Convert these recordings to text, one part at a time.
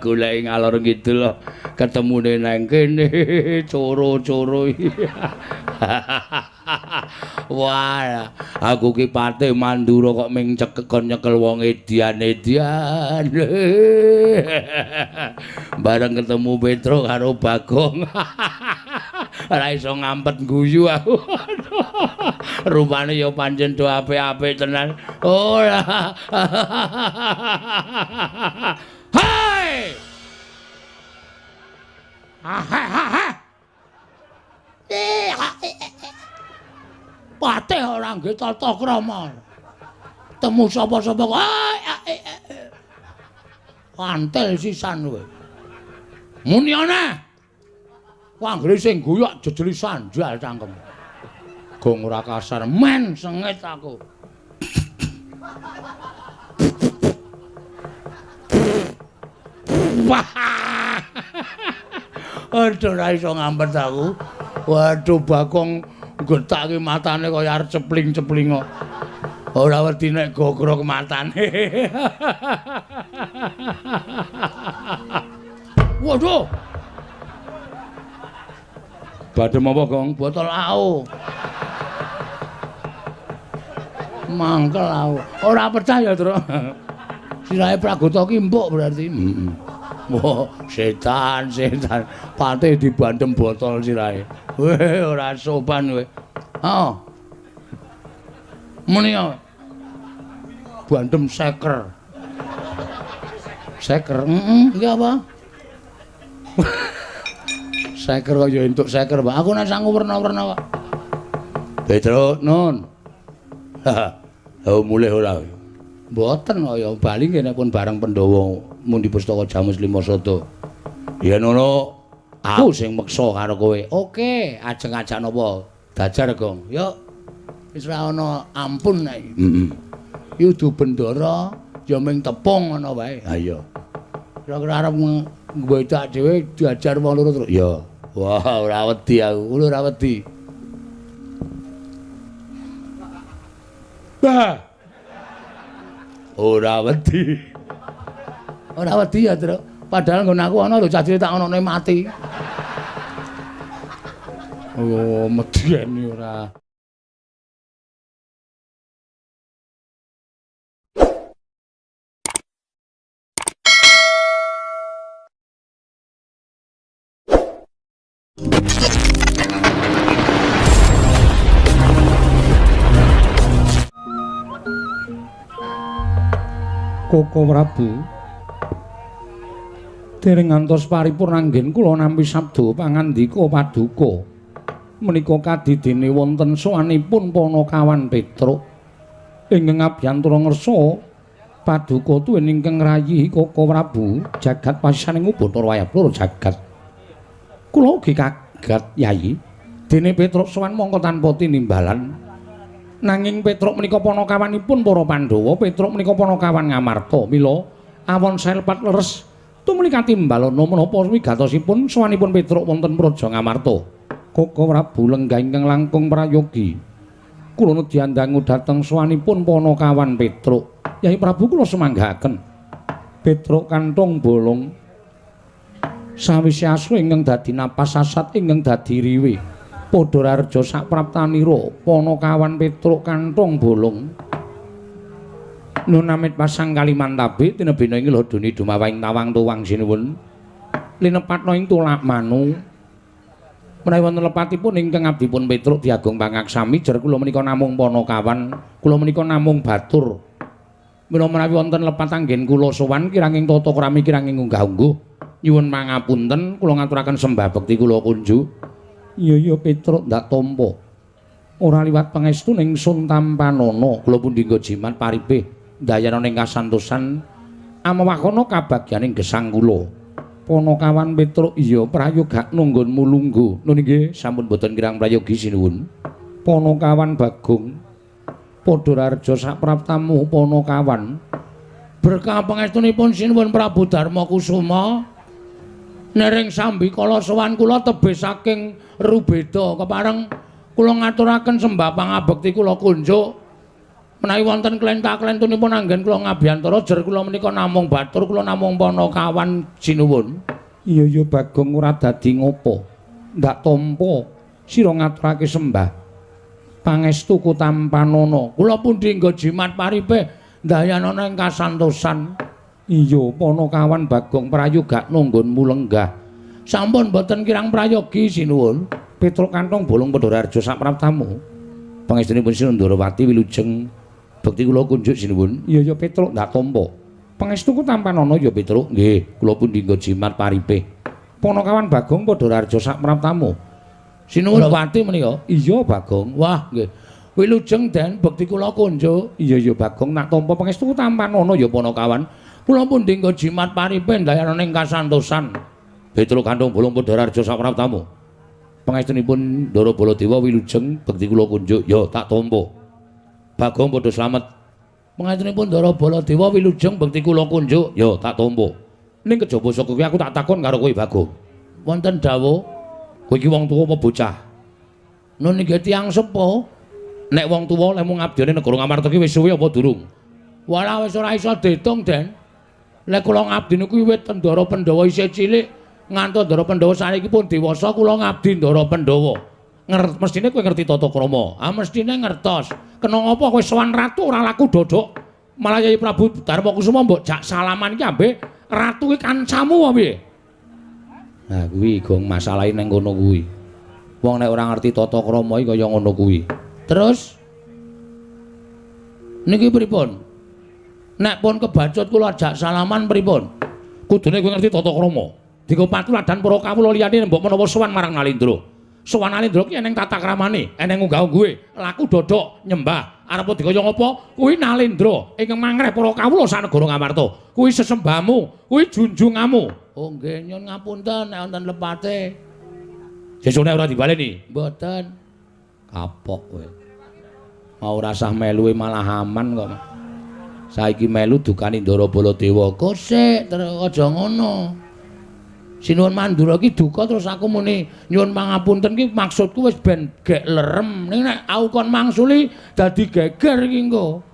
Goleki ngalor ngidul ketemune nang kene coro-coro. Wah, aku ki patih Mandura kok ming cekek kon nyekel wong edian-edian. Bareng ketemu Petruk karo Bagong. Ora iso ngampet guyu aku. Rupane ya pancen do apik-apik tenan. Ora. Hai! Ha ha. Patih ora nggih tata krama. Temu sapa-sapa kok. Kantel sisan kowe. Muni ana. Anggere sing guyu jejeli sandal cangkem. Gong ora kasar men sengit aku. Wah. Aduh ora iso ngampet aku. Waduh Bagong gethake matane kaya arep cepling-cepling kok. Ora wedi nek gogrok matane. Waduh. Badhe apa, Gong? Botol AO. Mangkel aku. Ora percaya, Truk. Sirahe Pragota ki empuk berarti. Heeh. Wah, setan, setan. Patih dibandem botol sirahe. Weh, ora sopan kowe. Heeh. Muni ya. Bandem seker. Seker, heeh, iki apa? Seker kok ya entuk seker, Pak. Aku nek sangu werna-werna kok. Petruk, Nun. Oh, mulih ora. Mboten kaya bali nggih nek pun bareng Pandhawa mundi pustaka Jamus Lima Sada. Yen ngono aku sing meksa karo kowe. Oke, ajeng-ajak napa? Dajar, Gong. Yuk. Wis ora ana ampun nek iki. Heeh. Iki udu bendara ya ming tepung ngono wae. Ha iya. Kira-kira arep ngwedak dhewe diajar wong loro terus. Ya. Wah, ora wedi aku. Kulo ora wedi. Bah. Ora wedi. Ora wedi ya, Truk. Padahal nggon aku ana lho cah cilik tak onone mati. Oh, medeni ora. Koko Prabu dereng ngantos paripurna anggen kula nampi sabda pangandika paduka menika kadidene wonten sowanipun Panakawan Petruk ingkang abiyantara ngersa paduka tuwin ingkang rayi Koko Prabu jagat pasisaning Bathara Wayah Blora jagat. Kula ugi kaget Yayi dene Petruk sowan mongko tanpa tinimbalan. Nanging Petruk menika panakawanipun para Pandhawa, Petruk menika panakawan Ngamarta. Mila awon selepat leres tumuli katimbalana menapa wigatosipun sowanipun Petruk wonten Praja Ngamarta. Koko Prabu lenggah ingkang langkung prayogi. Kula nedyandangu dhateng sowanipun panakawan Petruk. Yai Prabu kula sumanggahaken. Petruk kanthong bolong sawise asu ingkang dadi napas sasat ingkang dadi riwe. Padha rareja sapraptanira Panakawan Petruk kanthong bolong. Nun amit pasang Kalimantabe tinebina ing lodoni dumawahing tawang tuwang sinuwun. Linepatna ing tulak manu. Menawi wonten lepatipun ingkang abdipun Petruk diagung pangaksami jer kula menika namung panakawan, kula menika namung batur. Mila menawi wonten lepat anggen kula sowan kiranging tata krami kiranging unggah-ungguh nyuwun pangapunten kula ngaturaken sembah bekti kula kunjuk. Iya iya Petruk ndak tampa. Ora liwat pangestu ning sun tampanana kula pundi nggo jimat paripih ndayana ning kasantosan amewakana kabagyaning gesang kula. Panakawan Petruk iya prayogakno nggonmu lungguh. Nun inggih sampun boten kirang prayogi sinuwun. Panakawan Bagong padha rareja sapraptamu Panakawan. Berkah pangestunipun sinuwun Prabu Darma Kusuma. Nering sambikala sowan kula tebih saking Rubeda kepareng kula ngaturaken sembah pangabekti kula kunjuk. Menawi wonten klenta-klentunipun anggen kula ngabiyantara jer kula menika namung batur, kula namung panakawan sinuwun. Iya ya Bagong ora dadi ngopo. Ndak tampa sira ngaturake sembah. Pangestu kutampanana. Kula pundi nggo jimat paripe ndayanana ing kasantosan. Iya panakawan Bagong prayogakno nggonmu lenggah. Sampun boten kirang prayogi sinuwun. Petruk Kantong Bolong Padhararja sapraptamu. Pangestunipun Sinuwun Ndorowati wilujeng bekti kula kunjuk sinuwun. Iya ya Petruk ndak tampa. Pangestuku tampanana ya Petruk. Nggih, kula pundi nggo jimat paripe. Panakawan Bagong Padhararja sapraptamu. Sinuwun Ndorowati menika. Iya Bagong. Wah nggih. Wilujeng den bekti kula kunjuk. Iya ya Bagong nak tampa pangestuku tampanana ya Panakawan. Kula pundi nggo jimat paripe ndayanana ing kasantosan. Petruk Kantong Bolong Padhararja sapraptamu. Pangestunipun Ndara Baladewa wilujeng bekti kula kunjuk. Ya tak tampa. Bagong padha slamet. Pangestunipun Ndara Baladewa wilujeng bekti kula kunjuk. Ya tak tampa. Ning kejaba saka kuwi aku tak takon karo kowe Bagong. Wonten dawuh, kowe iki wong tuwa apa bocah? Nun nggih tiyang sepuh. Nek wong tuwa lemu ngabdiane negara Ngamarta ki wis suwe apa durung? Walah wis ora iso diitung, Den. Lek kula ngabdi niku wiwit Ndara Pandhawa isih cilik ngantos Ndara Pandhawa saniki pun dewasa kula ngabdi Ndara Pandhawa. Mestine kowe ngerti tata krama. Ah mestine ngertos. Kena ngapa kowe sowan ratu ora laku dodok. Malah Yai Prabu Darma Kusuma mbok jak salaman iki ambek ratu ki kancamu apa piye? Nah kuwi gong masalahe ning kono kuwi. Wong nek ora ngerti tata krama iki kaya ngono kuwi. Terus niki pripun? Nek pun kebacut kula jak salaman pripun? Kudune kowe ngerti tata krama. Dienggo patuladan para kawula liyane mbok menawa sowan marang Nalendra. Sowan Nalendra ki eneng tata kramane, eneng unggah-ungguhe, laku dodok nyembah. Arep dikaya ngapa? Kuwi Nalendra ingkang mangreh para kawula sanegara Ngamarta. Kuwi sesembahmu, kuwi junjunganmu. Oh nggih, nyun ngapunten nek wonten lepate. Sesuk nek ora dibaleni? Mboten. Kapok kowe. Mau rasah melu malah aman kok. Saiki melu dukani Ndara Baladewa. Kosek terus aja ngono. Sinuwun Mandura ki duka terus aku muni nyuwun pangapunten ki maksudku wis ben gek lerem. Ning nek aku kon mangsuli dadi geger iki engko.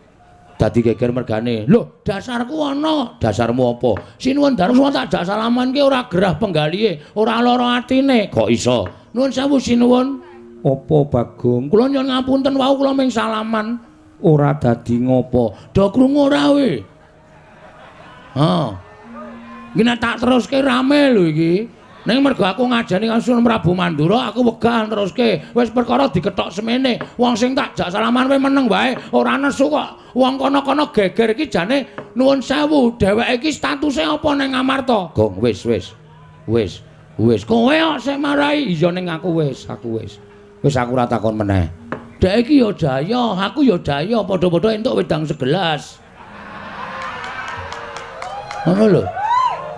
Dadi geger mergane. Lho, dasarku ana. Dasarmu apa? Sinuwun Darma tak jak salaman ki ora gerah penggalihe, ora lara atine. Kok iso? Nuwun sewu sinuwun. Apa Bagong? Kula nyuwun ngapunten wau kula ming salaman. Ora dadi ngopo. Do krungu ora kowe? Ha. Iki nek tak teruske rame lho iki. Ning mergo aku ngajani karo Sunan Prabu Mandura, aku wegah teruske. Wis perkara dikethok semene. Wong sing tak jak salaman kowe meneng wae, ora nesu kok. Wong kono-kono geger iki jane nuwun sewu, dheweke iki statuse apa ning Ngamarta? Gong wis wis. Wis. Wis kowe kok sing marai. Iya ning aku wis, aku wis. Wis aku ora takon meneh. Dhek iki ya daya, aku ya daya, padha-padha entuk wedang segelas. Ngono lho.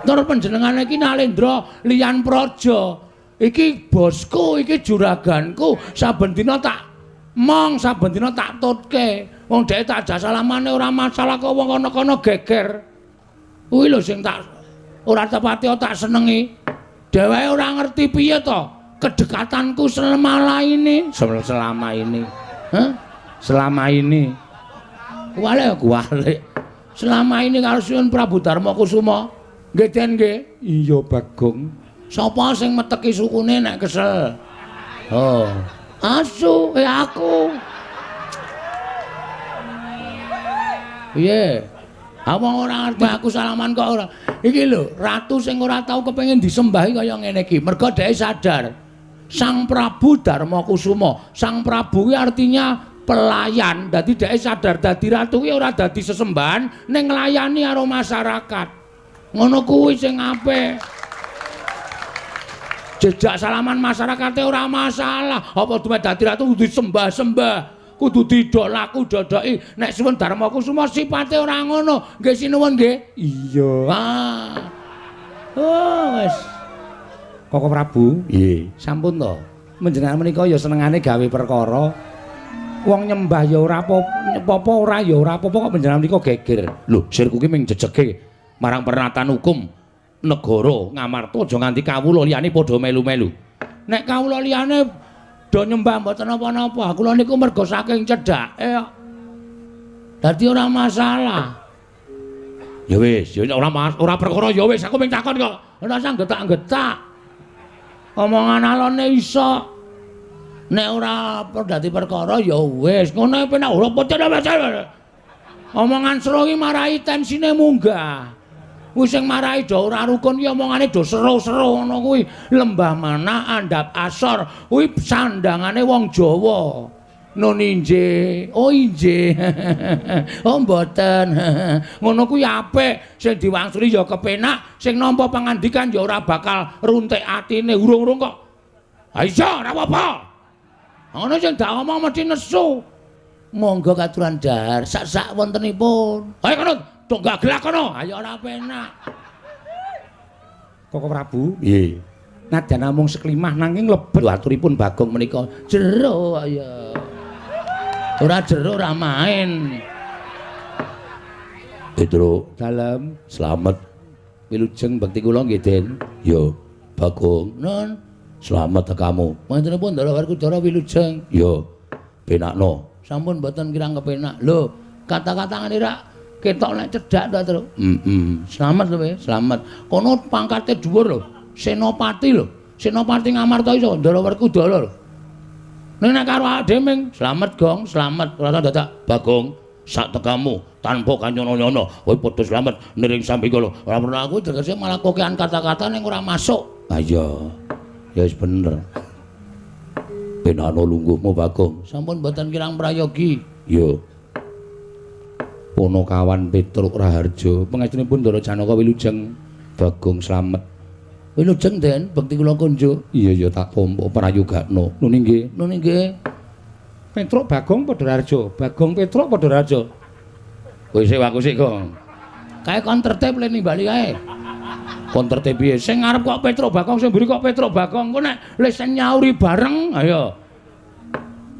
Tur panjenengane iki Nalendra liyan praja. Iki bosku, iki juraganku, saben dina tak mong, saben dina tak tutke. Wong dhek tak jak salamane ora masalah kok wong kono-kono geger. Kuwi lho sing tak ora tepati tak senengi. Dheweke ora ngerti piye to kedekatanku selama ini, selama ini. Hah? Selama ini. Kuwalik kuwalik. Selama ini karo Sunan Prabu Darma Kusuma. Nggih Den nggih. Iya Bagong. Sapa sing meteki sukune nek kesel? Oh. Asu, aku. Piye? Wong ora ngerti aku salaman kok ora. Iki lho, ratu sing ora tau kepengin disembahi kaya ngene iki. Mergo dhek sadar. Sang Prabu Darma Kusuma, Sang Prabu kuwi artinya pelayan. Dadi dhek sadar dadi ratu kuwi ora dadi sesembahan ning nglayani karo masyarakat. Ngono kuwi sing apik. Jejak salaman masyarakate ora masalah. Apa duwe dadi ratu kudu disembah-sembah, kudu didolaku dodoki. Nek Sunan Darma Kusuma sipate ora ngono. Nggih sinuwun nggih. Iya. Ah. Oh wis. Koko Prabu, nggih. Sampun to. Panjenengan menika ya senengane gawe perkara. Wong nyembah ya ora apa-apa, ora ya ora apa-apa kok panjenengan menika geger. Lho, sirku ki ming jejege marang pernatan hukum negara Ngamarta aja nganti kawula liyane padha melu-melu. Nek kawula liyane do nyembah mboten napa-napa. Kula niku mergo saking cedhake kok. Dadi ora masalah. Ya wis, ya ora ora perkara ya wis, aku mung takon kok. Ora usah getak-getak. Omongan alone iso. Nek ora dadi perkara ya wis, ngono penak ora pocah. Omongan seru iki marai tensine munggah. Kuwi sing marai do ora rukun ki omongane do seru-seru ngono kuwi. Lembah mana andhap asor kuwi sandangane wong Jawa. Nun injih. Oh injih. Oh mboten. Ngono kuwi apik, sing diwangsuli ya kepenak, sing nampa pangandikan ya ora bakal runtik atine urung-urung kok. Ha iya, ora apa-apa. Ngono sing dak omong mesti nesu. Monggo katuran dahar sak-sak wontenipun. Ayo kono, tok gelak kono. Ayo ora penak. Koko Prabu, nggih. Nadyan namung seklimah nanging lebet aturipun Bagong menika jero ya. Ora jero ora main. Petro, dalem slamet. Wilujeng bekti kula nggih, Den. Ya, Bagong. Nun, slamet tekamu. Mantenipun Ndara Werkudara wilujeng. Ya, penakno. Sampun mboten kirang kepenak. Lho, kata-kata ngene rak ketok nek cedhak ta, Tru. Heeh. Slamet lho, slamet. Kono pangkate dhuwur lho. Senopati lho. Senopati Ngamarta iso Ndara Werkudara lho. Ning nek karo awake dhewe ming slamet, Gong, slamet. Ora dadak Bagong sak tekamu tanpa kanyono-nyono. Kowe padha slamet niring sambikala. Ora perlu aku tegese malah kokean kata-kata ning ora masuk. Ha iya. Ya wis bener. Penano lungguhmu Bagong. Sampun mboten kirang prayogi. Iya. Ponokawan Petruk Raharja, pangestunipun Ndara Janaka wilujeng Bagong slamet. Wilujeng Den, bekti kula kunjuk. Iya ya tak tampa prayogakno. Nun inggih. Nun inggih. Petruk Bagong padha Raharja, Bagong Petruk padha Raharja. Kowe sik aku sik, Gong. Kae kon tertib le nimbali kae. Kon tertib piye? Sing ngarep kok Petruk Bagong, sing mburi kok Petruk Bagong. Engko nek le sing nyauri bareng, ayo.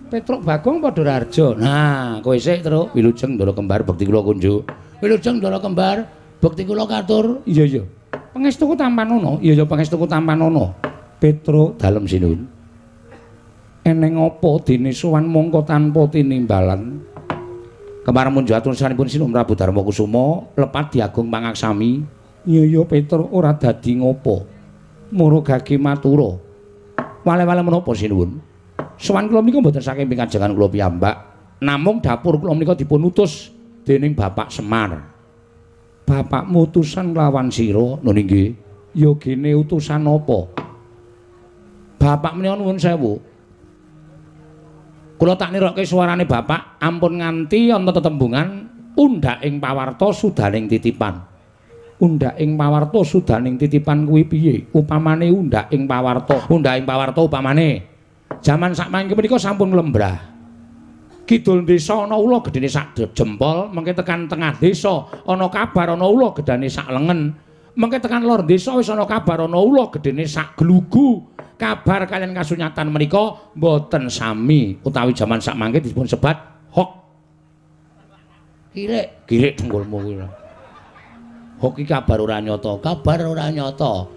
Petruk Bagong padha Raharja. Nah, kowe sik, Truk. Wilujeng Ndara Kembar bekti kula kunjuk. Wilujeng Ndara Kembar bekti kula katur. Iya iya. Pangestuku tampanono. Iya iya pangestuku tampanono. Petruk dalem sinuwun. Eneng apa dene sowan mongko tanpa tinimbalan? Kemar munjuk atur sanipun Sinuwun Prabu Darma Kusuma lepat diagung pangaksami. Iya iya Petruk ora dadi ngopo. Murugage matura. Wale-wale menapa sinuwun? Sowan kula menika mboten saking pikajengan kula piyambak, namung dapur kula menika dipun utus dening Bapak Semar. Bapakmu utusan lawan sira, nun inggih. Ya gene utusan apa? Bapak menika nuwun sewu. Kula tak nirokke suarane bapak, ampun nganti ana tetembungan undhak ing pawarta sudaning titipan. Undhak ing pawarta sudaning titipan kuwi piye? Upamane undhak ing pawarta, undhak ing pawarta upamane jaman sakmangke menika sampun lembrah. Kidul desa ana ula gedene sak jempol, mengke tekan tengah desa ana kabar ana ula gedane sak lengen. Mengke tekan lor desa wis ana kabar ana ula gedene sak glugu. Kabar kaliyan kasunyatan menika mboten sami utawi jaman sakmangke dipun sebat hok. Kirik, kirik dengkulmu kuwi. Hok iki kabar ora nyata, kabar ora nyata.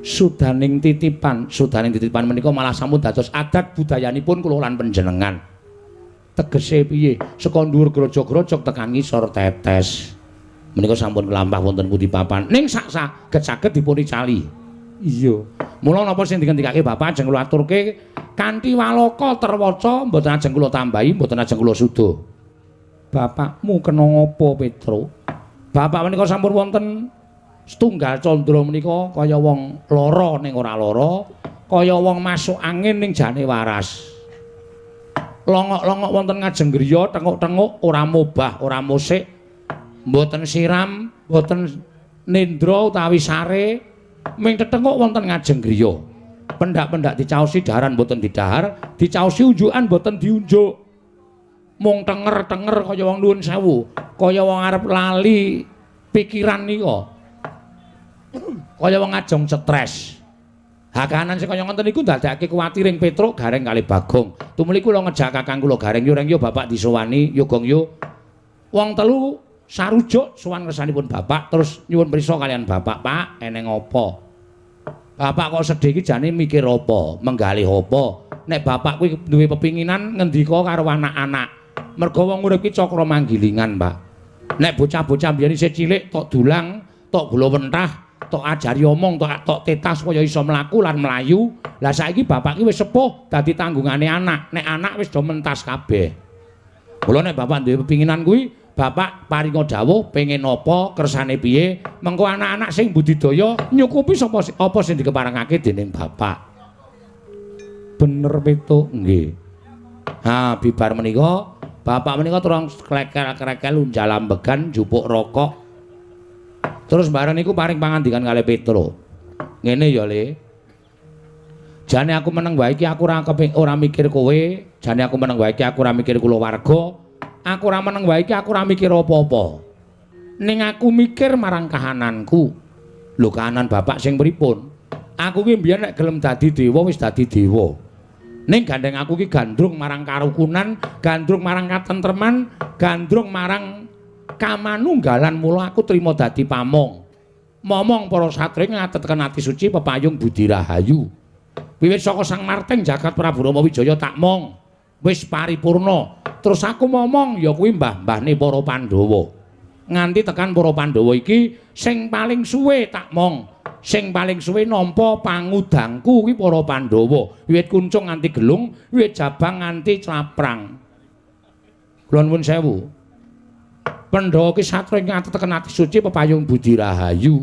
Sudaning titipan, sudaning titipan menika malah sampun dados adat budayanipun kula lan panjenengan. Tegese piye? Saka dhuwur grojog-grojog tekan ngisor tetes. Menika sampun kelampah wonten pundi papan. Ning sak saged-saged dipun icali. Iya. Mula napa sing dingendikake Bapak ajeng kula aturke kanthi waloka terwaca mboten ajeng kula tambahi, mboten ajeng kula suda. Bapakmu kena ngapa, Petruk? Bapak menika sampun wonten setunggal candra menika kaya wong lara ning ora lara, kaya wong masuk angin ning jane waras. Longok-longok wonten ngajeng griya, tenguk-tenguk ora mobah, ora musik, mboten siram, mboten nendra utawi sare, ming tetenguk wonten ngajeng griya. Pendak-pendak dicaosi daharan mboten didahar, dicaosi unjukan mboten diunjuk. Mung tenger-tenger kaya wong nuwun sewu, kaya wong arep lali pikiran nika. Kaya wong ajeng stres. Hakanan sing kaya ngoten niku ndadekake kuwatir ing Petruk Gareng kalih Bagong. Tumuli kula ngejak kakang kula Gareng yo reng yo bapak disowani, yo gong yo. Wong telu sarujuk sowan ngersanipun bapak terus nyuwun prisa kaliyan bapak, Pak, eneng apa? Bapak kok sedih iki jane mikir apa? Menggalih apa? Nek bapak kuwi duwe pepinginan ngendika karo anak-anak. Merga wong urip ki cakra manggilingan, Pak. Nek bocah-bocah biyen isih cilik tok dulang, tok gula wentah, tok ajari omong, tok tok tetah supaya iso mlaku lan mlayu. Lah saiki bapak ki wis sepuh dadi tanggungane anak. Nek anak wis do mentas kabeh. Mula nek bapak duwe pepinginan kuwi, bapak paringa dawuh pengen apa, kersane piye, mengko anak-anak sing budidaya nyukupi sapa apa sing dikeparengake dening bapak. Bener Petuk, nggih. Ha, bibar menika bapak menika terus klekel-klekel unjal ambegan njupuk rokok. Terus bareng niku paring pangandikan kalih Petruk. Ngene ya, Le. Jane aku meneng wae iki aku ora ora mikir kowe, jane aku meneng wae iki aku ora mikir kulawarga. Aku ora meneng wae iki aku ora mikir apa-apa. Ning aku mikir marang kahananku. Lho kahanan bapak sing pripun? Aku ki mbiyen nek gelem dadi dewa wis dadi dewa. Ning gandeng aku ki gandrung marang karukunan, gandrung marang katentreman, gandrung marang kamanunggalan, mula aku trima dadi pamong. Momong para satriya ngatetken ati suci pepayung budi rahayu. Wiwit saka Sang Marting jagat Prabu Rama Wijaya tak mong. Wis paripurna. Terus aku momong ya kuwi mbah-mbahne para Pandhawa. Nganti tekan para Pandhawa iki sing paling suwe tak mong. Sing paling suwe nampa pangudangku kuwi para Pandhawa. Wiwit kuncung nganti gelung, wiwit jabang nganti claprang. Kula nuwun sewu. Pandhawa ki satriya ngateteken ati suci pepayung budi rahayu.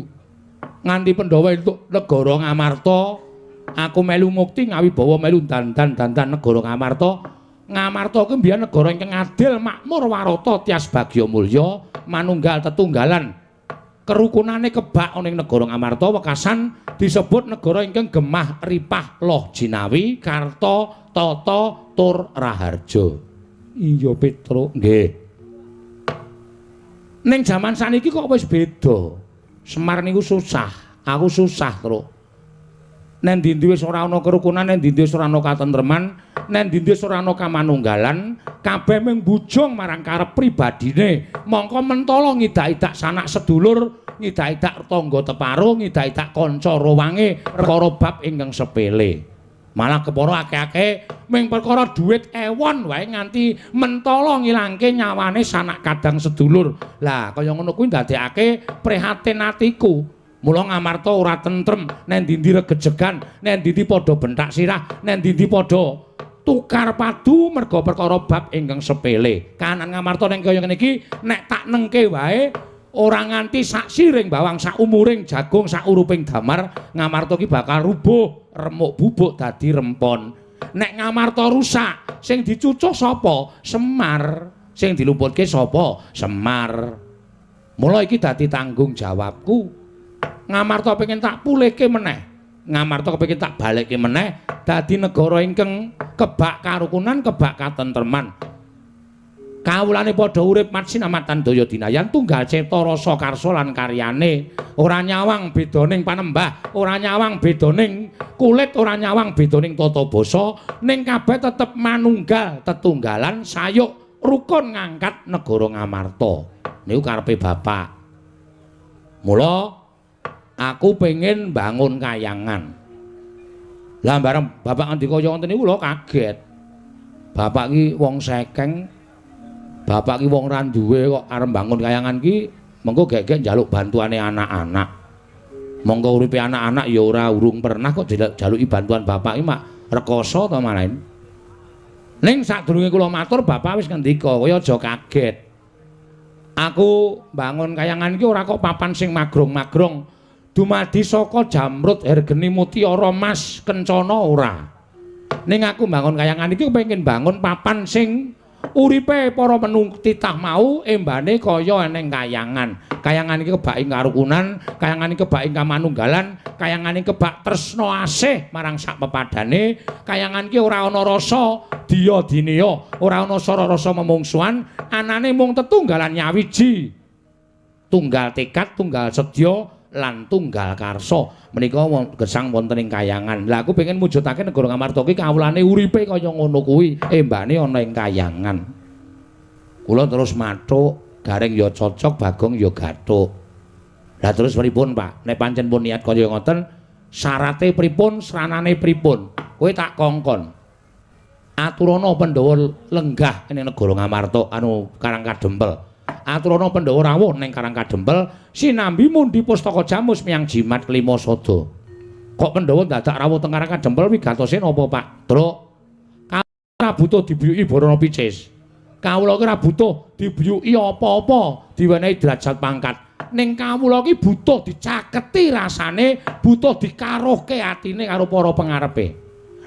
Nganti Pandhawa entuk negara Ngamarta, aku melu mukti ngawibawa melu dandan-dandan negara Ngamarta. Ngamarta kuwi mbiyen negara ingkang adil, makmur, warata, tias bagya mulya, manunggal tetunggalan. Kerukunane kebak ana ing negara Ngamarta wekasan disebut negara ingkang gemah ripah loh jinawi karta tata tur raharja. Iya Petruk, nggih. Ning jaman saniki kok wis beda. Semar niku susah, aku susah, Truk. Nen ndi wis ora ana kerukunan, nen ndi wis ora ana katentreman, nen ndi wis ora ana kamanunggalan, kabeh mung bujung marang karep pribadine. Mongko mentala ngidak-idak sanak sedulur, ngidak-idak tangga teparo, ngidak-idak kanca rowange perkara bab ingkang sepele. Malah kepara akeh-akeh mung perkara dhuwit ewon wae nganti mentala ngilangke nyawane sanak kadang sedulur. Lah kaya ngono kuwi ndadekake prihatin atiku. Mula Ngamarta ora tentrem, nen ndi regejegan, nen ndi padha benthak sirah, nen ndi padha tukar padu merga perkara bab ingkang sepele. Kahanan Ngamarta ning kaya ngene iki nek tak nengke wae ora nganti sak siring bawang, sak umuring jagung, sak uruping damar, Ngamarta ki bakal rubuh, remuk bubuk dadi rempon. Nek Ngamarta rusak, sing dicucuh sapa? Semar. Sing dilumputke sapa? Semar. Mula iki dadi tanggung jawabku. Ngamarta pengen tak pulihke meneh. Ngamarta kepengin tak balekke meneh dadi negara ingkang kebak karukunan, kebak katentreman. Kawulane padha urip matsinamatan daya dinayan tunggal cipta rasa karsa lan karyane. Ora nyawang bedaning panembah, ora nyawang bedaning kulit, ora nyawang bedaning tata basa, ning kabeh tetep manunggal tetunggalan sayuk rukun ngangkat negara Ngamarta. Niku karepe bapak. Mula aku pengen bangun kayangan. Lah bareng bapak ngendika kaya ngoten niku kula kaget. Bapak ki wong sekeng, bapak ki wong ra duwe kok arep bangun kayangan ki mengko gek-gek njaluk bantuane anak-anak. Monggo uripe anak-anak ya ora urung pernah kok jaluki bantuan bapak ki mak rekoso to malahin. Ning sadurunge kula matur bapak wis ngendika, kowe aja kaget. Aku bangun kayangan iki ora kok papan sing magrong-magrong. Dumadi saka jamrut hergeni mutiara mas kencana ora. Ning aku bangun kayangan iki kepengin bangun papan sing uripe para menung titah mau embane kaya eneng kayangan. Kayangan iki kebak ing karukunan, kayangan iki kebak ing kamanunggalan, kayangan iki kebak tresna asih marang sak pepadane, kayangan iki ora ana rasa diya dineya, ora ana sara rasa memungsuhan, anane mung tetunggalan nyawiji. Tunggal tekad, tunggal sedya lan tunggal karsa. Menika gesang wonten ing kayangan. Lah aku pengen mujudake negara Ngamarta iki kawulane uripe kaya ngono kuwi, embane ana ing kayangan. Kula terus mathuk, Gareng ya cocok, Bagong ya gathuk. Lah terus pripun, Pak? Nek pancen pun niat kaya ngoten, syarate pripun, sranane pripun? Kowe tak kongkon. Aturana Pandhawa lenggah ning negara Ngamarta anu Karang Kadempel. Aturana Pandhawa rawuh ning Karang Kadempel sinambi mundi pustaka jamus miyang jimat kelima sada. Kok Pandhawa dadak rawuh teng Karang Kadempel wigatose napa, Pak? Truk. Ora butuh dibiyuki Barana Picis. Kawula ki ora butuh dibiyuki apa-apa, diwenehi derajat pangkat. Ning kawula ki butuh dicaketi rasane, butuh dikaruhke atine karo para pengarepe.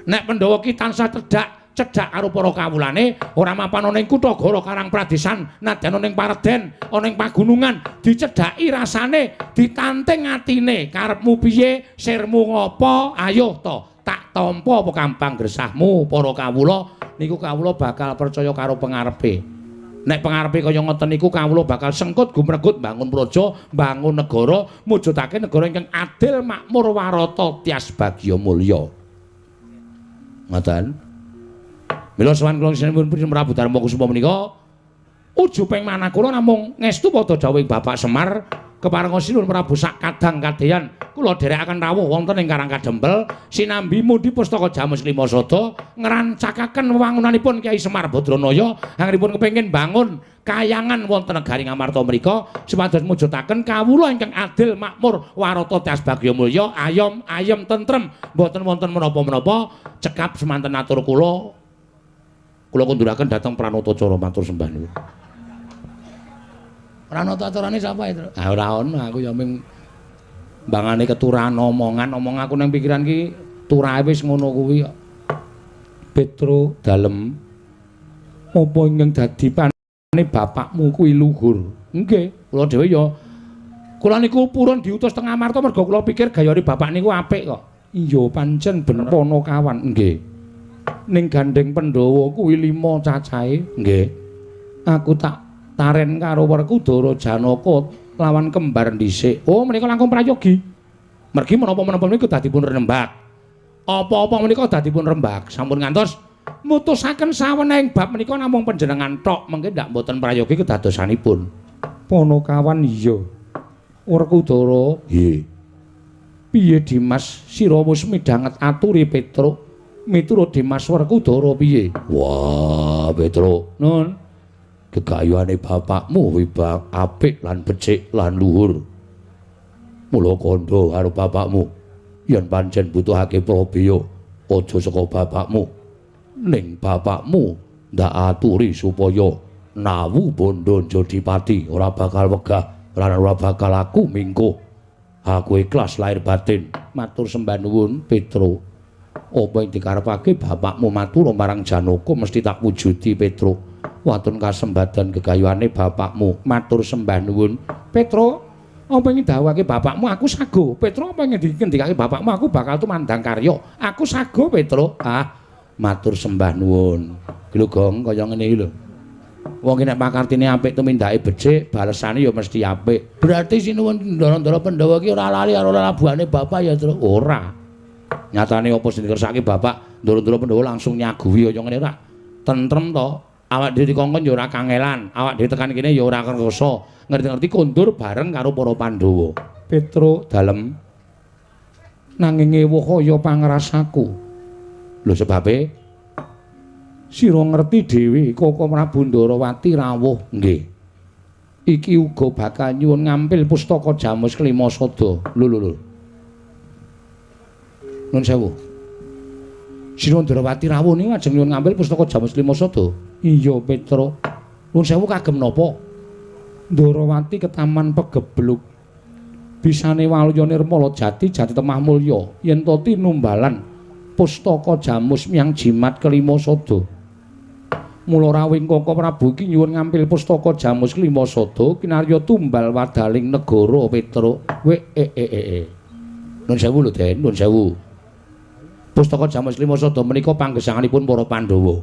Nek Pandhawa ki tansah cedhak cedhak karo para kawulane, ora mapan ana ing kutha Goro Karang Pradesan, nadyan ana ing pareden, ana ing pagunungan, dicedhaki rasane, ditanting atine, karepmu piye, sirmu ngopo, ayo to, tak tampa apa kambang gresahmu para kawula, niku kawula bakal percaya karo pengarepe. Nek pengarepe kaya ngoten niku kawula bakal sengkut gumregut bangun praja, bangun negara, mujudake negara ingkang adil, makmur, warata, tias bagya mulya. Ngoten. Mila sowan kula sinuwun Prabu Darma Kusuma menika ujuping manah kula namung ngestu padha dawuhing Bapak Semar keparenga sinuwun Prabu sak kadang kadeyan kula dherekaken rawuh wonten ing Karang Kadempel sinambi mundi pustaka Jamus Lima Sada ngrancakaken wewangunanipun Kyai Semar Badranaya anggenipun kepengin bangun kayangan wonten negari Ngamarta mriku supados mujudaken kawula ingkang adil makmur warata tias bagya mulya ayom ayem tentrem mboten wonten menapa-menapa. Cekap semanten atur kula, kula kunduraken dhateng Pranatacara matur sembah nuwun. Pranatacarane sapa itu? Ah ora ono, aku ya ming mbangane keturahan omongan, omong aku nang pikiran ki turahe wis ngono kuwi kok. Petro dalem apa ingkang dadi pane bapakmu kuwi luhur? Nggih, kula dhewe ya kula niku purun diutus teng Amarta mergo kula pikir gayane bapak niku apik kok. Iya pancen bener Panakawan. Nggih. Ning gandeng Pandhawa kuwi 5 cacahe. Nggih. Aku tak taren karo Werkudara Janaka lawan kembar dhisik. Oh, menika langkung prayogi. Mergi menapa-menapa niku dadi pun rembag. Apa-apa menika dadi pun rembag. Sampun ngantos mutusaken sawenehing bab menika namung panjenengan tok, mengke ndak mboten prayogi kedadosanipun. Panakawan iya. Werkudara, nggih. Piye Dimas sira wis midhanget aturi Petruk? Miturut Dimas Werkudara piye? Wah, Petruk, nun. Gegayuhane bapakmu wibak apik lan becik lan luhur. Mula kandha karo bapakmu yen pancen butuhake prabeya aja saka bapakmu. Ning bapakmu ndak aturi supaya nawu bondo njodipati ora bakal wegah lan ora bakal aku mingkuh. Aku ikhlas lahir batin. Matur sembah nuwun Petruk. Apa ing dikarepake bapakmu matur marang Janaka mesti tak wujudi Petruk. Waton kasembadan gegayuhane bapakmu. Matur sembah nuwun Petruk. Apa ing dawuhake bapakmu aku sago. Petruk apa ing dikendikake bapakmu aku bakal tumandang karya. Aku sago Petruk. Ah, matur sembah nuwun. Ki lho Gong kaya ngene iki lho. Wong ki nek pakartine apik tumindake becik, balesane ya mesti apik. Berarti sinuwun ndara-ndara Pandhawa ki ora lali karo lelabuhane bapak ya, Truk? Ora. Nyatane apa sing dikersake bapak, ndara-ndara Pandhawa langsung nyaguhi kaya ngene ora. Tentrem to. Awak dhewe dikongkon ya ora kangelan, awak dhewe tekan kene ya ora kersa. Ngerti-ngerti kondur bareng karo para Pandhawa. Petruk dalem nanging ewuh kaya pangrasaku. Lho sebabe sira ngerti dhewe Koko Prabu Ndarawati rawuh. Nggih. Iki uga bakal nyuwun ngampil pustaka Jamus Kelima Sada. Lho lho lho. Nuwun sewu. Sira Ndarawati rawuh niku ajeng nyuwun ngampil pustaka Jamus Kelima Sada. Iya, Petruk. Nuwun sewu kagem napa? Ndarawati ketaman pegebluk. Bisane waluya nirmala jati jati temah mulya yen to tinumbalan pustaka Jamus miyang jimat kelima sada. Mula rawuhing Koko Prabu iki nyuwun ngampil pustaka Jamus kelima sada kinarya tumbal wadaling negara Petruk. We e e e e. Nuwun sewu lho, Den, nuwun sewu. Pustaka Jamus Lima Sada menika panggesanganipun para Pandhawa.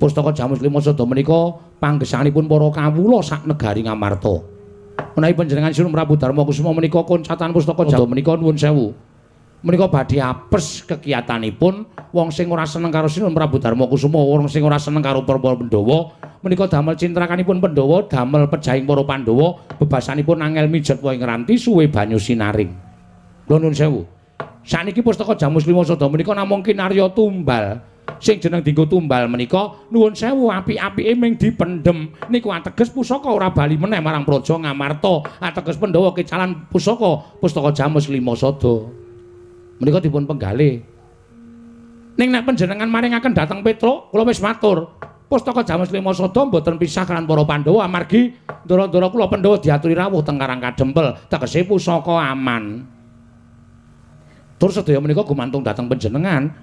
Pustaka Jamus Lima Sada menika panggesanganipun para kawula sak negari Ngamarta. Menawi panjenengan Sinuwun Prabu Darma Kusuma menika koncatan pustaka Jamus menika nuwun sewu. Menika badhe apes kekiyatanipun wong sing ora seneng karo Sinuwun Prabu Darma Kusuma, wong sing ora seneng karo para Pandhawa, menika damel cintrakanipun Pandhawa, damel pejahing para Pandhawa, bebasanipun angel mijet ing ranti suwe banyu sinaring. Kula nuwun sewu. Saniki pustaka Jamus Lima Sada menika namung kinarya tumbal. Sing jeneng dienggo tumbal menika nuwun sewu apik-apike ming dipendhem. Niku ateges pusaka ora bali meneh marang Praja Ngamarta. Ateges Pandhawa kecalan pusaka, pustaka Jamus Lima Sada. Menika dipun penggalih. Ning nek panjenengan maringaken dhateng Petruk, kula wis matur. Pustaka Jamus Lima Sada mboten pisah kaliyan para Pandhawa amargi ndara-ndara kula Pandhawa diaturi rawuh teng Karang Kadempel, tegese pusaka aman. Tur sedaya menika gumantung dhateng panjenengan.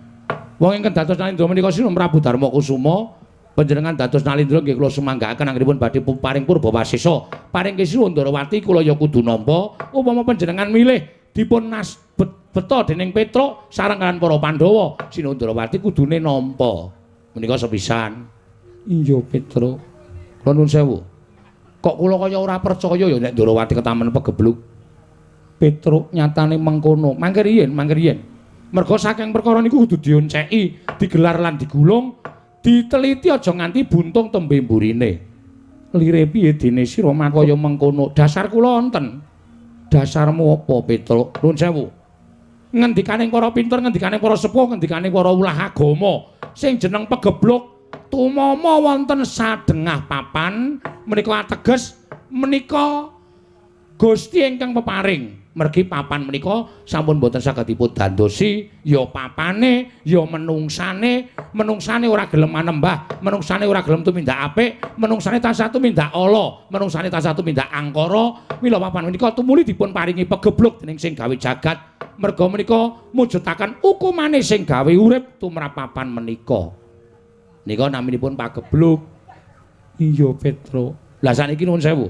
Wong ingkang dados Nalindra menika Sinun Prabu Darma Kusuma, panjenengan dados Nalindra nggih kula sumanggaaken anggenipun badhe paring purba wasesa. Paring Sinuwun Ndorowati kula ya kudu nampa, upama panjenengan milih dipun beto dening Petruk sareng kaliyan para Pandhawa, Sinuwun Ndorowati kudune nampa. Menika sepisan. Iya Petruk. Kula nuwun sewu. Kok kula kaya ora percaya ya nek Ndorowati ketamen pegebluk. Petruk nyatane mengkono. Mangke riyin, mangke riyin. Merga saking perkara niku kudu dionceki, digelar lan digulung, diteliti aja nganti buntung tembe mburine. Lire piye dene sira kaya mengkono? Dasar kula wonten. Dasarmu apa, Petruk? Nuwun sewu. Ngendikane para pinter, ngendikane para sepuh, ngendikane para ulah agama, sing jeneng pegebluk tumama wonten sadengah papan menika ateges menika Gusti ingkang peparing. Mergi papan menika sampun boten saged dipun dandosi, ya papane, ya menungsane, menungsane ora gelem manembah, menungsane ora gelem tumindak apik, menungsane tansah tumindak ala, menungsane tansah tumindak angkara. Mila papan menika tumuli dipun paringi pegebluk dening sing gawe jagat. Merga menika mujudaken hukumane sing gawe urip tumrap papan menika. Nika naminipun pagebluk. Iya Petruk. Lah saniki nuwun sewu.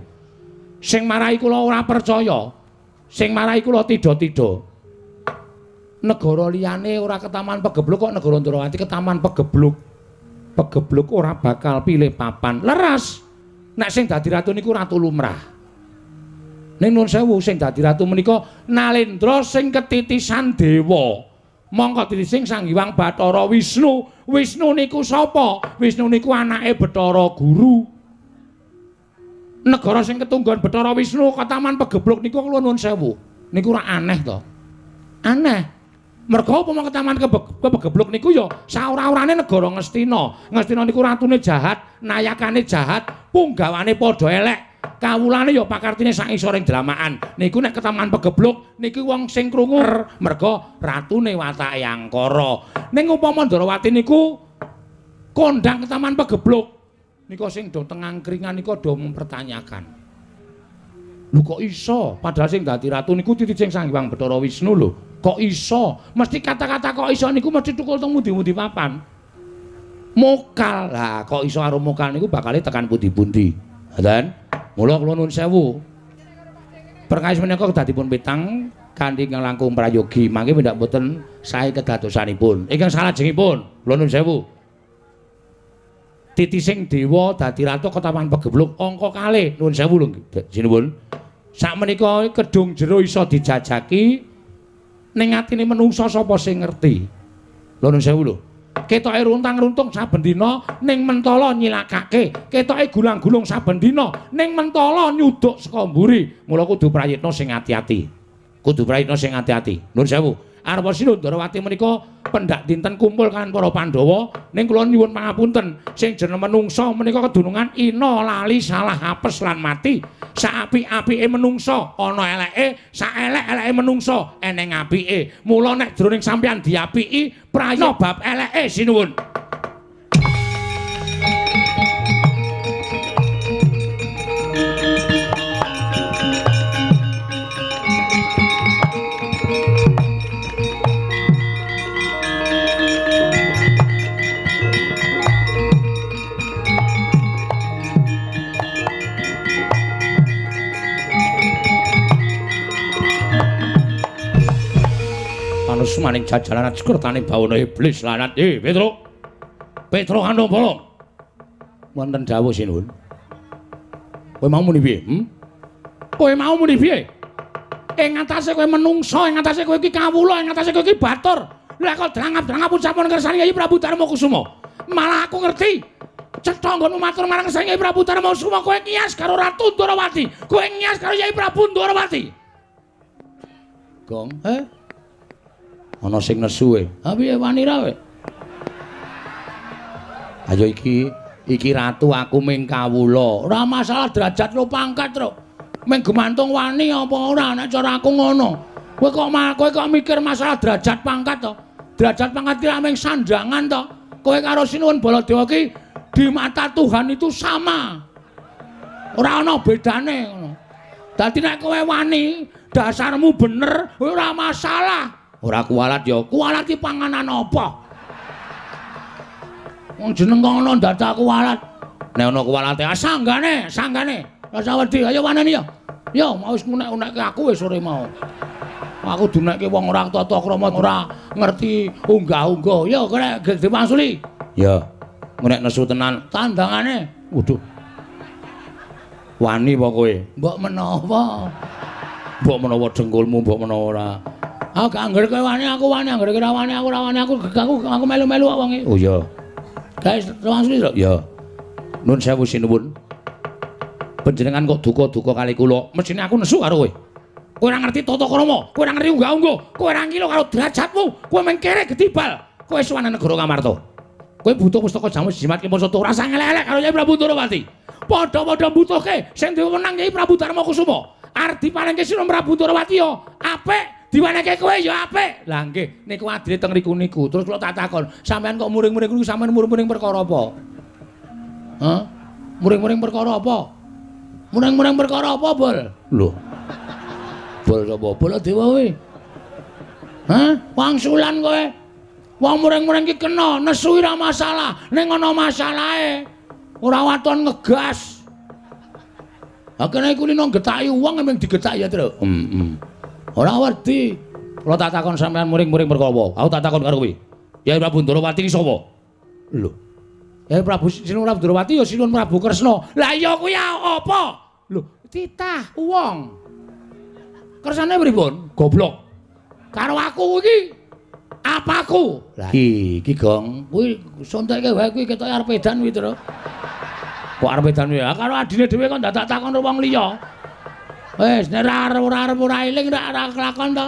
Sing marai kula ora percaya, sing marai kula tidha-tidha. Negara liyane ora ketaman pegebluk kok negara Ndorowati ketaman pegebluk. Pegebluk ora bakal pilih papan. Leres. Nek sing dadi ratu niku ratu lumrah. Ning nuwun sewu sing dadi ratu menika Nalendra sing ketitisan dewa. Mongko titising Sang Hyang Bathara Wisnu. Wisnu niku sapa? Wisnu niku anake Bathara Guru. Negara sing ketunggon Bathara Wisnu ketaman pegebluk niku kula nuwun sewu. Niku ora aneh to? Aneh. Merga upama ketaman kepegebluk niku ya saora-orane negara Ngastina. Ngastina niku ratune jahat, nayakane jahat, punggawane padha elek. Kawulane ya pakartine sak isoring dramakan. Niku nek ketaman pegebluk niku wong sing krungu merga ratune watake angkara. Ning upama Ndorowati niku kondhang ketaman pegebluk nika sing do teng angkringan nika do mempertanyakan. Lho kok iso? Padahal sing dadi ratu niku titising Sang Hyang Bathara Wisnu lho. Kok iso? Mesti kata-kata kok iso niku mesti tukul teng pundi-pundi papan. Mokal. Lah kok iso karo mokal niku bakale tekan pundi-pundi. Ngoten. Mula kula nuwun sewu. Perkawis menika kedah dipun pitang kanthi ingkang langkung prayogi, mangke pendak boten sae kedadosanipun. Ingkang salajengipun, kula nuwun sewu. Titising dewa dadi ratu ketaman pegebluk angka kalih, nuwun sewu lho sinuwun. Sakmenika kedung jero iso dijajaki ning atine menungsa sapa sing ngerti. Lho nuwun sewu lho. Ketoke runtang-runtung saben dina ning mentala nyilakake, ketoke gulang-gulung saben dina ning mentala nyuduk saka mburi. Mula kudu prayitna sing ati-ati. Kudu prayitna sing ati-ati. Nuwun sewu. Arwa Sinuwun Ndorowati menika pendak dinten kumpul kaliyan para Pandhawa ning kula nyuwun pangapunten sing jeneng menungsa menika kedunungan ina lali salah apes lan mati. Saapik-apike menungsa ana eleke, saelek-eleke menungsa eneng apike. Mula nek jroning sampeyan diapiki prayitna bab eleke sinuwun. Maning jajalan ajkertane bawana iblis lanat. Petruk. Petruk Andompala. Wonten dawuh sinuwun. Kowe mau muni piye? Kowe mau muni piye? Ing atase kowe menungsa, ing atase kowe iki kawula, ing atase kowe iki batur. Lah kok drangap-drangap ucapan kersane Kyai Prabu Darma Kusuma. Malah aku ngerti. Cetha nggonmu matur marang kersane Kyai Prabu Darma Kusuma, kowe ngias karo Ratu Ndorowati. Kowe ngias karo Kyai Prabu Ndorowati. Gong, Ana sing nesu e. Ha piye wani ra kowe? Ayo iki ratu aku ming kawula. Ora masalah derajat lo pangkat, Truk. Ming gemantung wani apa ora nek cara aku ngono. Kowe kok mikir masalah derajat pangkat to? Derajat pangkat ki ming sandangan to. Kowe karo Sinuwun Baladewa ki di mata Tuhan itu sama. Ora ana bedane ngono. Dadi nek kowe wani, dasarmu bener, ora masalah. Ora kualat ya. Kualat ki panganan apa? Wong jeneng kok ngono dadak kualat. Nek ana kualate, ah sanggane, sanggane. Rasa wedi, ayo waneni ya. Ya, mau wis ngunek-unekke aku wis sore mau. Aku dunekke wong ora tata krama, ora ngerti unggah-ungguh. Ya kowe diwangsuli. Ya. Nek nesu tenan tandangane. Waduh. Wani apa kowe? Mbok menawa. Mbok menawa dengkulmu, mbok menawa ora. Aku gak angger kowe wani, aku wani, angger kowe ora wani, aku ora wani, aku melu-melu kok wonge. Oh iya. Guys, wangsuli to? Ya. Nun sewu sinuwun. Panjenengan kok duka-duka kali kula. Mesthine aku nesu karo kowe. Kowe ora ngerti tata krama, kowe ora ngerti unggah-ungguh, kowe ora ngilo karo derajatmu, kowe mung kere gedibal. Kowe sowan negara Ngamarta. Kowe butuh pustaka jamus jimat kimpa sata ora usah ngelek-elek karo Kyai Prabu Ndorowati. Padha-padha mbutuhke sing duwe wenang Kyai Prabu Darma Kusuma. Arep diparingke Sinuwun Prabu Ndorowati ya apik, diwenehke kowe ya apik. Lah nggih, niku adile teng riku niku. Terus kula tak takon, sampean kok muring-muring niku sampean muring-muring perkara apa? Hah? Muring-muring perkara apa? Muring-muring perkara apa, Bol? Lho. Bol sapa? Baladewa kowe. Hah? Wangsulan kowe. Wong muring-muring ki kena, nesu ora masalah, ning ana masalahe. Ora waton ngegas. Ha kene iku lino getaki wong emang digetaki ya, Truk. Heeh. Ora wedi. Kula tak takon sampean muring-muring perkara apa? Aku tak takon karo kowe. Kyai Prabu Ndorowati ki sapa? Lho. Kyai Prabu Sinuwun Prabu Ndorowati ya Sinuwun Prabu Kresna. Lah iya kuwi apa? Lho, titah wong. Kersane pripun? Goblok. Karo aku iki apaku? Lah iki Gong, kuwi sontekke wae kuwi ketoke arep edan kuwi, Truk. Kok arep edan kuwi? Karo adine dhewe kok dadak takon wong liya. Wis nek ora arep ora eling ora kelakon to.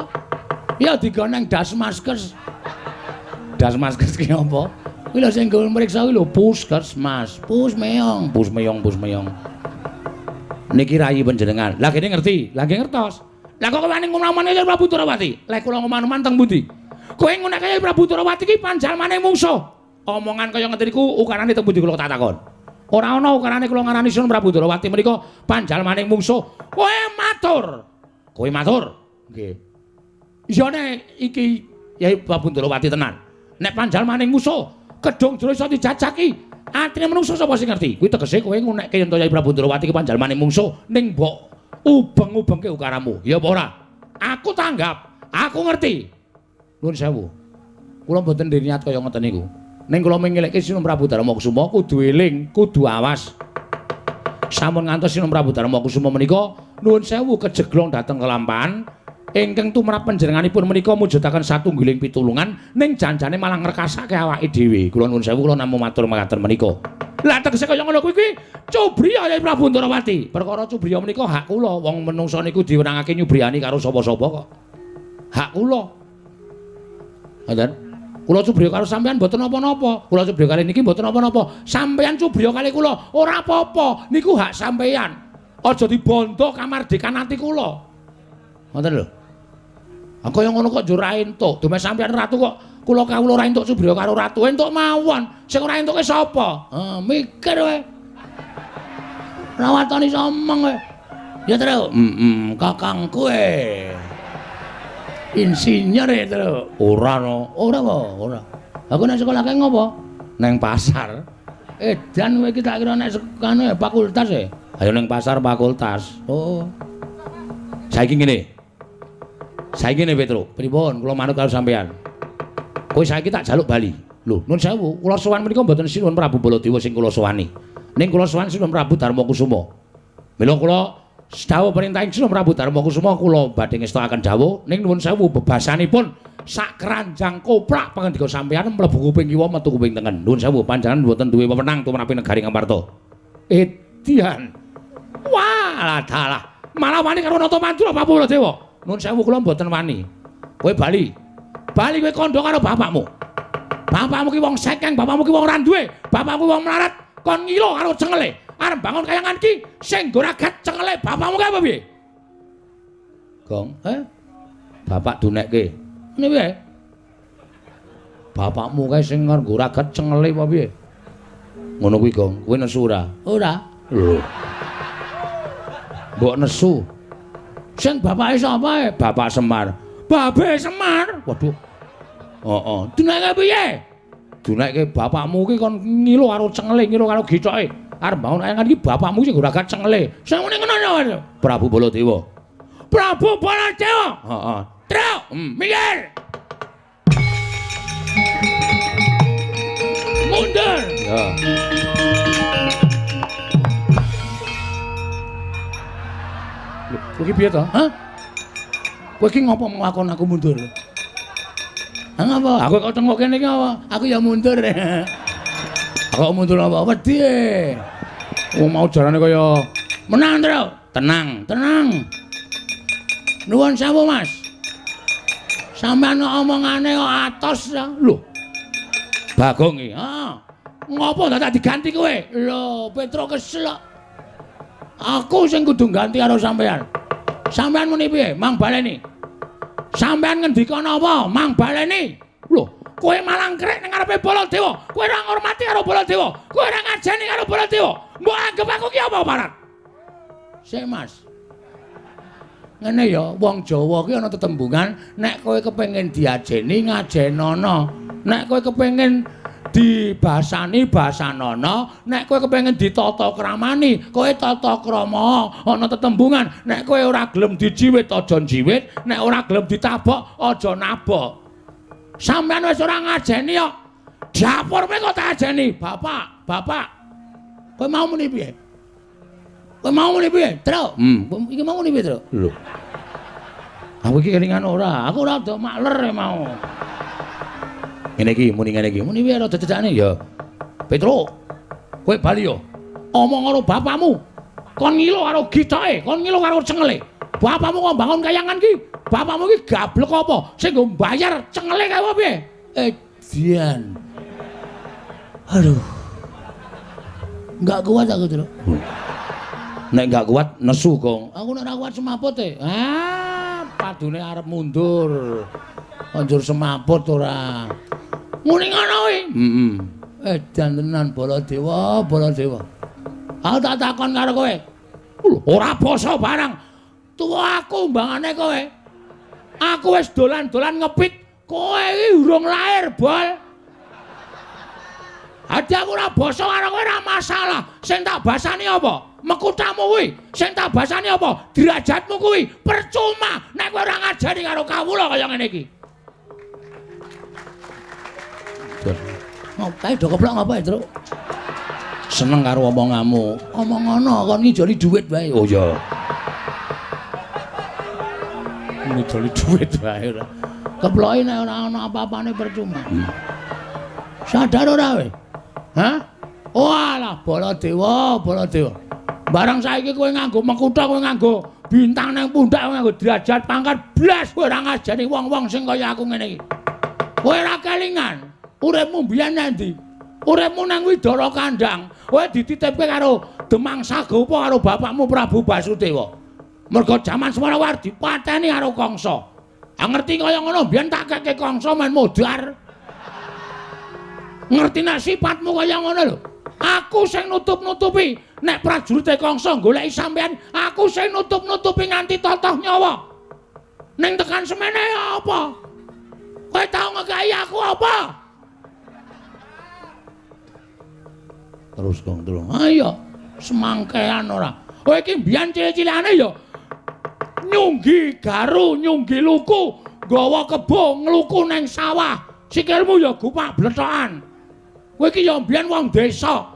Ya digoneng Dasmaskes. Dasmaskes ki apa? Kuwi lho sing nggo mriksa kuwi lho Puskesmas. Pus meong, pus meong, pus meong. Niki rayi panjenengan. Lah kene ngerti, lah nggih ngertos. Lah kok wani ngomong-omong Prabu Ndorowati? Lek kula ngomong-omong teng pundi? Kowe ngunekke Prabu Ndorowati ki panjalmane mungsuh. Omongan kaya ngeten niku ukarane teng pundi kula tak takon. Ora ana ukarane kula ngarani Sinuwun Prabu Ndorowati menika panjalmane mungsuh. Kowe matur. Kowe matur. Nggih. Iya nek iki Yai Prabu Ndorowati tenan. Nek panjalmane mungsuh, kedung jero iso dijajaki. Atine menungso sapa sing ngerti? Kuwi tegese kowe ngunekke yen to Yai Prabu Ndorowati ki panjalmane mungsuh ning mbok ubeng-ubengke ukaramu. Ya apa ora? Aku tanggap, aku ngerti. Nuwun sewu. Kula mboten niat kaya ngoten niku. Ning kula mengelekke Sinuwun Prabu Darma Kusuma kudu eling, kudu awas. Sampun ngantos Sinuwun Prabu Darma Kusuma menika nuwun sewu kejeglong dhateng kelampahan ingkang tumrap panjenenganipun menika mujudaken satunggiling pitulungan ning janjane malah ngrekasake awake dhewe. Kula nuwun sewu kula namung matur mekaten menika. Lah tegese kaya ngono kuwi kuwi cubriya Yai Prabu Ndorowati. Perkara cubriya menika hak kula. Wong menungsa niku diwenangake nyubriyani karo sapa-sapa kok. Hak kula. Ngoten. Kula cubriya karo sampean mboten napa-napa. Kula cubriya kali niki mboten napa-napa. Sampean cubriya kali kula ora apa-apa. Niku hak sampean. Aja dibondo kamardikan ati kula. Ngoten lho. Ha kaya ngono kok njur ra entuk. Dumeh sampean ratu kok kula kawula ora entuk cubriya karo ratu. Entuk mawon. Sing ora entuke sapa? Ha mikir kowe. Ora waton iso omong kowe. Ya Truk. Heeh, kakangku e. Insinyur e, Truk. Ora no. Ora apa? Ora. Aku nek sekolah kae ngopo? Neng pasar. Edan kowe iki tak kira nek sekane fakultas e. Ayo neng pasar fakultas. Oh. Saiki ngene. Saiki ngene Petro, pripun kula manut karo sampean. Kowe saiki tak jaluk bali. Lho, nun sewu, kula sowan menika mboten Sinuwun Prabu Baladewa sing kula sowani. Ning kula sowan Sinuwun Prabu Darma Kusuma. Mila kula dawuh perintahing Sinuwun Prabu Darma Kusuma kula badhe ngestokaken dawuh ning nuwun sewu bebasanipun sak keranjang koplak pangendika sampean mlebu kuping kiwa metu kuping tengen. Nuwun sewu panjenengan mboten duwe wewenang tumrapi negari Ngamarta. Edian. Wah, dalah. Malah wani karo Nata Mandura Prabu Baladewa. Nuwun sewu kula mboten wani. Kowe bali. Bali kowe kandha karo bapakmu. Bapakmu ki wong sekeng, bapakmu ki wong ora duwe, bapakmu wong melarat, kon ngilo karo cengele. Arep bangun kayangan ki sing nggo ragat cengele bapakmu ki apa piye? Gong, eh? Bapak dunekke. Ngene piye? Bapakmu kae sing nggo ragat cengele apa piye? Ngono kuwi, Gong. Kowe nesu ora? Ora. Lho. Mbok nesu. Sing bapake sapa e? Bapak Semar. Babe Semar. Waduh. Heeh. Dunekke piye? Dunekke bapakmu ki kon ngilo karo cengele, ngilo karo githoke. Arep bangun kayangan iki bapakmu sing nggo ragat cengele. Sing muni ngono Prabu Baladewa. Prabu Baladewa. Heeh. Truk, minggir. Mundur. Ya. Lho, kowe iki piye to? Hah? Kowe iki ngopo nglakon aku mundur? Ha ngapa? Aku kok tengok kene iki apa? Aku ya mundur. Aku mundur apa? Wedi. Wong mau jarane kaya menang, Truk. Tenang, tenang. Nuwun sewu, Mas. Sampeyan omongane kok atos ya. Lho. Bagong iki. Heeh. Ngopo dadak diganti kowe? Lho, Petruk kesel kok. Aku sing kudu ganti karo sampeyan. Sampeyan muni piye? Mang baleni. Sampeyan ngendika napa? Mang baleni. Lho, kowe malah ngrek ning ngarepe Baladewa. Kowe ora ngurmati karo Baladewa. Kowe ora ngajeni karo Baladewa. Mbok anggep aku ki apa, Parat? Sik, Mas. Ngene ya, wong Jawa ki ana tetembungan, nek kowe kepengin diajeni ngajenono. Nek kowe kepengin dibasani basanono, nek kowe kepengin ditata kramani, kowe tata krama. Ana tetembungan, nek kowe ora gelem dijiwit aja njiwit, nek ora gelem ditabok aja nabok. Sampeyan wis ora ngajeni kok. Dapurmu kok tak ajeni, Bapak, Bapak. Kowe mau muni piye? Kowe mau muni piye, Truk? Iki mau muni piye, Truk? Lho. Aku iki kelingan ora, aku ora do makler mau. Ngene iki muni ngene iki. Muni piye rada cecakne ya. Petruk, kowe bali yo. Omong karo bapakmu. Kon ngilo karo githoke, kon ngilo karo cengele. Bapakmu kok bangun kayangan ki? Bapakmu ki gablek apa? Sing nggo mbayar cengele kae apa piye? Edian. Aduh. Enggak kuat aku, Truk. Nek enggak kuat nesu, Gong. Aku nek ora kuat semaput e. Ah, padune arep mundur. Anjur semaput ora. Muni ngono kuwi. Heeh. Edan tenan Baladewa, Baladewa. Aku tak takon karo kowe. Lho, ora basa barang. Tuwa aku mbangane kowe. Aku wis dolan-dolan ngepit, kowe iki urung lahir, Bol. Adi aku ora basa karo kowe ora masalah. Sing tak basani apa? Mekutamu kuwi. Sing tak basani apa? Derajatmu kuwi. Percuma nek kowe ora ngajari karo kawula kaya ngene iki. Ngopo do keplok ngapa, Truk? Seneng karo omonganmu. Omong ngono kon ngijoli dhuwit wae. Oh iya. Ngijoli dhuwit wae ora. Keploke nek ora ana apa-apane percuma. Sadar ora kowe? Hah? Walah Baladewa, Baladewa. Barang saiki kowe nganggo mekutha, kowe nganggo bintang nang pundak, kowe nganggo derajat pangkat blas, kowe ora ngajari wong-wong sing kaya aku ngene iki. Kowe ora kelingan. Uripmu mbiyen nang ndi? Uripmu nang Widara Kandang. Kowe dititipke karo Demang Sagopa karo bapakmu Prabu Basudewa. Mergo jaman semono war dipateni karo Kangsa. Ah ngerti kaya ngono mbiyen tak keke Kangsa men modar. Ngerti nek sifatmu kaya ngono lho. Aku sing nutup-nutupi nek prajurite Kangsa goleki sampean, aku sing nutup-nutupi nganti totoh nyawa. Ning tekan semene apa? Kowe tau ngekeki aku apa? Terus Gong terus. Ayo, semangkean ora. Kowe iki mbiyen cilik-cilikane ya nyunggi garu, nyunggi luku, nggawa kebo ngluku nang sawah. Sikilmu ya gupak blethokan. Kowe iki ya mbiyen wong desa.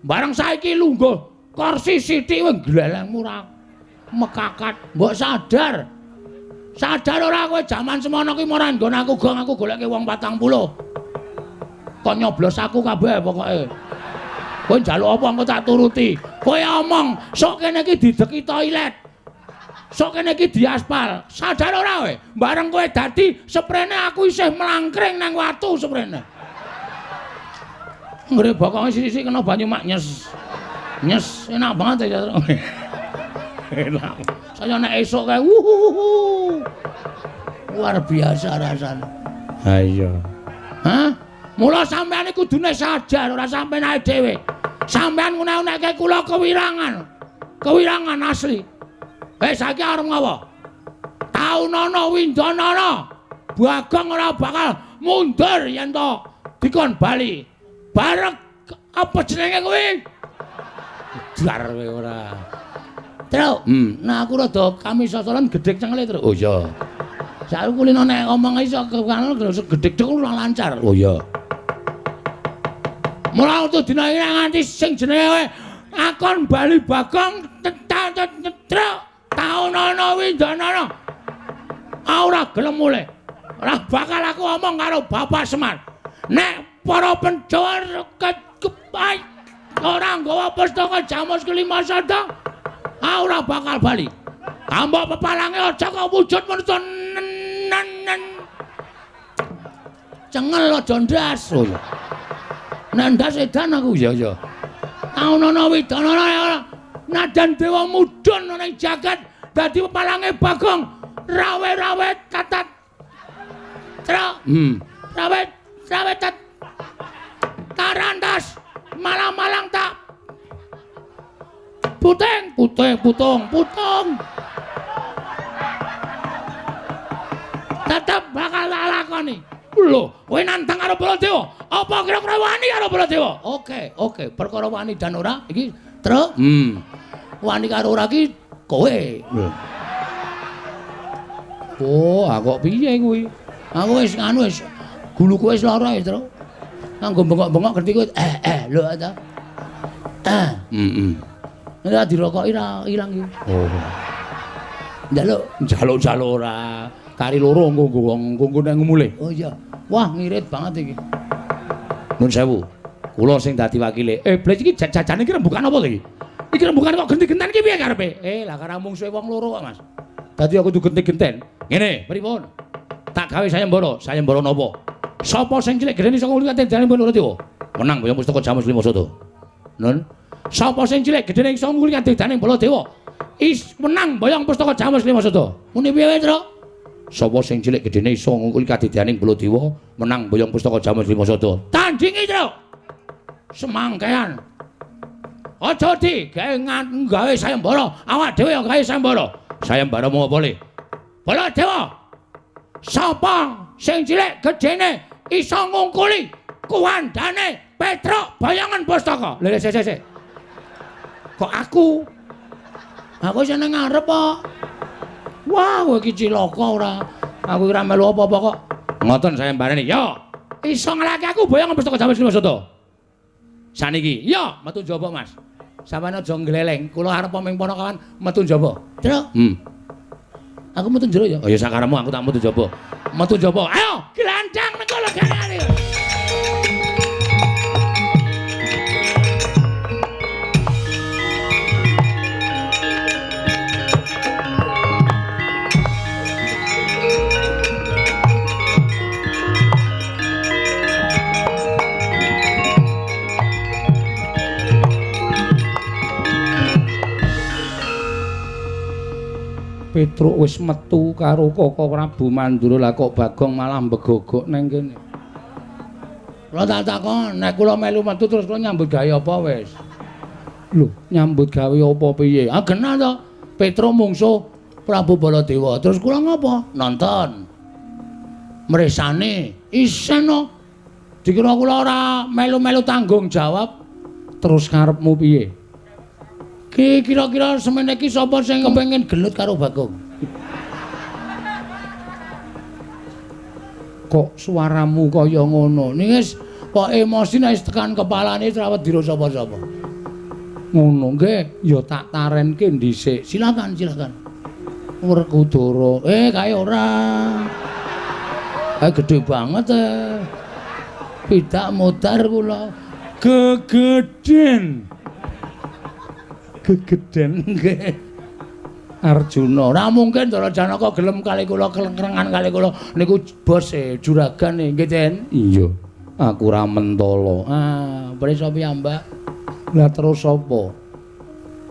Bareng saiki lungguh kursi sithik kowe glelengmu ora mekakat. Mbok sadar. Sadar ora kowe jaman semono ki ora nggon aku gong aku goleke wong 40. Kok nyoblos aku kabeh pokoke. Kowe njaluk apa engko tak turuti. Kowe omong sok kene iki dideki toilet. Sok kene iki diaspal. Sadar ora kowe? Bareng kowe dadi seprene aku isih mlangkring nang watu seprene. Nggre bokonge sithik-sithik kena banyu mak nyes. Nyes, enak banget ya. Enak. Saya nek esuk kae wuhuhuhu. Luar biasa rasane. Ha iya. Hah? Mula sampean iki kudune sajar ora sampean ae dhewe. Sampean ngene-ngene kula kewirangan. Kewirangan asli. Saiki arep ngopo? Taunana windanana. Bagong ora bakal mundur yen to dikon bali. Bareng apa jenenge kuwi? Dar kowe ora. Truk. Nah aku rada kamisosolan gedhek cengele, Truk. Oh iya. Saiki kulino nek omong iso kano gedhek cengel ora lancar. Oh iya. Mula utuh dina iki nganti sing jenenge akon bali Bagong truk taunana windanana. Ora gelem mulih. Ora bakal aku omong karo Bapak Semar. Nek para Pandhawa kepai ora nggawa pustaka Jamus kelima sada, ora bakal bali. Ambok pepalange aja kok wujud manusa nen. Cengel aja ndas. Oh iya. Nek ndas edan aku. Iya iya. Taunana widanana ora. Nadan dewa mudhun ana ing jagat dadi pepalange Bagong rawe-rawe tatat. Truk. Rawe rawe tat. Tarantas malang-malang tak puting puting putung putung. Tetep bakal tak lakoni. Lho, kowe nantang karo Baladewa. Apa kira-kira wani karo Baladewa? Oke, oke, perkara wani dan ora iki, Truk. Wani karo ora iki kowe. Lho. Oh, kok piye kuwi? Aku wis nganu wis guluku wis lara ya, Truk. Nganggo bengok-bengok ngerti kowe. Lho ta. Ora dirokoki ra ilang iki. Oh. Njaluk, njaluk-njaluk ora. Kari loro engko nggo wong engko nek ngumule. Oh iya. Wah, ngirit banget iki. Nun sewu. Kula sing dadi wakile. Blek iki jajane iki rembukan apa to iki? Iki rembukan kok genti-genten iki piye karepe? Lah karo mungsuhe wong loro kok, Mas. Dadi aku kudu genti-genten. Ngene, pripun? Tak gawe sayembara, sayembara napa? Sapa sing cilik gedene iso ngulih kadene Baladewa? Menang boyong pustaka Jamus lima sada. Nun. Sapa sing cilik gedene iso ngulih kadene Baladewa? Is menang boyong pustaka Jamus lima sada. Muni piye wae, Truk? Sapa sing cilik gedene iso ngungkuli kadedaning Baladewa menang boyong pustaka Jamus lima sada. Tandingi, Truk. Semangkean. Aja di gawe gawe sayembara, awak dhewe ya gawe sayembara. Sayembara mau apa le? Baladewa. Sapa sing cilik gedene iso ngungkuli kuwandane Petruk boyongan pustaka? Lha sik sik sik. Kok aku? Aku seneng ngarep kok. Wah, kowe iki cilaka ora. Aku ora melu apa-apa kok. Ngoten sayembarane. Yo, iso ngalahke aku boyongan pustaka Jamus lima sada. Saniki, yo metu njaba, Mas. Sampeyan aja ngleleng. Kula arep ming ponokawan metu njaba. Truk. Aku metu njero ya. Oh ya sakaremu aku tak metu njaba. Metu njaba. Ayo, gelandang nang kono gane. Petruk wis metu karo Koko Prabu Mandura, lah kok Bagong malah mbegogok nang kene. Kula tak takon, nek kula melu metu terus kula nyambut gawe apa wis? Lho, nyambut gawe apa piye? Ah genah to. Petruk mungsuh Prabu Baladewa. Terus kula ngopo? Nonton. Mresane isen no. Dikira kula ora melu-melu tanggung jawab. Terus karepmu piye? Ki kira-kira semene iki sapa sing kepengin gelut karo Bagong? Kok suaramu kaya ngono? Niki wis kok emosi nek tekan kepalane ora wedi sapa-sapa. Ngono nggih, ya tak tarenke dhisik. Silakan, silakan. Werkudara. Kae ora. Kae gedhe banget e. Pidak modar kula. Gegeden. Gegeden nggih. Arjuna, ora mungkin Ndara Janaka gelem kali kula kelengkrengan kali kula niku bos e juragane nggih, Den. Iya. Aku ora mentala. Ah, prisa piyambak. Lah terus sapa?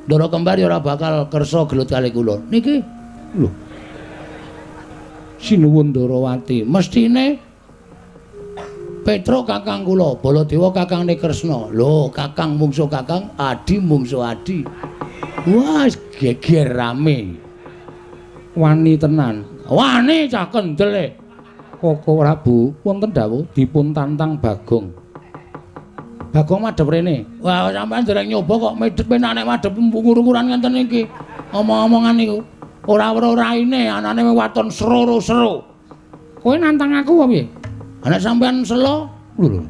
Ndara kembar ya ora bakal kersa gelut kali kula. Niki lho. Sinuwun Ndarawati, mestine Petruk kakang kula, Baladewa kakangne Kresna. Lho, kakang mungsuh kakang, adi mungsuh adi. Wah, geger rame. Wani tenan. Wani cah kendele. Koko Prabu, wonten dawuh dipun tantang Bagong. Bagong madhep rene. Wah, sampean dereng nyoba kok medhep penak nek madhep ngur-nguran ngenten iki. Omong-omongan niku. Ora weruh raine, anane waton sero-sero. Kowe nantang aku apa piye? Ana sampean selo? Lho lho.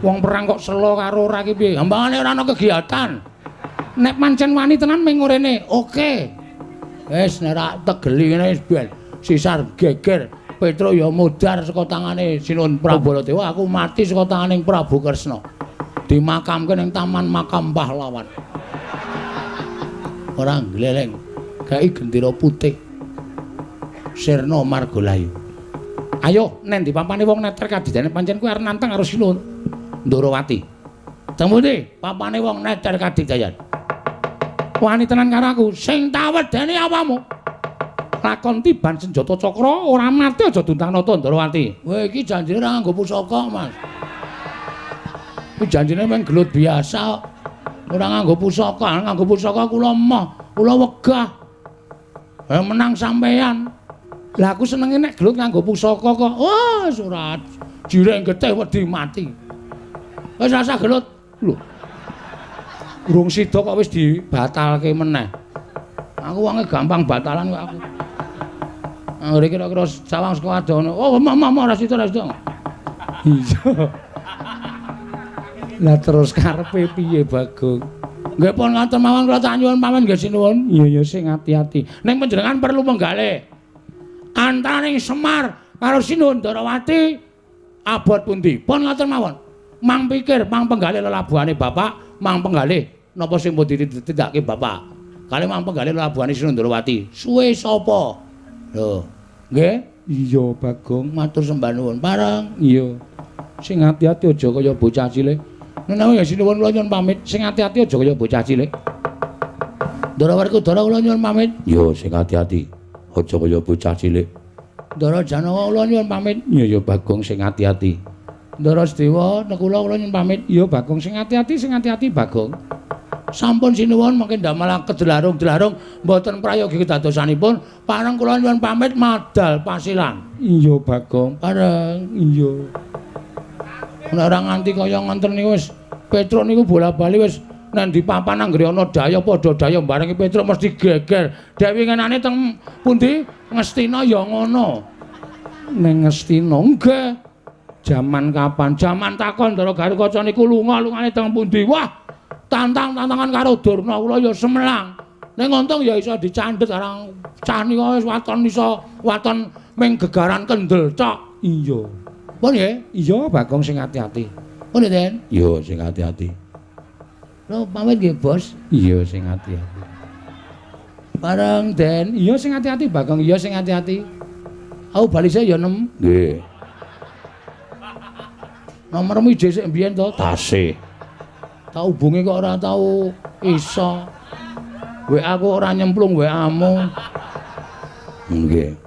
Wong perang kok selo karo ora ki piye? Gampangane ora ana kegiatan. Nek pancen wani tenan ming rene. Oke. Wis nek ora tegeli ngene wis ben sisar geger. Petruk ya modar saka tangane Sinuwun Prabu Baladewa, aku mati saka tangane Prabu Kresna. Dimakamke ning Taman Makam Pahlawan. Ora gleleng. Gawe gendera putih. Sirna Margalayu. Ayo nen di papane wong neter kadidane pancen kuwi arep nantang karo Sinuwun Ndarawati. Teng pundi papane wong neter kadidayan? Wani tenan karo aku, sing tak wedeni awamu. Lakon tiban senjata cakra ora mati aja duntanata Ndarawati. Kowe iki janjine ora nganggo pusaka, Mas. Kuwi janjine mung gelut biasa. Ora nganggo pusaka, nganggo pusaka kula emoh, kula wegah. Menang sampean. Lah aku senenge nek gelut nganggo pusaka kok. Wah, ora jireng getih wedi mati. Wis rasa gelut. Lho. Urung sida kok wis dibatalke meneh. Aku wonge gampang batalan kok aku. Anggere kira-kira sawang saka adoh. Oh, mama ora sida, ora sida. Iya. Lah terus karepe piye, Bagong? Nggih pun ngaten mawon kula tak nyuwun pamit nggih sinuwun. Iya ya sing ati-ati. Ning panjenengan perlu menggalih. Antaraning Semar karo Sinuwun Ndarawati abot pundi? Pun ngaten mawon. Mang pikir, mang penggalih lelabuhane bapak, mang penggalih napa sing pun ditindakake bapak. Kali mang penggalih lelabuhane Sinuwun Ndarawati. Suwe sapa? Lho, nggih? Iya, Bagong, matur sembah nuwun. Pareng. Iya. Sing ati-ati aja kaya bocah cilik. Menawi ya sinuwun kula nyuwun pamit. Sing ati-ati aja kaya bocah cilik. Ndara Werkudara kula nyuwun pamit. Iya, sing ati-ati aja kaya bocah cilik. Ndara Janaka kula nyuwun pamit. Iya ya Bagong sing ati-ati. Ndara Sedewa nekula kula nyuwun pamit. Iya Bagong sing ati-ati, sing ati-ati Bagong. Sampun sinuwun mangke ndamel kedelarung-delarung mboten prayogi kedadosanipun. Pareng kula nyuwun pamit madal pasilan. Iya Bagong, pareng. Iya. Nek ora nganti kaya ngoten niku wis Petruk niku bola-bali wis nang di papan anggere ana daya padha daya barengi Petruk mesti geger. Dewi ngenane teng pundi Ngastina ya ngono. Ning Ngastina nggih. Jaman kapan? Jaman takon Ndara Garukaca niku lunga lungane teng pundi? Wah, tantang-tantangan karo Durna kula ya semelang. Ning untung ya iso dicandhet arang cah nika wis waton iso waton ming gegaran kendel tok. Iya. Pun nggih? Iya, Bagong sing ati-ati. Pun Den? Iya, sing ati-ati. Lho, pamit nggih, Bos. Iya, sing ati-ati. Bareng, Den. Iya, sing ati-ati, Bagong. Iya, sing ati-ati. Aku bali sik ya, Nem. Nggih. Nomormu ije sik mbiyen to? Tasih. Tak hubungi kok ora tau iso. WA aku ora nyemplung WA-mu. Nggih.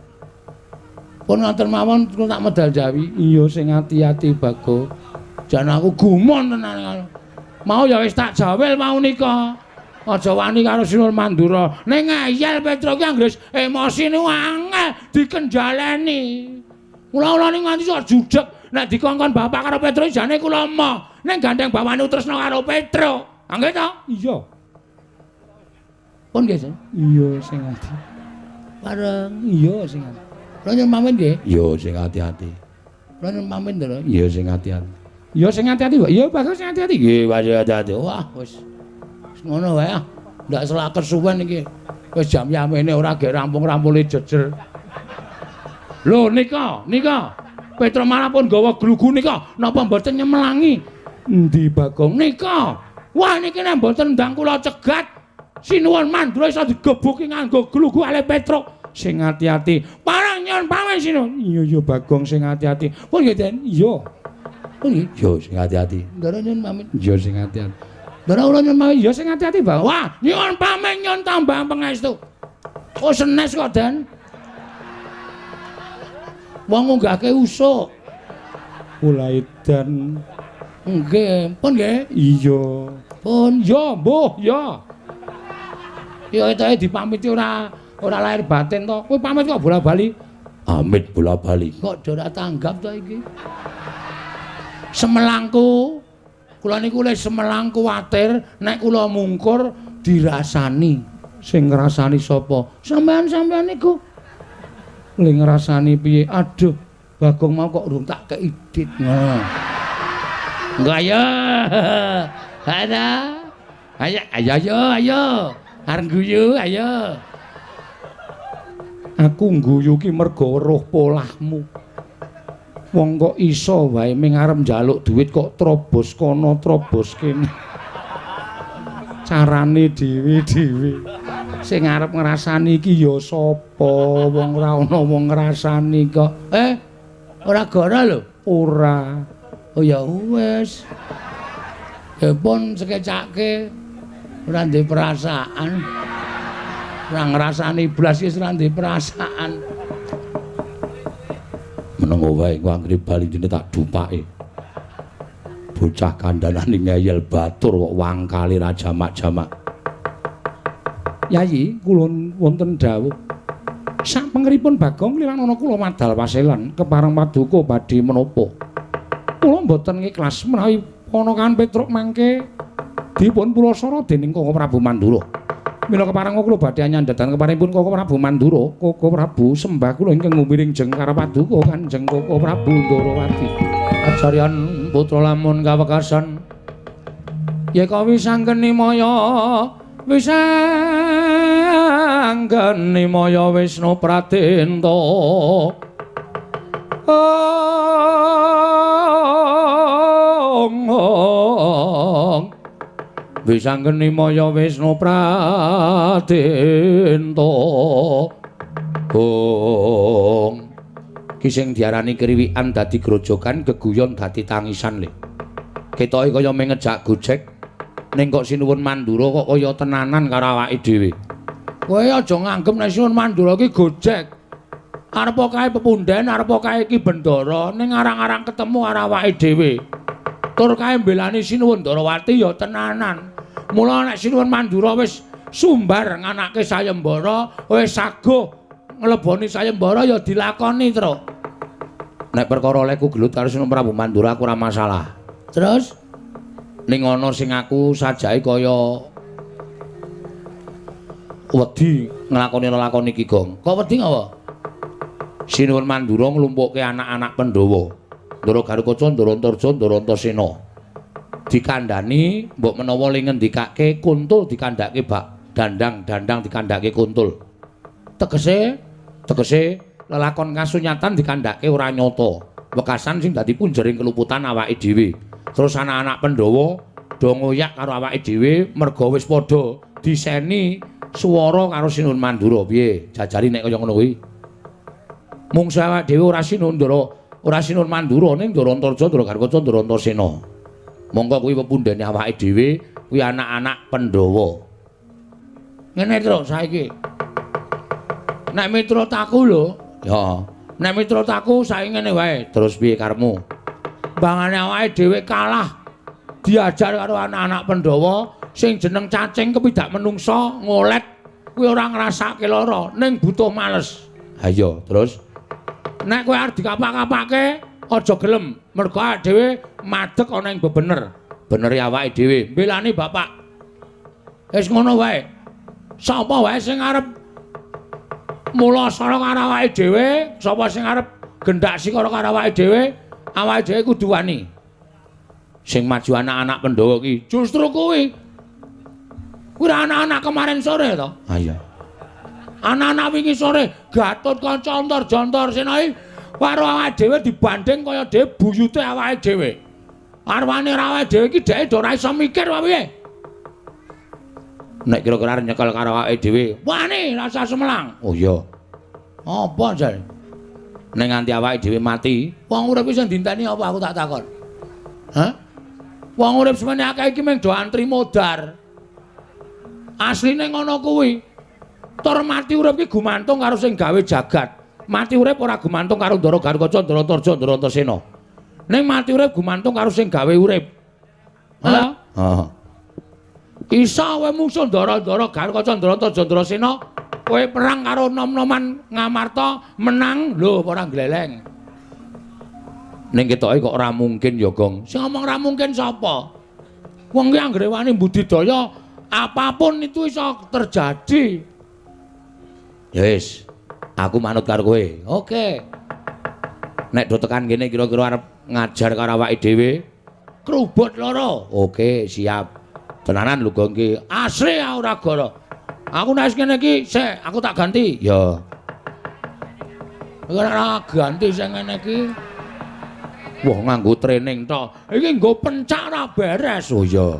Pun ngoten mawon kula tak medal jawi. Iya sing ati-ati Bagong. Jan aku gumun tenan. Mau ya wis tak jawel mau nika. Aja wani karo Sinuwun Mandura. Ning ngeyel Petruk ki anggere emosi niku angel dikenjaleni. Kula-kula niku nganti sok judeg nek dikongkon bapak karo Petruk jane kula emoh. Ning gandeng bawane tresna karo Petruk. Nggih to? Iya. Pun nggih, Sen? Iya sing ati. Bareng. Iya sing ati. Kula nyuwun pamit nggih. Iya sing ati-ati. Kula nyuwun pamit lho. Iya sing ati-ati. Iya sing ati-ati, Pak. Iya Bagong sing ati-ati. Nggih, ati-ati. Wah, wis. Wis ngono wae ah. Ndak selak kesuwen iki. Wis jam yamene ora gek rampung-rampule jejer. Lho nika, nika. Petruk malah pun gawa glugu nika. Napa mboten nyemelangi? Endi Bagong? Nika. Wah niki nek mboten ndang kula cegat, Sinuwun Mandura iso digebuki nganggo glugu ale Petruk. Sing ati-ati. Parang nyuwun pamit Sinuwun. Iya ya Bagong sing ati-ati. Pun nggih, Den. Iya. Pun nggih. Yo sing ati-ati. Ndara nyuwun pamit. Yo sing ati-ati. Ndara kula nyuwun pamit. Yo sing ati-ati, Bang. Wah, nyuwun pamit nyuwun tambah pangestu. Oh senes kok, Dan. Wong ngunggahke usuk. Kula edan. Nggih, pun nggih. Iya. Pun ya, mbuh ya. Ya ketoke dipamiti ora lahir batin to. Kowe pamit kok bola-bali. Amit bola-bali. Kok ora tanggap to iki? Semelangku. Kula niku le semelang kuwatir nek kula mungkur dirasani. Sing ngrasani sapa? Sampean-sampean niku. Le ngrasani piye? Aduh, Bagong mau kok urung tak kei dit. Ngono. Engko ayo. Ada. Ayo ayo ayo ayo. Arep guyu ayo. Aku ngguyu ki mergo weruh polahmu. Wong kok iso wae ming arep njaluk duit kok trobos kono trobos kene. Carane dhewe-dhewe. Sing arep ngrasani iki ya sapa? Wong ora ana wong ngrasani kok. Ora goro lho. Ora. Oh ya wis. Ya pun sekecake ora ndek perasaan. Ora ngrasani blas iki ora ndek perasaan. Menengo wae ku anggere bali dene tak dupake. Bocah kandhanane ngeyel batur kok wangkale ra jamak-jamak. Yayi, kula wonten dawuh. Sapengeripun Bagong lilan ana kula madal paselan kepareng paduka badhe menapa. Kula mboten ngikhlas menawi Ponokawan Petruk mangke dipun pulasara dening Koko Prabu Mandura. Mila kepareng kula badhe anyandhadan keparengipun Koko Prabu Mandura, Koko Prabu sembah kula ingkang ngumiring jeng karo paduka Kanjeng Koko Prabu Ndarawati. Ajaryan putra lamun kawekasan yeka wisanggeni maya wisanggeni maya Wisnu Pradenta. Ong wisanggeni maya Wisnu Pradenta. Ong ki sing diarani kriwikan dadi grojogan, geguyon dadi tangisan le. Ketoke kaya mung ngejak gojek ning kok Sinuwun Mandura kok kaya tenanan karo awake dhewe. Kowe aja nganggep nek Sinuwun Mandura ki gojek. Arep kae pepunden, arep kae ki bendara, ning arang-arang ketemu karo awake dhewe. Tur kae mbelani Sinuwun Ndarawati ya tenanan. Mula nek Sinuwun Mandura wis sumbar nganake sayembara, wis saguh ngleboni sayembara ya dilakoni, Truk. Nek perkara olehku gelut karo Sinuwun Prabu Mandura aku ora masalah. Terus ning ana sing aku sajake kaya wedi nglakoni lelakon iki, Gong. Kok wedi ngapa? Sinuwun Mandura nglumpukke anak-anak Pandhawa. Ndara Garukaca, Ndara Antarja, Ndara Antasena. Dikandhani mbok menawa le ngendikake kuntul dikandhake bak dandang, dandang dikandhake kuntul. Tegese lelakon kasunyatan dikandhake ora nyata. Wekasan sing dadi punjering keluputan awake dhewe. Terus anak-anak Pandhawa do ngoyak karo awake dhewe merga wis padha diseni swara karo Sinuwun Mandura. Piye? Jajari nek kaya ngono kuwi. Mungsu awake dhewe ora Sinuwun Ndara, ora Sinuwun Mandura ning Ndara Antarja, Ndara Garukaca, Ndara Antasena. Monggo kuwi pepundhene awake dhewe, kuwi anak-anak Pandhawa. Ngene terus saiki. Nek miturut aku lho, ya. Nek miturut aku saiki ngene wae. Terus piye karepmu? Bangane awake dhewe kalah diajar karo anak-anak Pandhawa sing jeneng cacing kepidak menungsa ngolet kuwi ora ngrasake lara ning butuh males. Ha iya, terus nek kowe arep dikapak-kapake aja gelem mergo awake dhewe madeg ana ing bebener. Benere awake dhewe mbelani bapak. Wis ngono wae. Sapa wae sing arep mulasara karo awake dhewe, sapa sing arep gendak sikara karo awake dhewe, awake dhewe kudu wani. Sing maju anak-anak Pandhawa ki justru kuwi. Kuwi anak-anak kemarin sore to? Ha iya. Anak-anak wingi sore Gatotkaca Antarja Antasena iki karo awake dhewe dibanding kaya dhewe buyute awake dhewe. Arwane ora awake dhewe iki dheke do ora iso mikir apa piye. Nek kira-kira arep nyekel karo awake dhewe, wani rasa semelang. Oh iya. Apa jare? Nek nganti awake dhewe mati, wong urip iki sing dinteni apa aku tak takon. Hah? Wong urip semene akeh iki mung do antri modar. Asline ngono kuwi. Tur mati urip iki gumantung karo sing gawe jagat. Mati urip ora gumantung karo Ndara Garukaca, Ndara Antarja, Ndara Antasena. Ning mati urip gumantung karo sing gawe urip. Hah? Heeh. Isa kowe mungsuh Ndara-ndara Garukaca, Ndara Antarja, Ndara Sena, kowe perang karo nom-noman Ngamarta menang lho ora gleleng. Ning ketoke kok ora mungkin ya, Gong. Sing ngomong ora mungkin sapa? Wong ki anggere wani budidaya apapun itu iso terjadi. Ya wis, aku manut karo kowe. Oke. Nek do tekan kene kira-kira arep ngajar karo awake dhewe, krubut loro. Oke, siap. Tenanan lho Gong ki. Asli ora gara. Aku nek wis ngene iki, sik aku tak ganti. Ya. Ora ganti sing ngene iki. Wah, nganggo training tok. Iki nggo pencak ora beres. Oh iya.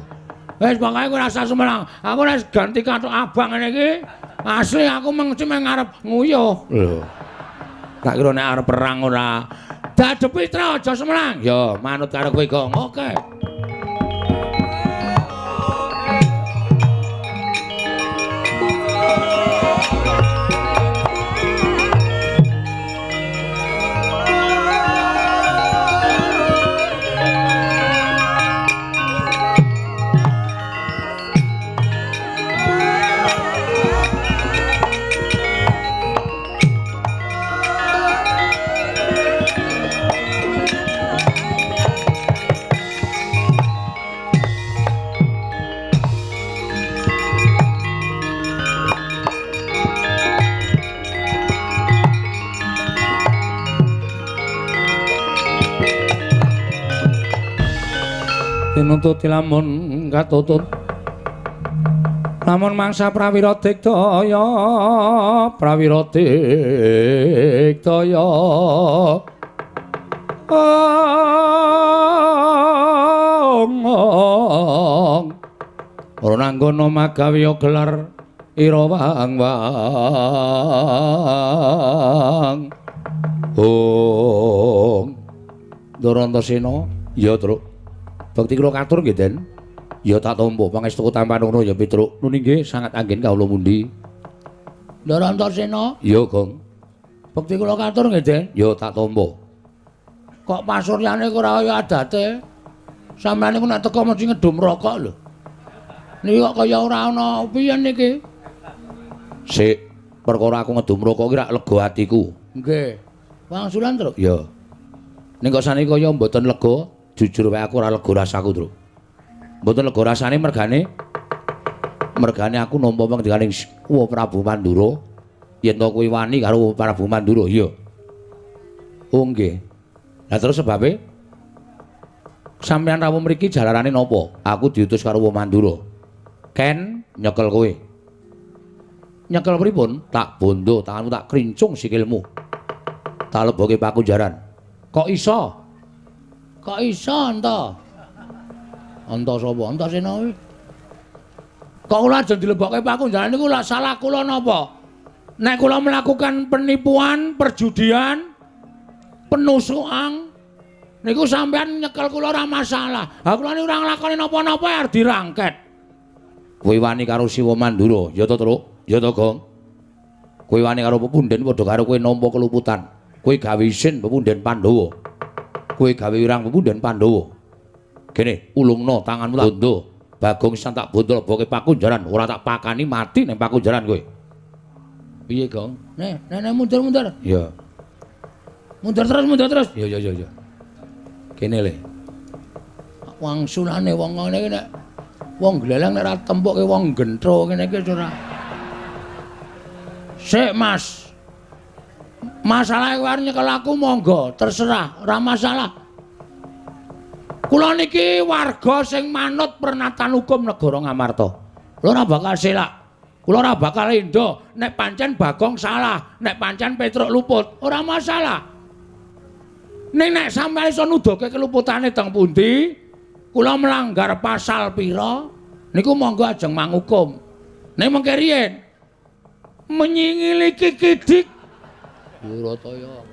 Wis pokoke kowe rasa sumelang. Aku nek ganti kathok abang ngene iki, asli aku mengci meng arep nguyuh. Lho. Tak kira nek arep perang ora. Dadepi tra aja sumelang. Ya, manut karo kowe, Gong. Oke. Tinututi lamun katutut lamun mangsa prawira digdaya prawira digdaya ora nanggono magawe gelar ira wang wang ong Ndara Antasena ya Truk. Bekti kula katur nggih, Den. Ya tak tampa pangestu tampan ngono ya Petruk. Nuni nggih sangat anggen kawula mundi. Ndara Antasena? Ya, Gong. Bekti kula katur nggih, Den. Ya tak tampa. Kok pasuryane ora kaya adate? Sampeyan niku nek teko mesti ngedum rokok lho. Niki kok kaya ora ana piye niki? Sik, perkara aku ngedum rokok ki rak lega atiku. Nggih. Wangsulan, Truk? Ya. Ning kok saniki kaya mboten lega. Jujur wae aku ora lega rasaku, Truk. Mboten lega rasane mergane aku nampa pangandikaning Wa Prabu Mandura yen to kuwi wani karo Prabu Mandura, iya. Oh nggih. Lah terus sebabe sampeyan rawuh mriki jalarane napa? Aku diutus karo Wa Mandura. Ken nyekel kowe. Nyekel pripun? Tak bondo tanganmu tak krincung sikilmu. Tak leboke pakunjaran. Kok iso? Kok iso enta? Enta sapa? Antasena kuwi. Kok kula ajeng dilebokke pakunjaran niku lak salah kula napa? Nek kula melakukan penipuan, perjudian, penusukan niku sampean nyekel kula ora masalah. Ha kula niku ora nglakoni napa-napa arep dirangket. Kowe wani karo Siwa Mandura, ya to, Truk? Ya to, Gong? Kowe wani karo pepunden padha karo kowe nampa keluputan. Kowe gawe isin pepunden Pandhawa. Kowe gawe wirang pepunden Pandhawa. Kene ulungno tanganmu tak bondo. Bagong sisan tak bondo leboke pakunjaran, ora tak pakani mati ning pakunjaran kowe. Piye, Gong? Nih, nih mundur-mundur. Iya. Mundur terus, mundur terus. Iya, iya, iya, iya. Kene le. Wangsulane wong ngene iki nek wong gleleng nek ora tempukke wong gentro ngene iki ora. Sik, Mas. Masalahe kowe arep nyekel aku monggo, terserah, ora masalah. Kula niki warga sing manut pernatan hukum negara Ngamarta. Kula ora bakal selak. Kula ora bakal endo nek pancen Bagong salah, nek pancen Petruk luput, ora masalah. Ning nek sampeyan iso nuduhke keluputane teng pundi, kula melanggar pasal pira, niku monggo ajeng mangukum. Ning mengke riyen menyingili kikidik Durataya.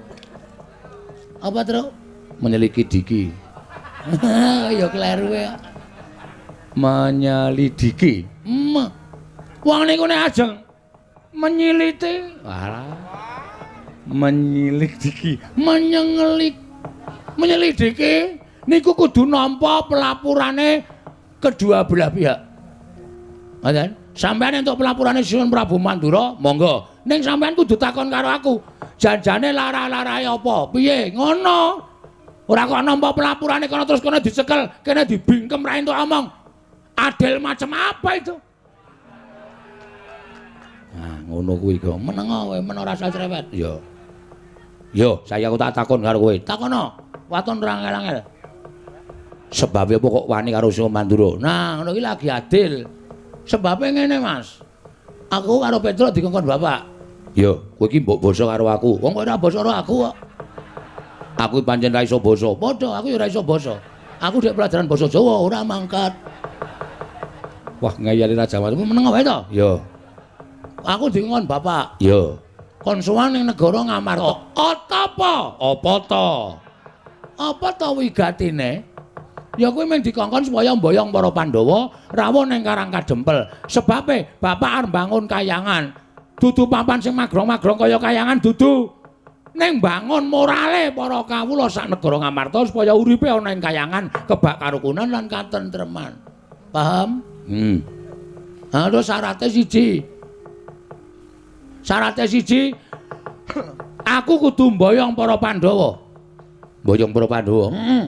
Apa, Truk? Menyeliki diki. Ya kleru ya. Menyelidiki. Wong niku nek ajeng menyiliti, walah. Menyelidiki, menyengelik. Menyelidiki niku kudu nampa pelapurane kedua belah pihak. Ngoten. Sampeyan entuk pelapurane Sinuwun Prabu Mandura, monggo. Ning sampeyan kudu takon karo aku. Janjane lara-larae apa? Piye? Ngono. Ora kok nampa pelapurane kono terus kono dicekel, kene dibingkem ra entuk omong. Adil macam apa itu? Nah, ngono kuwi kok. Menengo kowe, men ora usah cerewet. Ya. Yo, saya aku tak takon karo kowe. Takono. Waton ora angel-angel. Sebabe apa kok wani karo Sinuwun Mandura? Nah, ngono iki lagi adil. Sebabe ngene, Mas. Aku karo Petruk dikongkon bapak. Yo, kowe iki mbok basa karo aku. Wong kok ora basa karo aku kok. Aku pancen ra iso basa. Padha, aku ya ora iso basa. Aku dhek pelajaran basa Jawa ora mangkat. Wah, ngeyeli Raja Wali. Meneng wae to? Yo. Aku dikongkon bapak. Yo. Kon sowan ning negara Ngamarta. Apa? Apa to? Apa to wigatine? Ya kuwi mung dikongkon supaya mboyong para Pandhawa rawuh ning Karang Kadempel. Sebabe bapak arep mbangun kayangan. Dudu papan sing magrong-magrong kaya kayangan dudu. Ning mbangun morale para kawula sak negara Ngamarta supaya uripe ana ing kayangan kebak karukunan lan katentreman. Paham? Ha terus syarate siji. Syarate siji, aku kudu mboyong para Pandhawa. Mboyong para Pandhawa. Heeh.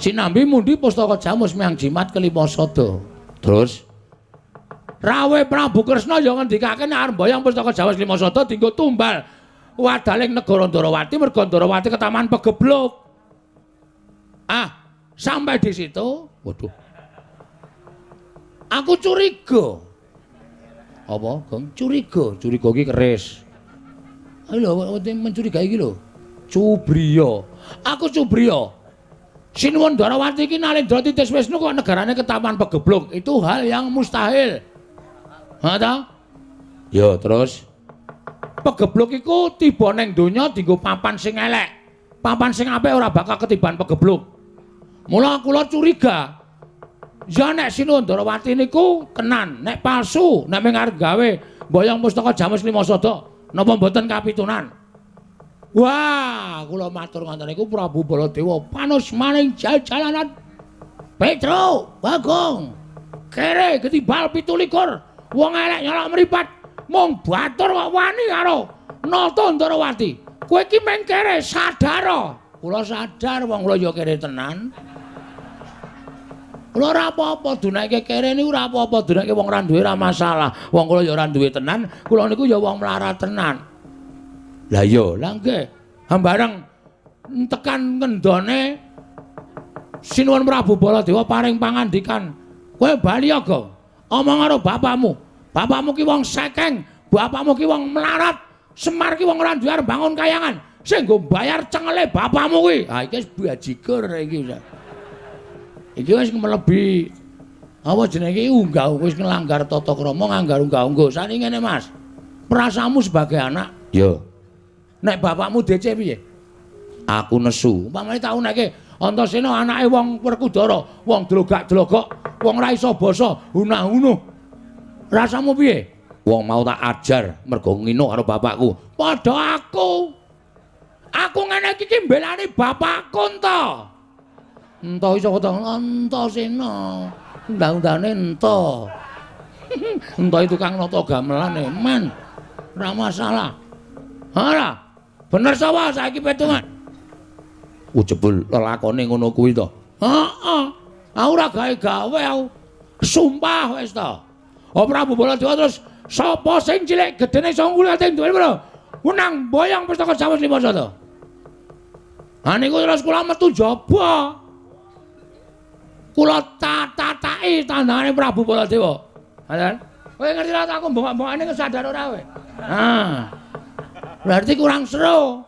Sinambi mundi pustaka jamus miang jimat kelima sada. Terus Rawe Prabu Kresna ya ngendikake nek arep mboyong pustaka jamus lima sada dienggo tumbal wadaling negara Ndarawati merga Ndarawati ketaman pegebluk. Ah, sampai di situ, waduh. Aku curiga. Apa, Gong? Curiga, curiga iki keris. Ayo lho, mencurigai iki lho. Cubriya. Aku cubriya. Sinuwun Ndarawati iki Nalendra Titis Wisnu kok negarane ketaman pegebluk. Itu hal yang mustahil. Ha ta? Ya, terus pegebluk iku tiba ning donya dienggo papan sing elek. Papan sing apik ora bakal ketiban pegebluk. Mula kula curiga. Ya nek Sinuwun Ndarawati niku tenan, nek palsu, nek mung arep gawe mboyong pustaka jamus lima sada, napa mboten kapitunan? Wah, kula matur ngoten niku Prabu Baladewa panus maning jalanan. Petro, Bagong. Kere ketibal 27. Wong elek nyolok mripat. Mung batur kok wani karo Nata Ndarawati. Kowe iki mung kere sadar. Kula sadar wong kula ya kere tenan. Kula ora apa-apa dunake kere niku ora apa-apa, dunake wong ora duwe ora masalah. Wong kula ya ora duwe tenan, kula niku ya wong melarat tenan. Lah iya, lah nggih. Hambareng tekan ngendone Sinuwun Prabu Baladewa paring pangandikan, "Kowe bali ya, Gong. Omong karo bapakmu. Bapakmu ki wong sekeng, bapakmu ki wong melarat. Semar ki wong ora duwe arep bangun kayangan. Sing nggo bayar cengele bapakmu kuwi." Ha iki wis bajigur iki. Iki wis mlebi apa jenenge iki unggah wis nglanggar tata krama, nganggar unggah-ungguh. Saniki ngene, Mas. Perasaanmu sebagai anak, ya. Nek bapakmu DC piye? Aku nesu. Umpamane tau neke Antasena anake wong Werkudara, wong dlogak-dlogok, wong ora iso basa, hunah-hunuh. Rasamu piye? Wong mau tak ajar mergo ngino karo bapakku. Padha aku. Aku ngene iki ki mbelani bapakku ento. Ento iso kata Antasena. Undang-undane ento. Ento tukang nata gamelane, men. Ora masalah. Ora. Bener sapa saiki petungan? Jebul lelakone ngono kuwi to. Heeh. Aku ora gawe-gawe aku. Sumpah wis to. Oh Prabu Baladewa terus sapa sing cilik gedene iso ngulate duwe lho. Menang boyong pustaka Jawa lima sada. Ha niku terus kula metu jaba. Kula tatataki tandangane Prabu Baladewa. Ngoten. Kowe ngerti ra aku mbongok-mbongane sadar ora kowe? Ha. Berarti kurang seru.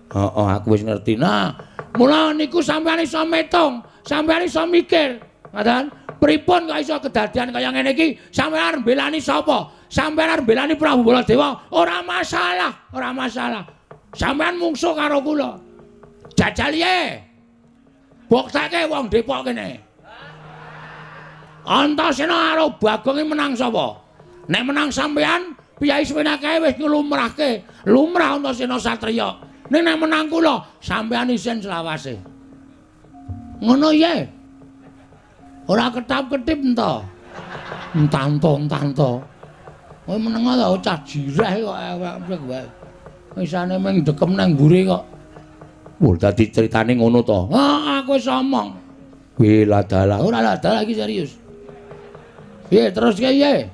Heeh, aku wis ngerti. Nah, mula niku sampeyan iso metung, sampeyan iso mikir. Ngoten. Pripun kok iso kedadian kaya ngene iki? Sampeyan arep mbelani sapa? Sampeyan arep mbelani Prabu Baladewa? Ora masalah, ora masalah. Sampeyan mungsuh karo kula. Jajal ye. Bukteke wong Depok kene. Antasena karo Bagong iki menang sapa? Nek menang sampean, piyai semene kae wis nglumrahke. Lumrah Antasena satriya. Ning nek menang kula, sampean isin selawase. Ngono ye. Ora ketap-ketip ento. Entanto-entanto. Kowe meneng ta cah jireh kok awake wae. Isane mung dekem nang mburi kok. Wah, dadi critane ngono to. Ah, aku wis omong. Kuwi ladalah. Ora ladalah iki serius. Piye terus piye?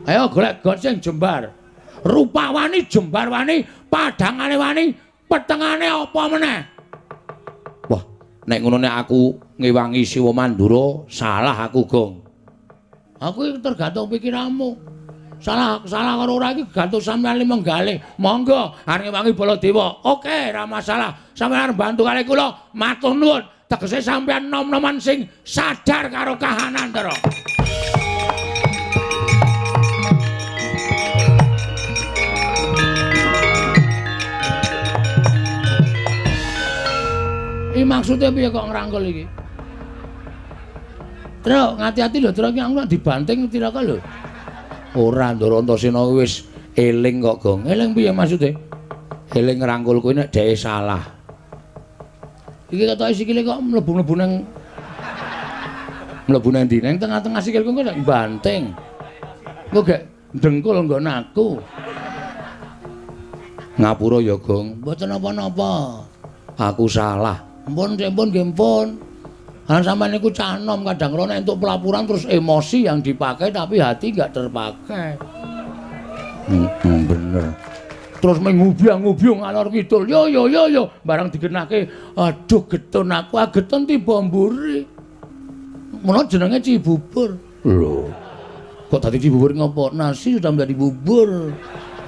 Ayo golek got sing jembar. Rupa wani, jembar wani, padhangane wani, petengane apa meneh? Wah, nek ngono nek aku ngewangi Siwa Mandura, salah aku, Gong. Aku iki tergantung pikiranmu. Salah salah karo ora iki gantung sampeyan menggalih. Monggo arep ngewangi Baladewa. Oke, ora masalah. Sampeyan arep bantu kali kula, matur nuwun. Tegese sampeyan nom-noman sing sadar karo kahanan, Ndara. Iki maksudnya piye kok ngrangkul iki? Truk, ngati-ati lho, Truk, iki aku nek dibanting cilaka lho. Ora, Ndara Antasena wis eling kok, Gong. Eling piye maksude? Eling ngrangkul kuwi nek dheke salah. Iki ketoke sikile kok mlebu-mlebu nang mlebu nang ndi? Nang tengah-tengah sikilku kok nek banting. Engko gek dengkul nggon aku. Ngapura ya, Gong. Mboten napa-napa. Aku salah. Ampun, ampun, nggih ampun. Karena sampean niku cah nom kadang rono entuk pelaporan terus emosi yang dipakai tapi hati enggak terpakai. Bener. Terus mengubyang-ngubyung ngalor kidul. Yo yo yo yo, barang digenahke, aduh getun aku, ah getun tiba mburi. Mula jenenge Cibubur. Lho. Kok dadi Cibubur ngopo? Nasi sudah menjadi bubur.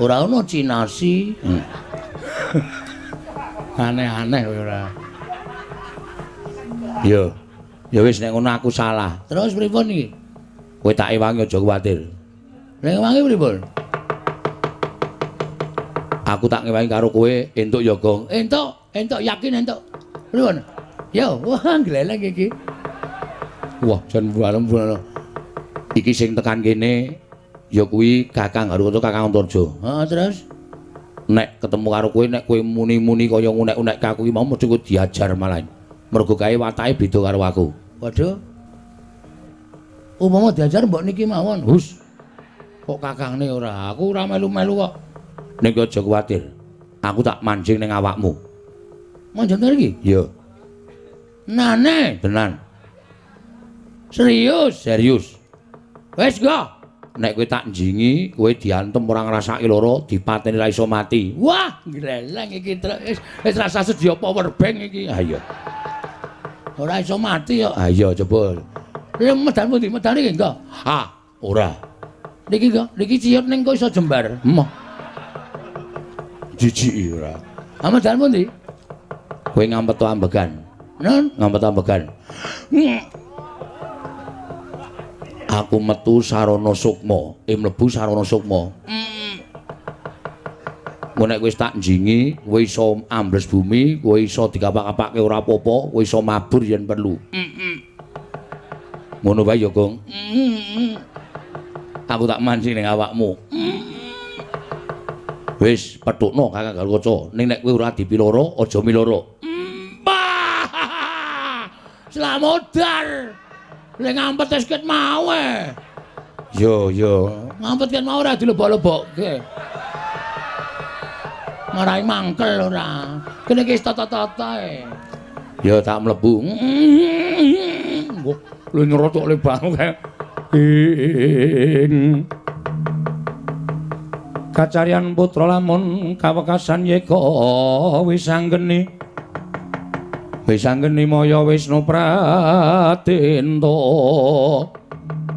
Ora ono cinasi. Aneh-aneh ora. Yo. Ya wis nek ngono aku salah. Terus pripun iki? Kowe tak ewangi aja kuwatir. Nek ewangi pripun? Aku tak ngewangi karo kowe entuk ya, Gong. Entuk, entuk yakin entuk. Pripun? Yo, wah gleleng iki. Wah, jan bareng. Iki sing tekan kene ya kuwi Kakang Harukaca, Kakang Antarja. Heeh, terus nek ketemu karo kowe nek kowe muni-muni kaya ngunek-unek aku iki mau mesti kowe diajar malah. Mergo kae watake beda karo aku. Waduh. Umpama diajar mbok niki mawon. Hus. Kok kakangne ora? Aku ora melu-melu kok. Ning aja kuwatir. Aku tak manjing ning awakmu. Manjing iki? Iya. Nane, tenan. Serius, serius. Wis go. Nek kowe tak njingi, kowe diantem ora ngrasake lara, dipateni ra iso mati. Wah, gleleng iki wis wis rasa sedia power bank iki. Ha iya. Ora iso mati kok. Ha iya coba. Lha medan pundi? Medan iki engko. Ha, ora. Niki kok, niki ciut ning kok iso jembar. Emoh. Jijiki ora. Ha medan pundi? Kowe ngampet ambegan. Nun, ngampet ambegan. Aku metu sarana sukma, mlebu sarana sukma. Engko nek wis tak njingi, kowe iso ambles bumi, kowe iso dikapak-kapake ora apa-apa, kowe iso mabur yen perlu. Ngono wae ya, Gong. Aku tak mancing ning awakmu. Wis petukno Kakang Garukaca, ning nek kowe ora dipiloro, aja miloro. Slamodar. Lek ngampet wis ket mau e. Yo yo, ngampet ket mau ora dilebok-lebokke. Marai mangkel ora. Kene iki wis tata-tata e. Ya tak mlebu. Wah, lho nyerocok le banget kae. Ing kacarian putra lamun kawekasan yeka wis anggeni. Wis anggeni maya Wisnu Pratenta.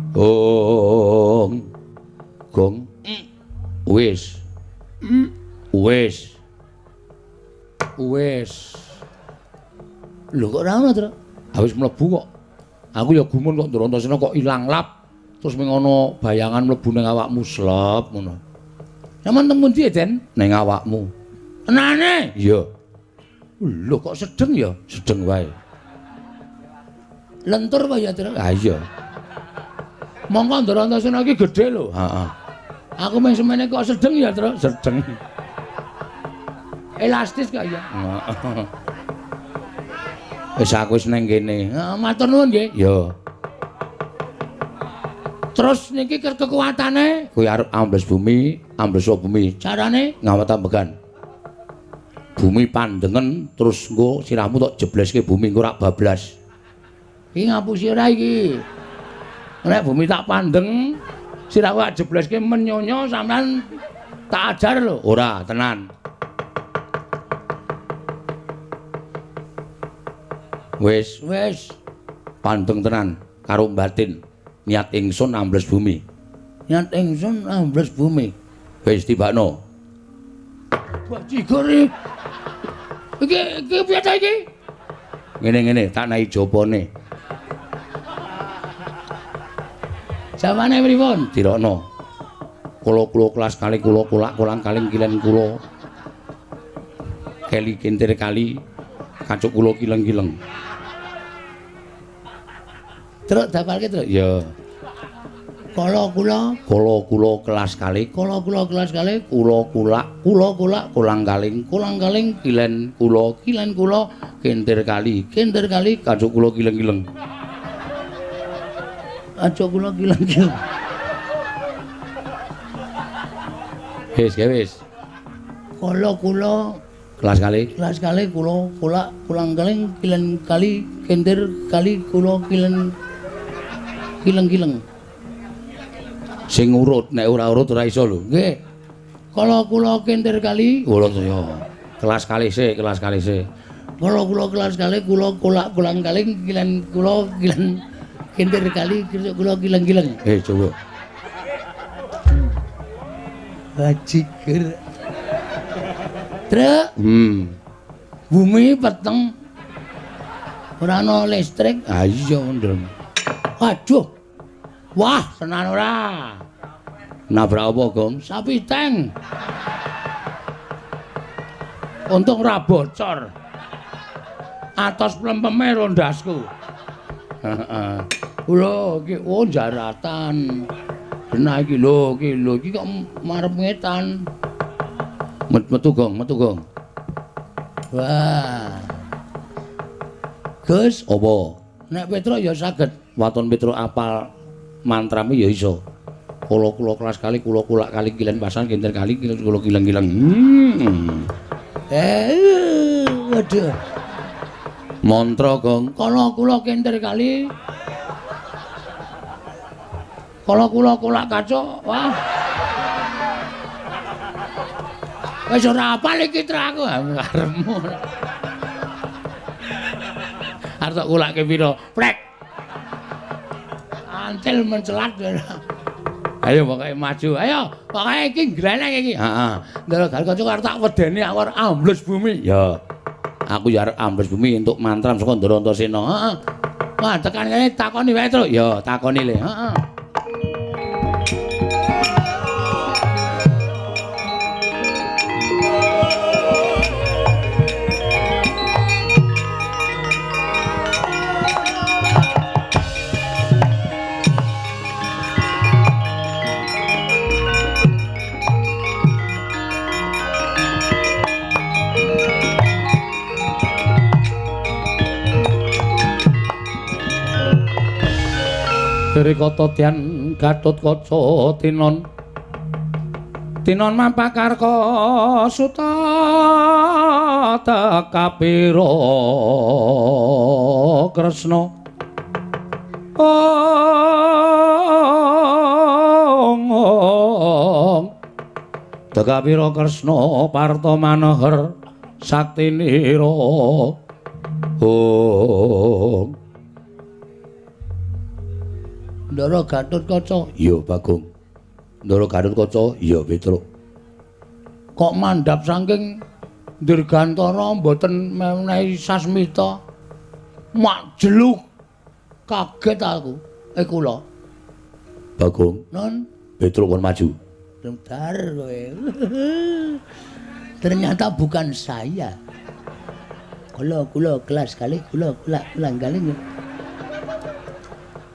Gong. Gong. Wis. Wis. Wis. Lho kok ora ono, Tru? Ha wis mlebu kok. Aku ya gumun kok Ndara Antasena kok ilang lap. Terus ming ana bayangan mlebu ning awakmu slep ngono. Sampeyan teng pundi, Den? Ning awakmu. Tenane? Iya. Lho kok sedeng ya? Sedeng wae. Lentur apa ya, Truk? Ha iya. Mongko Ndara Antasena iki gedhe lho. Heeh. Aku mung semene kok sedeng ya, Truk? Sedeng. Elastis kok ya. Heeh. Wis aku wis nang kene. Heeh, matur nuwun nggih. Ya. Terus niki kekuatane kuwi arep ambles bumi, ambles bumi. Carane ngawat ambegan. Bumi pandengen terus engko sirahmu tok jebleske bumi engko rak bablas. Iki ngapusi ora iki? Nek bumi tak pandeng, sirahku tak jebleske menyonyo sampean tak ajar lho. Ora, tenan. Wis, wis. Pandeng tenan karo batin. Niat ingsun ambles bumi. Niat ingsun ambles bumi. Wis tibakno. Bajigur iki. Iki iki piye ta iki? Ngene-ngene tak nahi jopone. Jawane pripun? Dirokno. Kula-kula kelas kali kula kulak kolang kaling kilen kula. Keli kintir kali kacuk kula kileng-kileng. Truk dapalke, Truk. Ya. Kala kula, kala kula kelas kali, kala kula kelas kali, kula kulak, kula kulak kolang kaling, kolang kaling kilen kula, kilen kula kintir kali, kintir kali kacuk kula kileng-kileng. Kacuk kula kileng-kileng. Wis, wis. Kala kula kelas kali, kelas kali kula kulak kolang kaling kilen kali kintir kali kula kilen kileng-kileng. Sing urut, nek ora urut ora iso lho. Nggih. Kala kula kintir kali, kula saya. Kelas kali sik, kelas kali sik. Kala kula kelas kali kula kulak kolang kaling kilen kula kilen kintir kali kula kileng-kileng. Coba. Bajigur. Truk. Bumi peteng. Ora ana listrik. Ha iya, Ndrem. Aduh. Wah, tenan ora. Nabrak apa, Gong? Sapi tank. Untung ora bocor. Atos plempeme rondasku. Heeh. Lho iki oh jaratan. Genah iki lho, iki lho iki kok marep ngetan. Metu Gong, metu Gong. Wah. Gus, apa? Nek Petruk ya saged. Waton Petruk apal mantrame ya iso. Kula-kula kelas kali, kula kulak kali kilen pasan kinten kali kilen kula kileng-kileng. Waduh. Mantra Gong. Kala kula kintir kali. Kala kula kulak kacuk. Wah. Wis ora apal iki tra aku karepmu. Arep tok kulake pira? Prek. Antil mencelat. Ayo pokoke maju. Ayo, pokoke iki gleneng iki. Heeh. Ndara Gatotkaca arep tak wedeni aku arep ambles bumi. Ya. Aku ya arep ambles bumi entuk mantram saka Ndara Antasena. Heeh. Wah, tekan kene takoni wae, Truk. Ya, takoni le. Heeh. Rikata Dian Gatotkaca tinon tinon mampakarka suta tekapira Kresna ong tekapira Kresna parta manohar saktinira ong. Ndara Gatotkaca. Iya, Bagong. Ndara Gatotkaca, iya, Petruk. Kok mandhap saking Dirgantara mboten menehi sasmita? Mak jeluk. Kaget aku. Kula. Bagong. Non, Petruk kon maju. Bentar kowe. Ternyata bukan saya. Kula kula kelas kali kula kula ulang kali.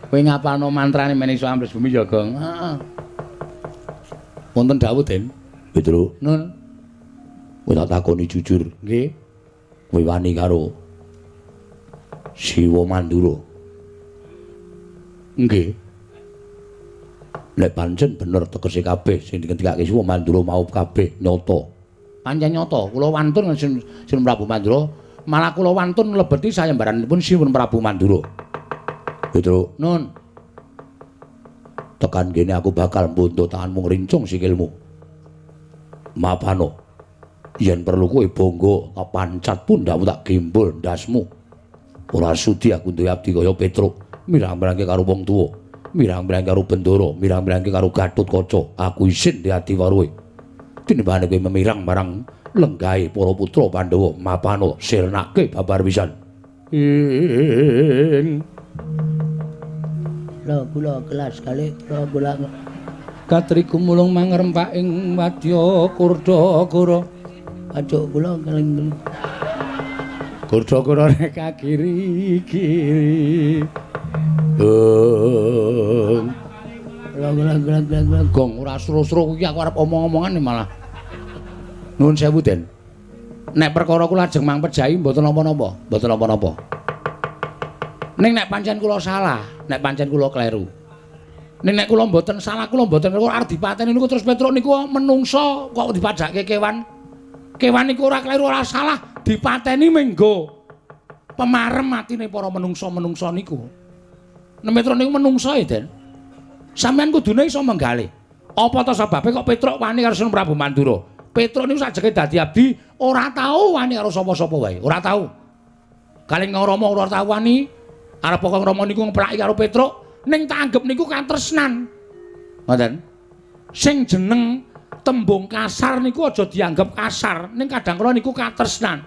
Kowe ngapalno mantrane men iso ambles bumi ya, Gong. Heeh. Wonten dawuh, Den. Petruk. Nun. Kowe tak takoni jujur. Nggih. Kowe wani karo Siwa Mandura? Nggih. Nek pancen bener tegese kabeh sing dingendikake Siwa Mandura mau kabeh nyata. Pancen nyata, kula wantun Sin Prabu Mandura, malah kula wantun mlebeti sayembaranipun Siwun Prabu Mandura. Petruk. Nun. Tekan kene aku bakal mbondo tanganmu ngrincung sikilmu. Mapano. Yen perlu kowe bangga, tak pancat pundhakmu tak gembol ndasmu. Ora sudi aku duwe abdi kaya Petruk, mirang-mirangke karo wong tuwa, mirang-mirangke karo Bendara, mirang-mirangke karo Gatotkaca. Aku isin di ati waruhe. Tinimbangane kowe memirang marang lenggahe para putra Pandhawa, mapano sirnake babar pisan. Ing Lho kula kelas kali kula kula Katri gumulung mangrempak ing wadya Kurdakara. Ajuk kula keling. Kurdakara rek kiri-kiri. Gong. Kula kula kula kula. Gong ora sro-sro kuwi aku arep omong-omongan malah. Nuwun sewu, Den. Nek perkara kula ajeng mangpejahi mboten napa-napa, mboten napa-napa. Ning nek pancen kula salah, nek pancen kula kleru. Ning nek kula mboten salah, kula mboten kleru arep dipateni niku terus Petruk niku menungsa kok dipajake kewan. Kewan niku ora kleru ora salah, dipateni menggo pemarem atine para menungsa-menungsa niku. Nek Petruk niku menungsa e, Den. Sampeyan kudune iso menggalih. Apa ta sebabe kok Petruk wani karo Sunan Prabu Mandura? Petruk niku sajeke dadi abdi ora tau wani karo sapa-sapa wae, ora tau. Kaling Rama ora tau wani. Arep kok Rama niku ngeplaki karo Petruk, ning tak anggep niku katresnan. Ngoten. Sing jeneng tembung kasar niku aja dianggep kasar, ning kadang kala niku katresnan.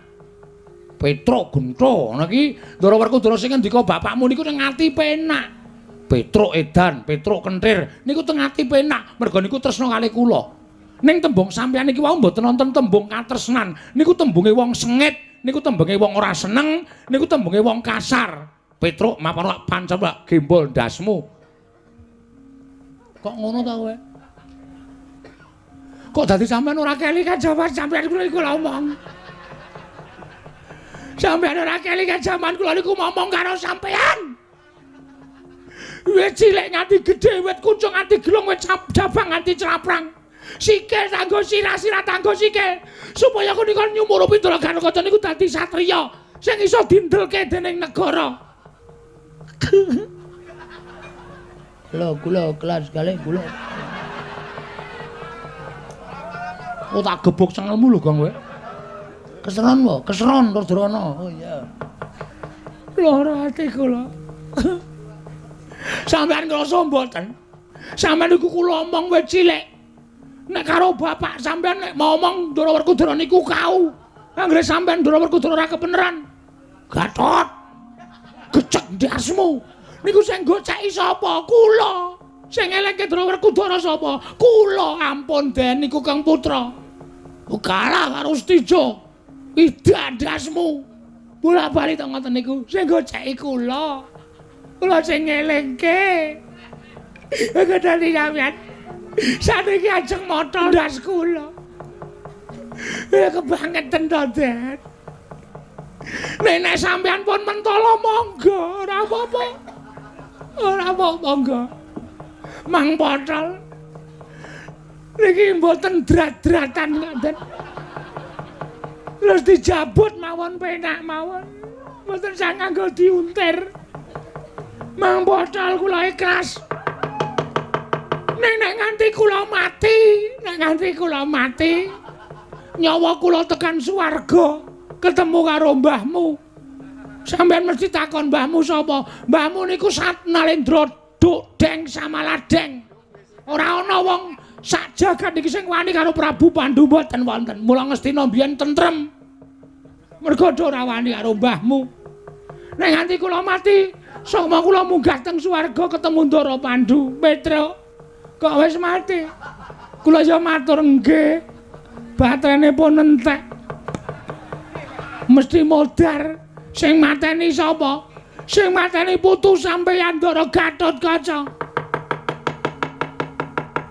Petruk gentho ngono iki Ndara Werkudara sing ngendika bapakmu niku ning ati penak. Petruk edan, Petruk kentir niku teng ati penak, merga niku tresna kalih kula. Ning tembung sampeyan iki wau mboten wonten tembung katresnan, niku tembunge wong sengit, niku tembunge wong ora seneng, niku tembunge wong kasar. Petruk mapan lak pancen lak gembol ndasmu. Kok ngono ta kowe? Kok dadi sampean ora kelingan jaman sampean kula iku ngomong. Sampean ora kelingan jaman kula niku ngomong karo sampean. Wit cilik nganti gedhe, wit kuncung nganti gelung, wit jabang nganti craprang. Sikil tanggo sirah, sirah tanggo sikil. Supaya aku niku nyumurupi Ndara Gatotkaca niku dadi satriya sing iso dindelke dening negara. Lho kula kelas kali kula. Oh tak gebuk cengelmu lho, Gong kowe. Keseron wae, keseron Rudrono. Oh iya. Lara ati kula. Sampeyan ngrasa mboten? Sampeyan niku kula omong wit cilik. Nek karo bapak sampeyan nek ngomong Ndara Werkudara niku kau. Anggere sampeyan Ndara Werkudara ora kebeneran. Gatot. Gecek ndasmu. Niku sing goceki sapa? Kula. Sing eleke Ndara Werkudara sapa? Kula. Ampun Den niku Kang Putra. Kalah karo Setija. Idak ndasmu. Bola-bali to ngoten niku. Sing goceki kula. Kula sing ngelingke. Kok dadi sampeyan. Saniki ajeng motho ndas kula. Kebangeten to, Den. Nek sampeyan pun mentala monggo, ora apa-apa. Ora apa-apa monggo. Mang potol. Niki mboten drat-dratan ngoten. Terus dijabut mawon penak mawon. Mboten sang nganggo diuntir. Mang potol kula ikhlas. Nek nganti kula mati, nek nganti kula mati, nyawa kula tekan swarga, ketemu karo mbahmu. Sampeyan mesti takon mbahmu sapa? Mbahmu niku Sat Nalendra Duk Deng Samaladeng. Ora ana wong sak jagat iki sing wani karo Prabu Pandu mboten wonten. Mula Ngastina mbiyen tentrem. Mergo ora wani karo mbahmu. Nek nganti kula mati, sukma kula munggah teng swarga ketemu Ndara Pandu. Petruk, kok wis mati? Kula ya matur nggih. Baterene pun entek. Mesti modar. Sing mateni sapa? Sing mateni putu sampeyan Ndara Gatotkaca.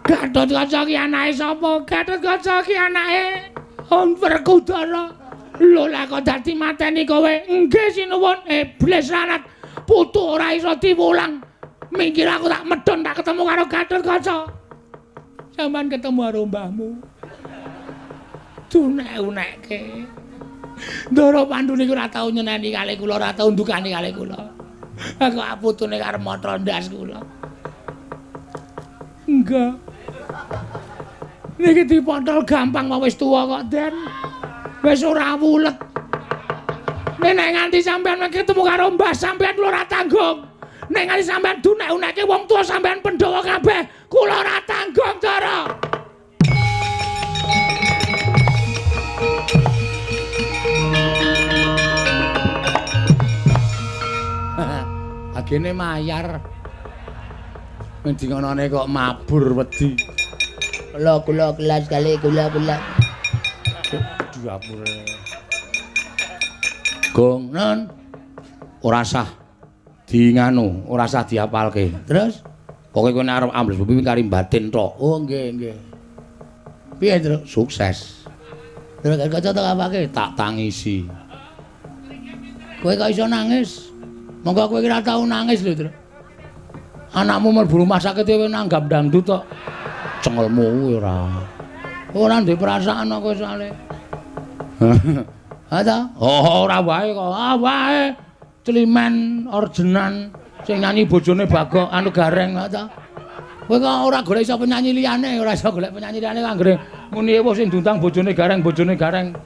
Gatotkaca ki anake sapa? Gatotkaca ki anake Werkudara. Lho lah kok dadi mateni kowe? Nggih sinuwun. Iblis lanat. Putu ora iso diwulang. Minggir aku tak medhon tak ketemu karo Gatotkaca. Sampeyan ketemu karo mbahmu. Dunek-unekke. Ndara Pandu niku ora tau nyeneni kalih kula, ora tau ndukani kalih kula. Kok putune karo matra ndas kula. Enggak. Niki dipotol gampang wae wis tuwa kok, Den. Wis ora wulet. Nek nganti sampeyan ketemu karo mbah sampeyan kula ora tanggung. Nek nganti sampeyan dunek-unekke wong tuwa sampeyan Pandhawa kabeh, kula ora tanggung, Ndara. Agene mayar. Ngendi ngonone kok mabur wedi. Kula kula kelas kali kula kula. Diapure. Gong non ora sah di nganu, ora sah diapalke. Terus pokoke kowe nek arep ambles bumi kari batin tok. Oh nggih nggih. Piye, Truk? Sukses. Terus kaca tok apake? Tak tangisi. Kowe kok iso nangis? Monggo kowe ora tau nangis lho, Truk. Anakmu mlebu rumah sakit kowe nanggap dangdut tok. Cengelmu kuwi ora. Ora ndek perasaan kok soalé. Ha ta? Oh, ora wae kok. Ah wae. Climen orjenan sing nyanyi bojone Bagok anu Gareng ha ta. Kowe kok ora golek iso penyanyi liyane, ora iso golek penyanyi liyane anggere muni ewuh sing diundang bojone Gareng, bojone Gareng.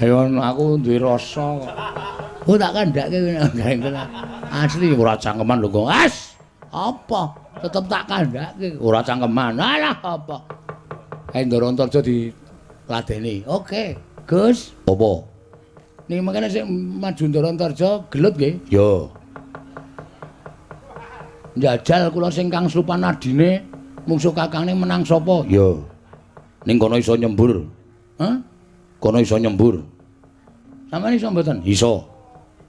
Ayo aku duwe rasa kok. Oh tak kandhake Gareng tenan. Asli ora cangkeman lho kok. As, apa? Tetep tak kandhake. Ora cangkeman. Alah apa? Ayo Ndara Antarja diladeni. Oke, Gus. Apa? Niki mangkene sing maju Ndara Antarja gelut nggih? Ya. Njajal kula sing kang slupan adine mungsuh kakangne menang sapa? Ya. Ning kono iso nyembur. Hah? Kono iso nyembur. Sampeyan iso mboten? Iso.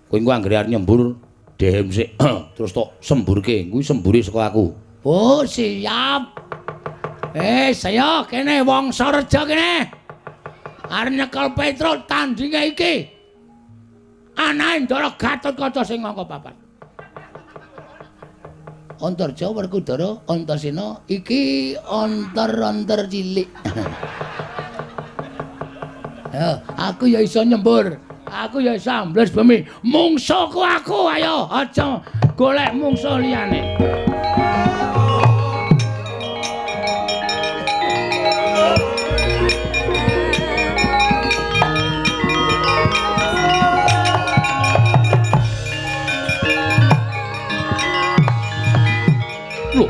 Kowe engko anggere arep nyembur dehem sik terus tok semburke. Kuwi sembure saka aku. Oh, siap. Saya kene wong Sareja kene. Arep nyekel Petruk tandinge iki. Anake Ndara Gatotkaca sing angka papat. Antarja Werkudara Antasena iki antar-antar cilik. Ya, aku ya iso nyembur. Aku ya iso ambles bumi. Mungsuhku aku, ayo aja golek mungsuh liyane. Lho.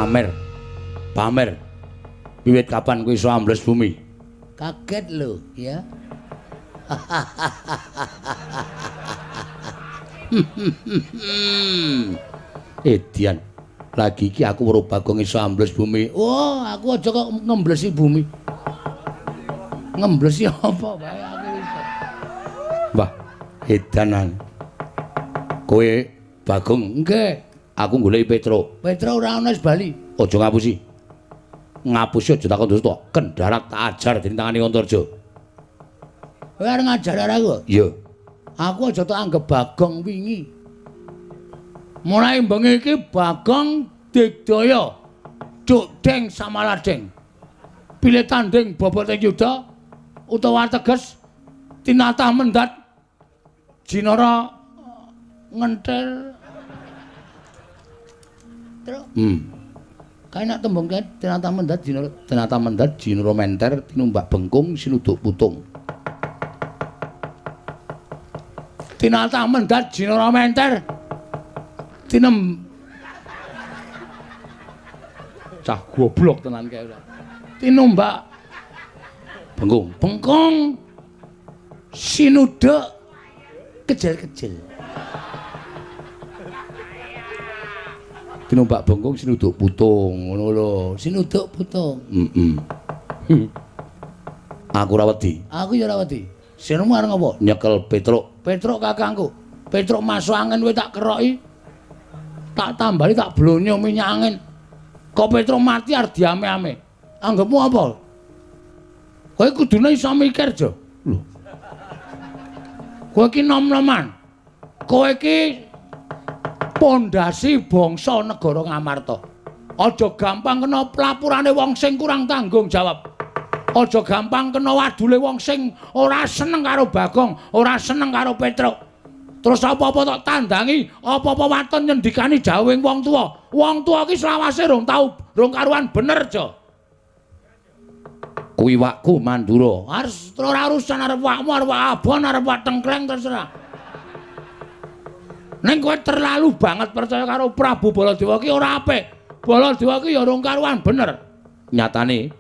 Pamer. Pamer. Wiwit kapan kowe iso ambles bumi? Kaget lho, ya. Edian, lagi iki aku weruh Bagong iso ambles bumi. Oh, aku aja kok ngemblesi bumi. Ngemblesi apa wae aku iso. Wah, edanan. Kowe Bagong, nggih. Aku goleki Petruk. Petruk ora ana wis bali. Aja ngapusi. Ngapusi aja takon dosa tok. Kendharat tak ajar dening tangane Antarja. Kowe arep ngajar aku? Iya. Aku aja tok anggep Bagong wingi. Mulai bengi iki Bagong digdaya. Duk deng samaladeng. Pilih tanding boboting yuda utawa teges tinatah mendat jinara ngenthel. Truk. Kae nek tembung kae tinatah mendat jinara, tinatah mendat jinara menter tinumbak bengkung sinuduk putung. Tinatah mendat jinara menter tinem cah goblok tenan kae ora. Tinumbak bengkung, bengkung Sinuduk kecil-kecil. Tinumbak bengkung sinuduk putung ngono lho. Sinuduk putung. Heeh. Aku ora wedi. Aku ya ora wedi. Sirmu arep ngopo? Nyekel Petruk. Petruk kakangku. Petruk masuk angin kowe tak keroki. Tak tambali tak blonyo minyak angin. Kok Petruk mati arep diame-ame. Anggepmu apa? Kowe kudune iso mikir, Jo. Lho. Kowe iki nom-noman. Kowe iki pondasi bangsa negara Ngamarta. Aja gampang kena pelapurane wong sing kurang tanggung jawab. Aja gampang kena wadule wong sing ora seneng karo Bagong, ora seneng karo Petruk. Terus apa-apa tok tandangi, apa-apa waton nyendikani jawing wong tuwa. Wong tuwa iki selawase rong tau, rong karuan bener, Jo. Kuwi wakku Mandura. Harus ora urusan arep wakmu, arep wak abon, arep wak tengkleng terserah. Ning kowe terlalu banget percaya karo Prabu Baladewa ki ora apik. Baladewa ki ya rong karuan bener. Nyatane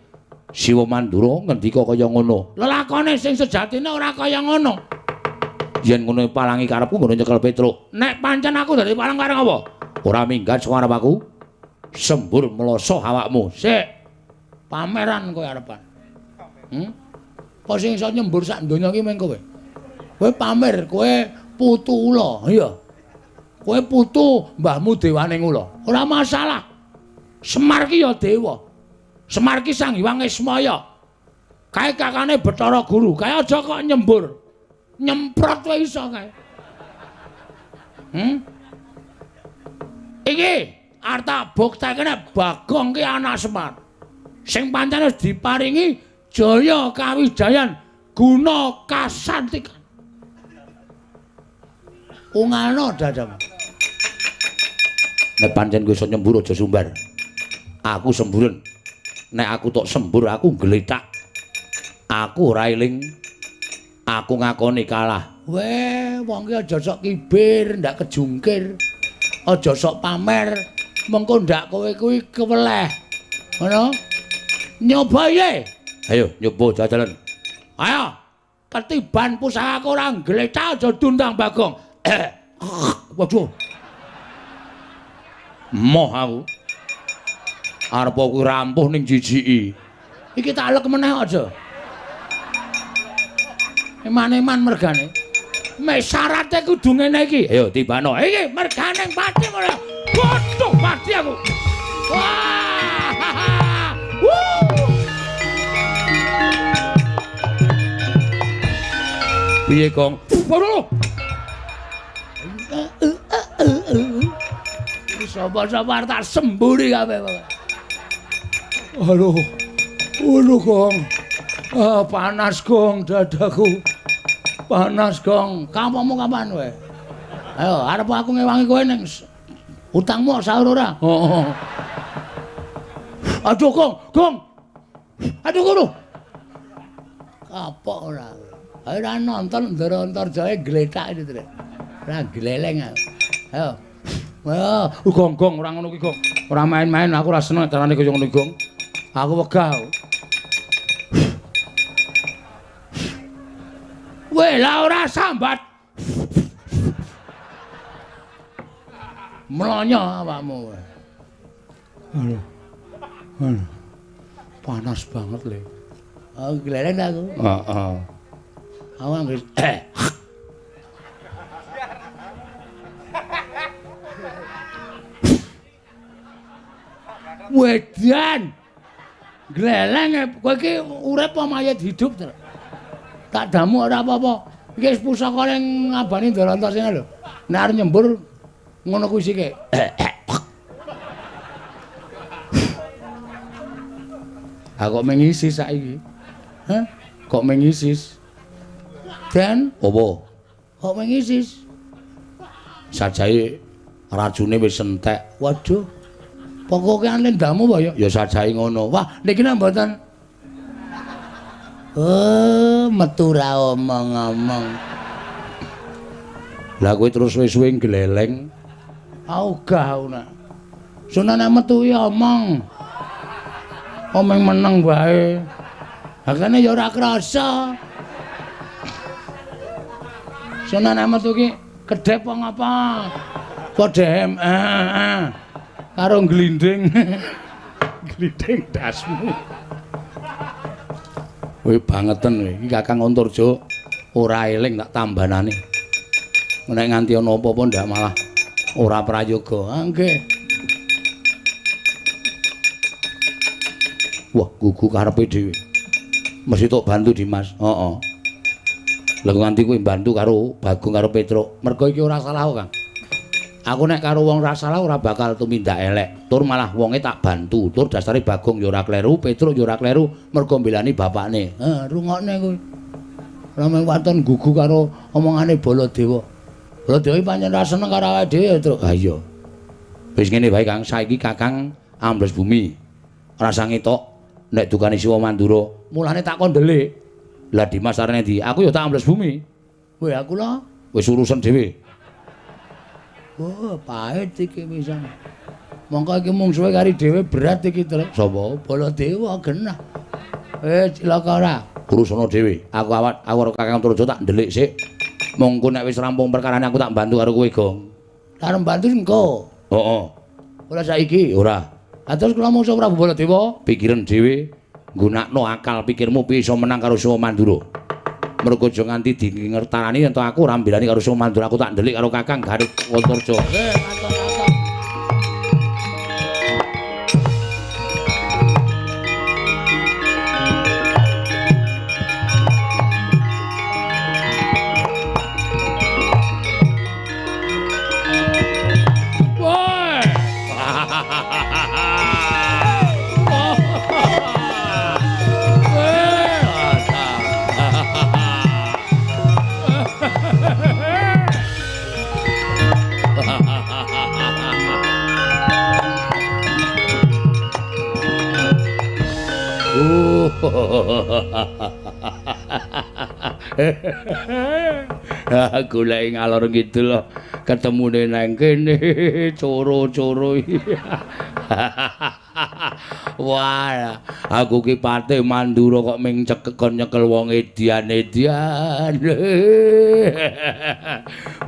Siwa Mandura ngendika kaya ngono. Lelakone sing sejatine ora kaya ngono. Yen ngono palangi karepku ngono nyekel Petruk. Nek pancen aku dadi palang karep apa? Ora minggat saka arep aku. Sembur mloso awakmu. Sik. Pameran kowe arepan. Apa sing iso nyembur sak donya iki mung kowe? Kowe pamer, kowe putu ula, iya. Kowe putu mbahmu dewane ula. Ora masalah. Semar ki ya dewa. Semar ki Sang Hyang Ismaya. Kae kakane Bathara Guru. Kae aja kok nyembur. Nyemprot wae iso kae. Iki arep tak buktekne Bagong ki anak Semar. Sing pancen wis diparingi jaya kawijayan guna kasantikan. Ungalno dadamu. Nek pancen kowe iso nyembur aja sumbar. Aku semburen. Nek aku tok sembur aku gletak. Aku ora eling. Aku ngakoni kalah. Weh, wong ki aja sok kibir, ndak kejungkir. Aja sok pamer. Mengko ndak kowe kuwi keweleh. Ngono? Nyoba ye. Ayo nyoba jajalan. Ayo. Ketiban pusakaku ora gletak aja dundang Bagong. Waduh. Moh aku. Arep kuwi rampuh ning jijiki. Iki tak alek meneh aja. Eman-eman mergane. Mek syarate kudu ngene iki. Ayo tibano. Iki mergane pati ora. Waduh pati aku. Wah. Wuh. Piye, Gong? Waduh. Sapa-sapa tak semburi kabeh pokoke. Aduh. Aduh, Gong. Ah, panas, Gong, dadaku. Panas, Gong. Kampungmu kapan kowe? Ayo, arep aku ngewangi kowe ning utangmu sahur ora? Heeh. Aduh, Gong, Gong. Aduh, kono. Kapok ora. Ayo ora nonton Ndara Antarjaya gletak itu, Trek. Ora gleleng aku. Ayo. Wah, Gong, Gong, ora ngono ki, Gong. Ora main-main, aku ora seneng carane kaya ngono, Gong. Aku wegah. Weh, lah ora sambat. Mlonyo awakmu. Aduh. Aduh. Panas banget, Le. Oh, gleleng aku. Heeh. Aku anggere Wedan. Gleleng kowe iki urip apa mayit hidup, Tru? Tak damu ora apa-apa. Iki wis pusaka ning ngabani Ndara Antasena lho. Nek arep nyembur ngono kuwi sike. Aku kok mengisi saiki. Hah? Kok mengisis? Den, Apa? kok mengisis? Sajae racune wis entek. Waduh. Pokoke lendamu apa ya? Ya sajae ngono. Wah, niki nek mboten. Oh, metu ra omong-omong. Lah kowe terus suwe-suwe gleleng. Ogah aku nak. Sunane metu ya omong. Omong meneng wae. Hakane ya ora krasa. Sunan metu ki kedhep apa ngapa? Padha karo glinding. Glinding dasmu. Kowe bangeten kowe. Iki Kakang Antarja ora eling tak tambanane. Nek nganti ana apa-apa ndak malah ora prayoga. Ah nggih. Wah, gugu karepe dhewe. Mesti tok bantu Dimas. Heeh. Lha nganti kowe bantu karo Bagong karo Petruk. Mergo iki ora salah kok, Kang. Aku nek karo wong ora salah ora bakal tumindak elek. Tur malah wonge tak bantu. Tur dasare Bagong ya ora kleru, Petruk ya ora kleru, mergo mbelani bapakne. Heh, rungokne kowe. Ora mung waton gugu karo omongane Baladewa. Baladewa pancen ora seneng karo awake dhewe, Truk. Ha iya. Wis ngene wae, Kang. Saiki Kakang ambles bumi. Rasa ngetok nek dukane Siwa Mandura. Mulane tak kon ndelik. Lah Dimas arene ndi? Aku ya tak ambles bumi. Kowe aku lho. Wis urusan dhewe. Oh, pahit iki pisan. Mongko iki mungsuhe kari dhewe berat iki, Truk. Sapa? Baladewa genah. Cilaka ora. Urusana dhewe. Aku awak aku karo Kakang Antarja tak ndelik sik. Mongko nek wis rampung perkarane aku tak bantu karo kowe, Gong. Arep bantu engko. Heeh. Ora saiki? Ora. Ha terus kula mungsuh Prabu Baladewa? Pikiran dhewe, nggunakno akal pikirmu piye iso menang karo Siwa Mandura. Mergo aja nganti dingertarani yen to aku ora mbelani karo Siwa Mandura, aku tak ndelik karo Kakang Garut Antarja. Katon-katon. Woi. Goleki ngalor ngidul ketemune nang kene coro-coro. Wah, aku ki Patih Mandura kok ming cekekon nyekel wong edian-edian.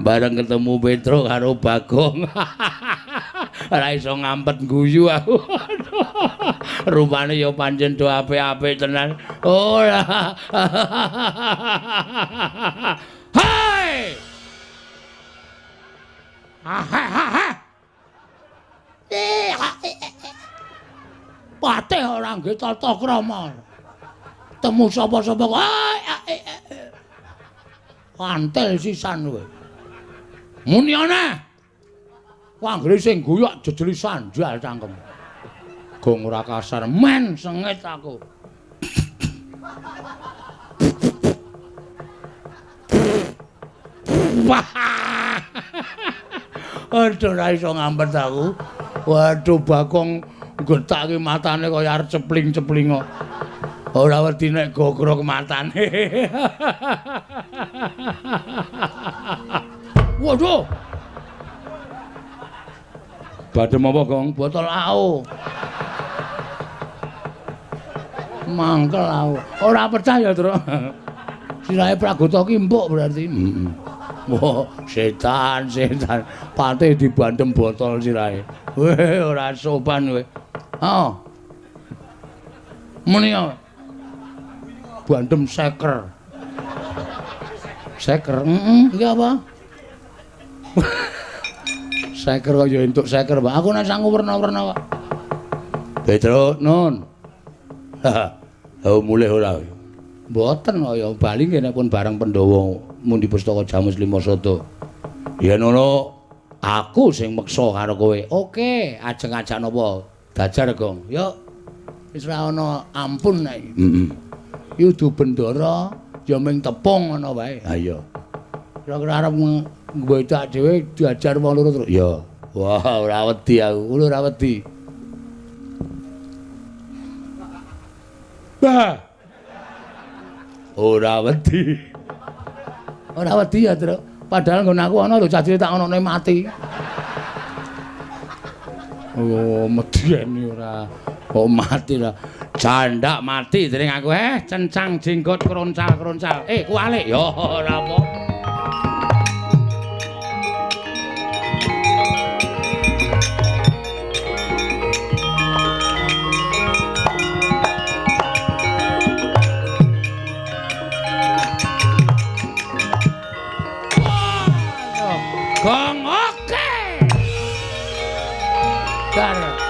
Bareng ketemu Petruk karo Bagong. Ora iso ngampet guyu aku. Rupane ya pancen do apik-apik tenan. Ora. Hai! Patih ora nggih tata krama. Temu sapa-sapa kok. Antel sisan kowe. Muni ana. Anggere sing guyok jejeli sandal cangkem. Gong ora kasar men sengit aku. Aduh ora iso ngampet aku. Waduh Bagong gethake matane kaya arep cepling-cepling kok. Ora wedi nek gogrok matane. Waduh. Badhe apa, Gong? Botol AO. Mangkel aku. Ora pecah ya, Truk. Sirahe Pragota ki empuk berarti. Heeh. Wah, setan, setan. Patih dibandem botol sirahe. Weh, ora sopan kowe. Heeh. Muni apa? Bandem seker. Seker, heeh, iki apa? Seker kok ya entuk seker, Pak. Aku nek sangu werna-werna kok. Petruk, Nun. Ha, mulih ora? Mboten kok ya bali nggih nek pun bareng Pandhawa mundi pustaka Jamus Lima Sada. Yen ana aku sing meksa karo kowe. Oke, ajeng-ajak napa? Dajar, Gong. Yuk. Wis ora ana ampun nek iki. Heeh. Iki udu bendara ya ming tepung ngono wae. Ha iya. Kira-kira arep ngwedak dhewe diajar wong loro terus. Ya. Wah, ora wedi aku. Kulo ora wedi. Bah. Ora wedi. Ora wedi ya, Truk. Padahal nggon aku ana lho cah cilik tak onone mati. Oh, medeni ora. Kok mati lah. Jandak mati dening aku cencang jenggot kroncal-kroncal. Kualik ya ora apa. Gong oke. Dar.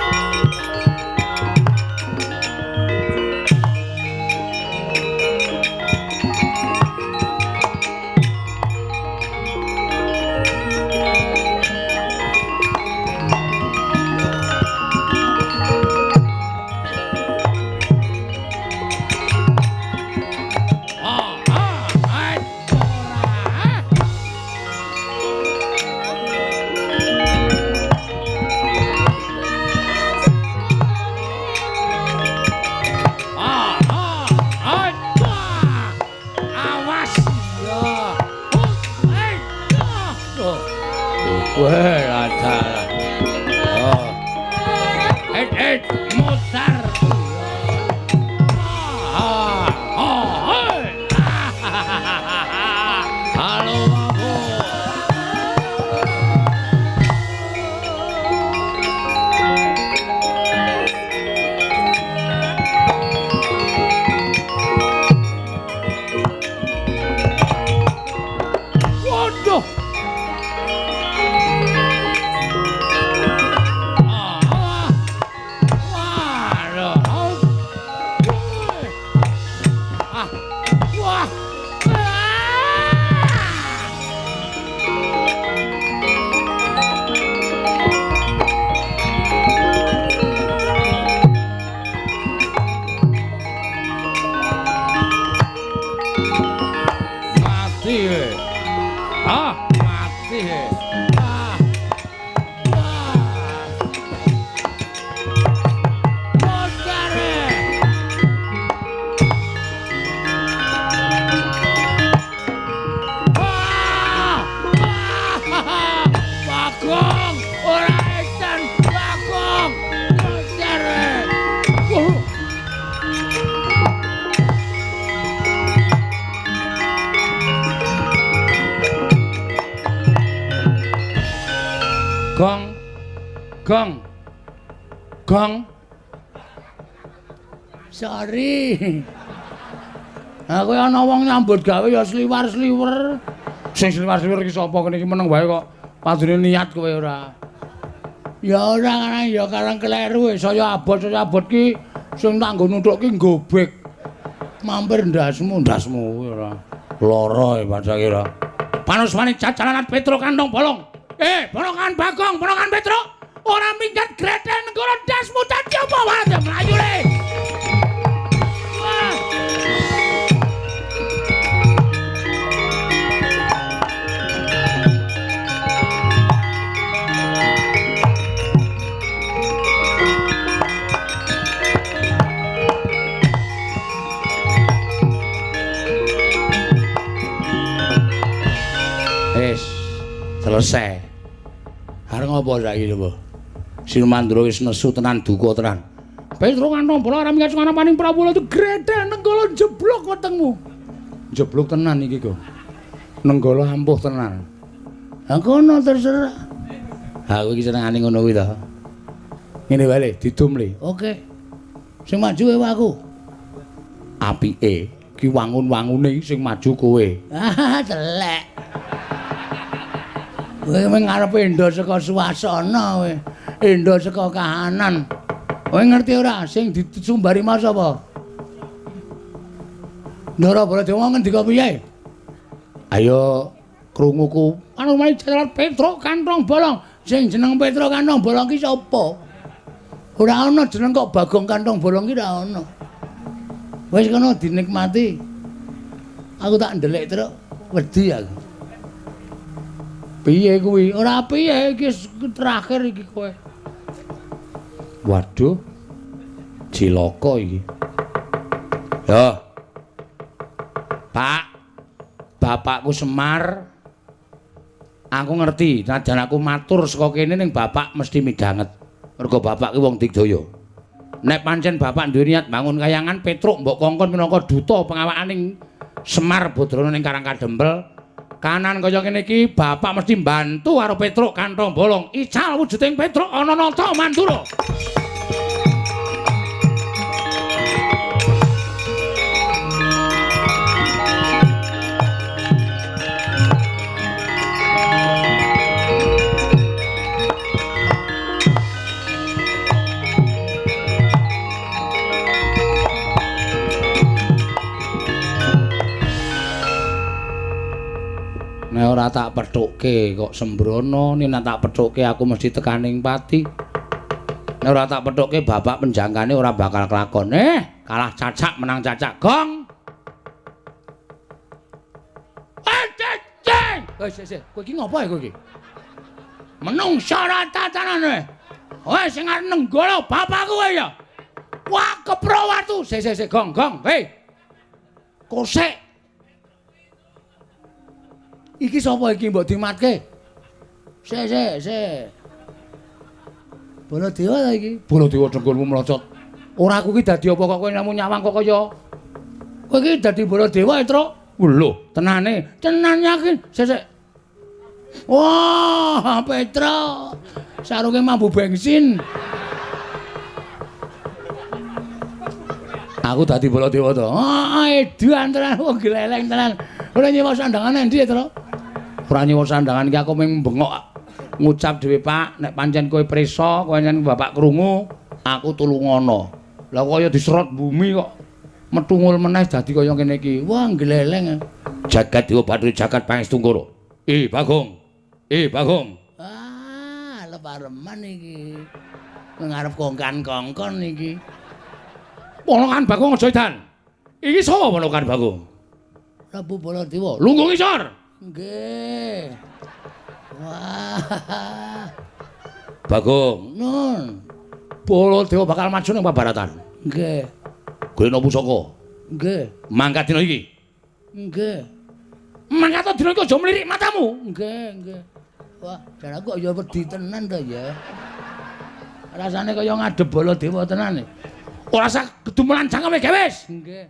Gong. Gong. Gong. Sorry. Aku ana wong nyambut gawe ya sliwar-sliwer. Sing sliwar-sliwer iki sapa kene iki meneng wae kok. Padune niat kowe ora. Ya ora ya karang kleru saya abot ki sing tak nggo nuthuk ki nggobek. Mampir ndasmu, ndasmu kuwi ora. Lara e pancake ora. Panuswane cacalanan Petruk kantong bolong. Ponokan Bagong, ponokan Petruk, ora minggat greten nenggara ndasmu dadi apa wae mlayu le. Wah. Wis selesai. Arep ngopo saiki coba? Sinumandra wis nesu tenan duka tenan. Petruk kantong bola ora minggat sungana paning Prabu itu greten nenggala jeblok wetengmu. Jeblok tenan iki kok. Nenggala ampuh tenan. Ha kono terserah. Ha kowe iki senengane ngono kuwi to. Ngene wae le, didum le. Oke. Sing maju kowe aku. Apike ki wangun-wangune sing maju kowe. Ah, telek. Kowe ngarepe endo saka suasana kowe. Endo saka kahanan. Kowe ngerti ora sing disumbari mas apa? Ndara Baladewa ngendika piye? Ayo krunguku. Anu main jalan Petruk kantong bolong. Sing jeneng Petruk kantong bolong ki sapa? Ora ana jeneng kok Bagong kantong bolong ki ora ana. Wis kono dinikmati. Aku tak ndelik truk wedi aku. Piye kuwi? Ora piye iki terakhir iki kowe. Waduh. Cilaka iki. Yo. Pak. Bapakku Semar. Aku ngerti, najan aku matur saka kene ning bapak mesti midhanget. Mergo bapak ki wong digdaya. Nek pancen bapak duwe niat bangun kayangan Petruk mbok kongkon minangka duta pengawakaning Semar Badrana ning Karang Kadempel. Kanan kaya kene iki bapak mesti mbantu karo Petruk kantong bolong. Ical wujuding Petruk ana nata Mandura. Nek ora tak pethukke kok sembrono, nek tak pethukke aku mesti tekaning pati. Nek ora tak pethukke bapak penjangkane ora bakal kelakon. Kalah cacak menang cacak. Gong. Ceng. Wis wis, kowe iki ngopo kowe iki? Menungsa ora tatanane. Kowe sing arep nenggala bapakku kowe ya. Wah, kepro watu. Sik sik sik, gong gong. Hei. Kosek. Iki sapa iki mbok dimatke? Sik sik sik. Baladewa ta iki? Baladewa dengkulmu mlocot. Ora aku iki dadi apa kok kowe namung nyawang kok kaya. Kowe iki dadi Baladewa, Truk. Lho, tenane. Tenan yakin. Sik sik. Wah, Petro. Sarunge mambu bensin. Aku dadi Baladewa to. Ah, edan tenan wong gleleng tenan. Ora nyewa sandangan endi, Tru? Ora nyewa sandangan iki aku mung bengok ngucap dhewe, Pak, nek pancen kowe prisa, kowe pancen bapak krungu, aku tulungono. Lah kaya diserot bumi kok metungul meneh dadi kaya ngene iki. Wah, gleleng. Jagat Dewa Bathara jagat Pangestungkara. Bagong. Bagong. Ah, lepareman iki. Ngarep kongkan-kongkon iki. Ponokan Bagong aja edan. Iki sapa ponokan Bagong? Prabu Baladewa. Lungguh ngisor. Nggih. Wah. Bagong. Nun. Baladewa bakal maju ning pabaratan. Nggih. Golekno pusaka. Nggih. Mangkat dina iki. Nggih. Mangkat dina iki aja mlirik matamu. Nggih, nggih. Wah, jan aku kok ya wedi tenan to ya. Rasane kaya ngadep Baladewa tenan. Ora usah kedumelan cangkeme gewes. Nggih.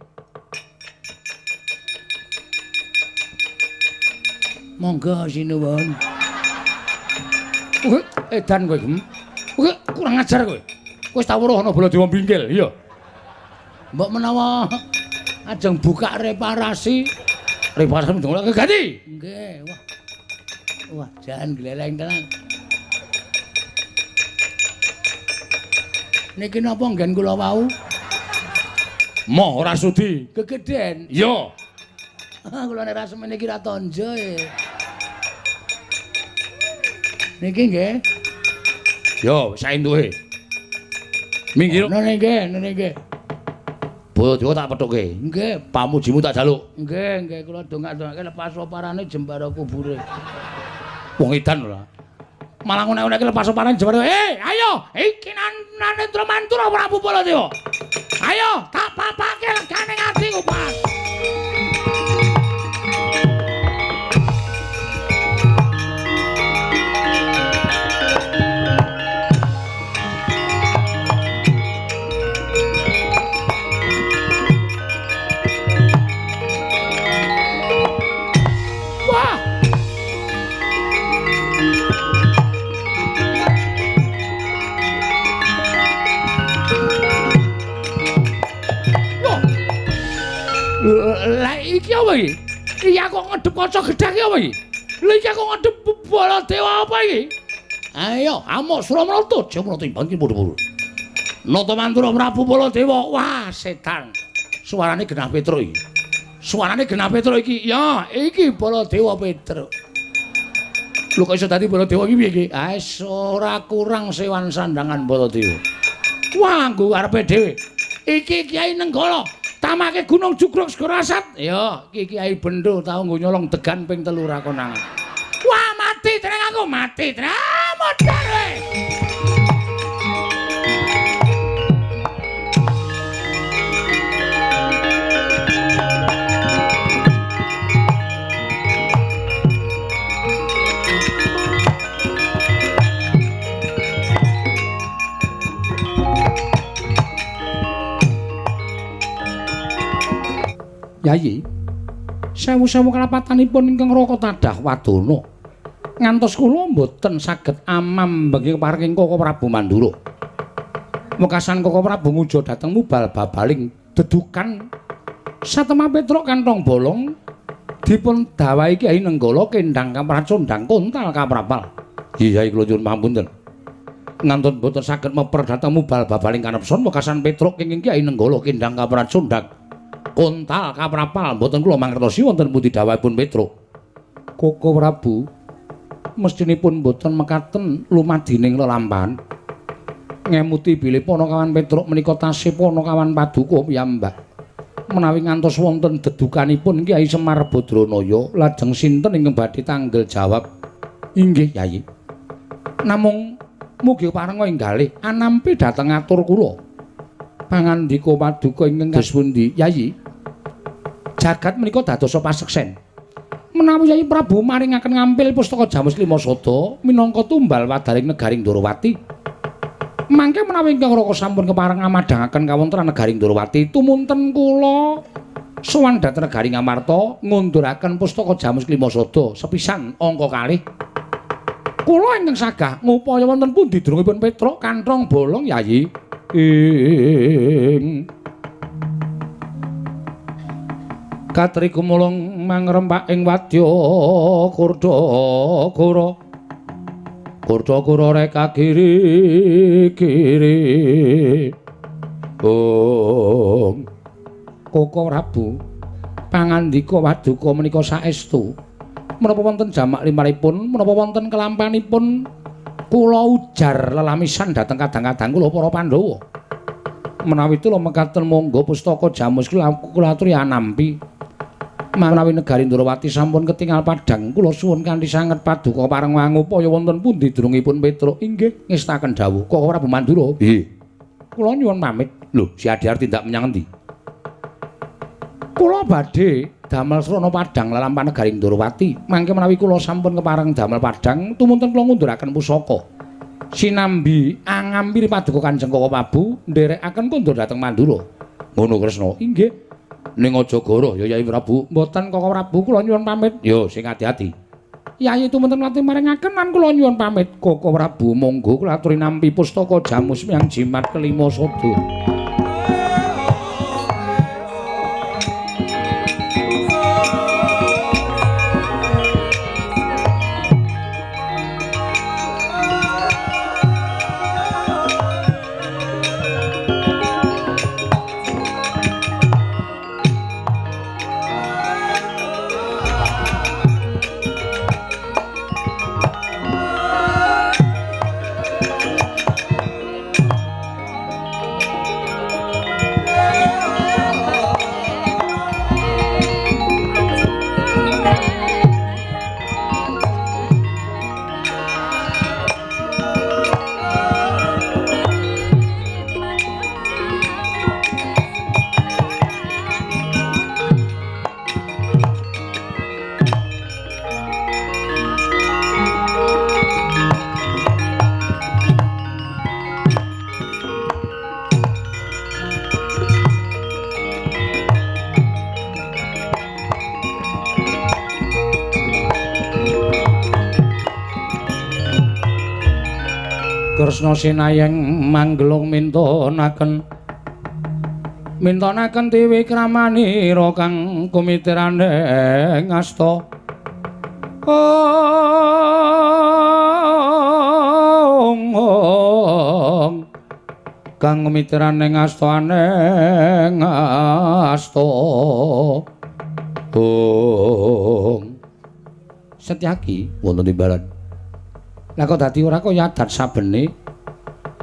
Monggo sinuwun. Kowe edan kowe, Gem. Kowe kurang ajar kowe. Kowe wis tau weruh ana Baladewa bingkil, iya. Mbok menawa ajeng buka reparasi. Reparasi ndongake ganti. Nggih, wah. Wah, jan gleleng tenan. Niki napa nggen kula wau? Moh ora sudi. Gegeden. Iya. Kula nek ra semene iki ra tonjo e. Niki nggih. Yo, saentuke. Minggir. Nene nggih, nene nggih. Baladewa tak pethuke. Nggih, pamujimu tak jaluk. Nggih, nggih kula dongak-dongake lepas oparane jembara kubure. Wong edan ora. Malah ngunek-unekke lepas oparane jembara. Ayo, iki Narendra Mantura Prabu Baladewa. Ayo, tak papake legane atiku, Pak. Lah iki apa iki? Iki aku ngedep kaca gedhek iki apa iki? Lah iki aku ngedep Baladewa apa iki? Ayo, amuk Suramrata, Jamrata imbang ki padha-padha. Nata Mantura Prabu Baladewa. Wah, setan. Suarane genah Petruk iki. Suarane genah Petruk iki. Ya, iki Baladewa Petruk. Lho kok iso dadi Baladewa iki piye iki? Ah, ora kurang sewan sandangan Baladewa. Wah, nggo arepe dhewe. Iki Kyai Nenggala. Tamake Gunung Jugruk Segara Asat. Ya, iki Kyai Bendo tau nggo nyolong degan ping 3 ra konangan. Wah, mati tenang aku, mati tenang. Modar kowe. Yayi, sewu-sewu kalapatanipun ingkang Raka tadah wadana. Ngantos kula mboten saged amam bengi paring Koko Prabu Mandura. Wekasan Koko Prabu ngujo dhateng mubal babaling dedukan satemah Petruk kantong bolong dipun dawahi Kyai Nenggala kendhang kapracondhang kontal kaprapal. Iya, kula nyuwun pangapunten. Ngantos mboten saged meper dhateng mubal babaling kanepson wekasan Petruk kenging Kyai Nenggala kendhang kapracondhang kontal kaprapal mboten kula mangertosi wonten pundi dawuhipun Petruk. Koko Prabu, mestinipun boten mekaten lumadining lelampahan. Ngemuti bilih Panakawan Petruk menika tasih Panakawan Paduka piyambak. Menawi ngantos wonten dedukanipun Kyai Semar Badranaya, lajeng sinten ingkang badhe tanggel jawab? Inggih, Yayi. Namung mugi parenga inggalih anampi dhateng atur kula. Pangandika paduka ingkang kados pundi, Yayi? Jagat menika dadosa paseksen. Menawi Yayi Prabu maringaken ngampil pustaka Jamus Lima Sada minangka tumbal wadaring negaring Ndorowati. Mangke menawi ingkang Raka sampun kepareng amadhangaken kawontenan negaring Ndorowati, tumunten kula sowan dhateng negari Ngamarta ngunduraken pustaka Jamus Lima Sada sepisan angka kalih. Kula ingkang sagah ngupaya wonten pundi durungipun Petruk kanthong bolong, Yayi. Ing Katri gumulung mangrempak ing wadya kurda-kura. Kurda-kura reka kiri kiri. Ong Koko Prabu, pangandika paduka menika saestu. Menapa wonten jamak limaripun, menapa wonten kelampanipun kula ujar lelamisan dhateng kadang-kadang kula para Pandhawa. Menawi tula mekaten monggo pustaka Jamus kula aturi anampi. Menawi negari Ndorowati sampun ketingal padhang, kula suwun kanthi sanget paduka pareng ngupaya wonten pundi durungipun Petruk. Inggih, ngestaken dawuh Koko Prabu Mandura. Nggih. Kula nyuwun pamit. Lho, si Adi arep tindak menyang endi? Kula badhe damel srana padhang lelampahan negari Ndorowati. Mangke menawi kula sampun kepareng damel padhang, tumunten kula ngunduraken pusaka. Sinambi angampiri paduka Kanjeng Koko Prabu nderekaken kondur dhateng Mandura. Ngono Kresna. Inggih. Ning aja goroh ya Yayi Prabu. Mboten Koko Prabu, kula nyuwun pamit. Yo sing ati-ati. Yayi tumunten nate maringaken lan kula nyuwun pamit. Koko Prabu monggo kula aturi nampi pustaka Jamus miang jimat kelima sada. Kresna sinayeng manggelung mintonaken mintonaken tiwikramanira kang kumitirane ngasta. Ong ong kang kumitirane ngasta aneng asta. Ong Setyaki wonten timbalan. Lah kok dadi ora kaya adat sabene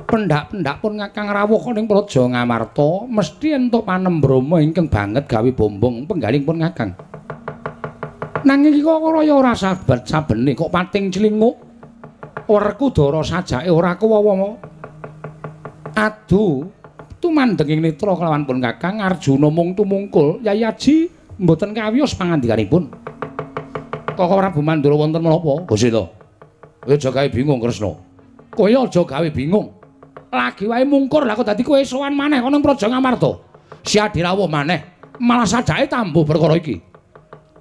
pendak-pendak pun ngakang rawuh ning Praja Ngamarta mesti entuk panembrama ingkang banget gawe bombong penggaling pun ngakang. Nanging iki kok kaya ora sabat sabene kok pating clinguk. Werkudara sajake ora kuwawa. Adu tumandhenging netra kelawan pun kakang Arjuna mung tumungkul Yayi Aji mboten kawiyos pangandikanipun. Koko Prabu Mandura wonten menapa? Gusti to. Kowe aja gawe bingung Kresna. Kowe aja gawe bingung. Lagi wae mungkur lah kok dadi kowe sowan maneh ana Praja Ngamarta. Si Adi rawuh maneh, malah sajake tambuh perkara iki.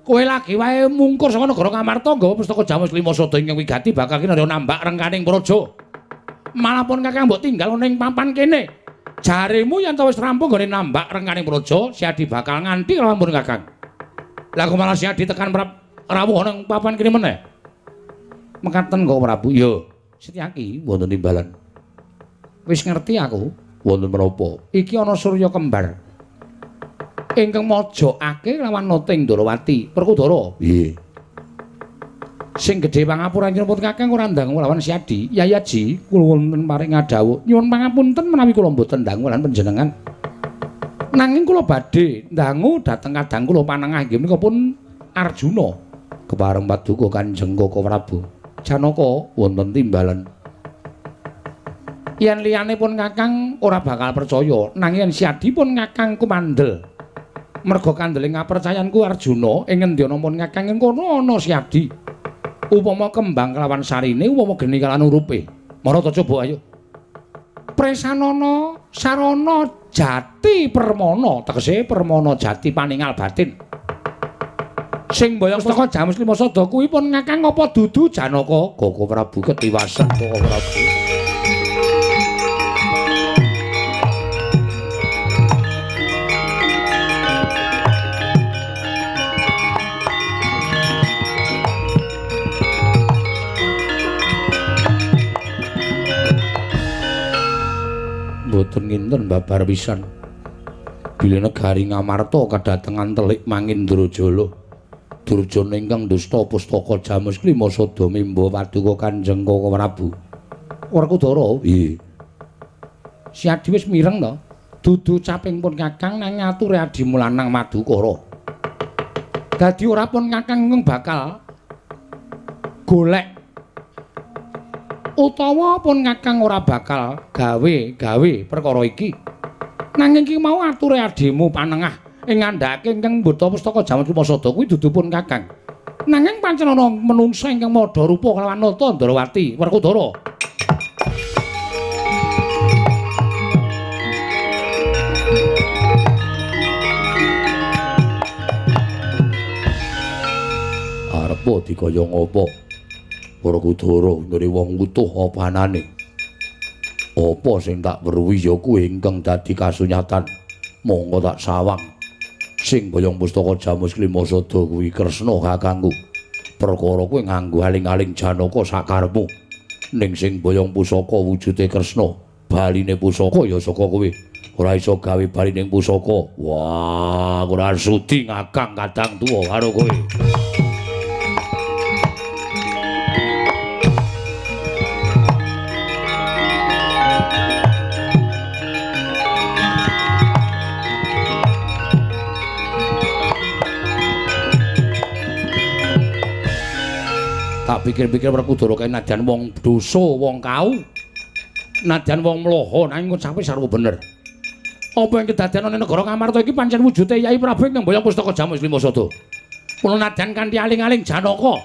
Kowe lagi wae mungkur saka negara Ngamarta nggawa pustaka Jamus Lima Sada ingkang wigati bakal kinarya nambak rengkaning praja. Malah pun kakang mbok tinggal ning papan kene. Jaremu yen to wis rampung nggone nambak rengkaning praja, si Adi bakal nganti lawan pun kakang. Lah kok malah si Adi tekan rawuh nang papan kene meneh. Mekaten kok Prabu. Ya, Setyaki wonten timbalan. Wis ngerti aku wonten menapa? Iki ana surya kembar ingkang mojokake lawan Noting Ndorowati. Werkudara. Nggih. Sing gedhe pangapura nyuwun Kakang ora ndang lawan Siadi. Yai Aji, kula wonten paring ngadhawuh. Nyuwun pangapunten menawi kula mboten dangu lan panjenengan. Nanging kula badhe ndangu dhateng kadang kula panengah inggih menika pun Arjuna. Kepareng paduka Kanjeng Koko Prabu. Janaka wonten timbalan. Yen liyane pun Kakang ora bakal percaya, nanging yen Siadi pun Kakang kumandel. Merga kandele ngapercayanku Arjuna ing ngendi ana pun Kakang ing kono ana Siadi. Upama kembang kelawan sarine, upama geni kelawan urupe. Marata coba ayo. Presanana sarana jati permana, tegese permana jati paningal batin. Sing mboyong pustaka Jamus Lima Sada kuwi pun Kakang apa dudu Janaka? Koko Prabu ketiwasen Koko Prabu. Mboten nginten babar pisan. Bilih negari Ngamarta kadatengan telik Mangindrajala. Durjana ingkang dusta pustaka Jamus Klima Sada mimba paduka Kanjeng Koko Prabu. Werkudara, nggih. Siadi wis mireng to. Dudu caping pun Kakang nang ngature adimu lanang Madukara. Dadi ora pun Kakang bakal golek utawa pun Kakang ora bakal gawe-gawe perkara iki. Nanging iki mau ature adimu panengah ing ngandhake ingkang mbeta pustaka Jamus Lima Sada kuwi dudu pun Kakang. Nanging pancen ana menungsa ingkang madha rupa kelawan Nata Ndrawati Werkudara. Arepa dikaya ngapa? Werkudara nggone wong utuh apa anane? Apa sing tak weruhi ya kuwi ingkang dadi kasunyatan. Monggo tak sawang. Sing boyong pustaka Jamus Klima Sada kuwi Kresna kakangku. Perkara kuwi nganggo aling-aling Janaka sakarepmu. Ning sing boyong pusaka wujude Kresna, baline pusaka ya saka kowe. Ora iso gawe balining pusaka. Wah, ora sudi ngakang kadang tuwa karo kowe. Tak pikir-pikir Werkudara kae nadyan wong dosa, wong kau, nadyan wong mloho, nanging ngucape sarwa bener. Apa yang kedadean ana negara Ngamarta iki pancen wujude Yai Prabu ingkang mboyong pustaka Jamus Lima Sada. Mula nadyan kanthi aling-aling Janaka,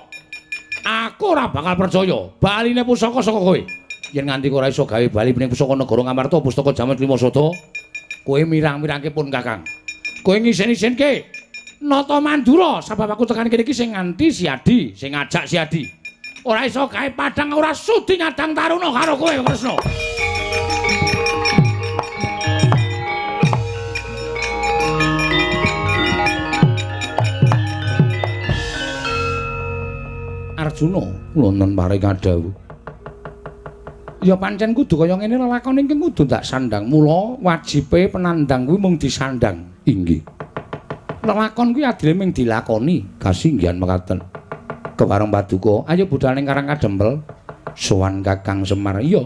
aku ora bakal percaya baline pusaka saka kowe. Yen nganti ora iso gawe bali ning pusaka negara Ngamarta pustaka Jamus Lima Sada, kowe mirang-mirangke pun Kakang. Kowe ngisen-isenke Nata Mandura sabab aku tekan kene iki sing nganti Siadi, sing ngajak Siadi. Ora iso gawe padang ora sudi ngadang taruna karo kowe Kresna. Arjuna wonten paring adhawuh. Ya pancen kudu kaya ngene lelakon ingkang kudu ndak sandang. Mula wajibe penandang kuwi mung disandang. Inggih. Lelakon kuwi adile mung dilakoni. Kasinggihan mekaten. Kepareng paduka, ayo budal ning Karang Kadempel. Sowan Kakang Semar. Iya.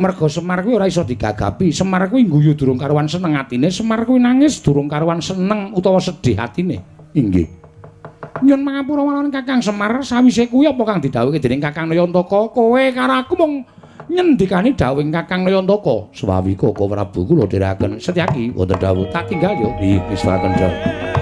Merga Semar kuwi ora iso digagapi. Semar kuwi ngguyu durung karuan seneng atine, Semar kuwi nangis durung karuan seneng utawa sedih atine. Inggih. Nyun pangapura marang Kakang Semar, sawise kuwi apa kang didhawuhke dening Kakang Nayantaka, kowe karo aku mung nyendikani dawuhing Kakang Nayantaka. Swawi Koko Prabu kula dherekaken. Setyaki wonten dawuh. Tak tinggal yo. Nggih, miswaken dawuh.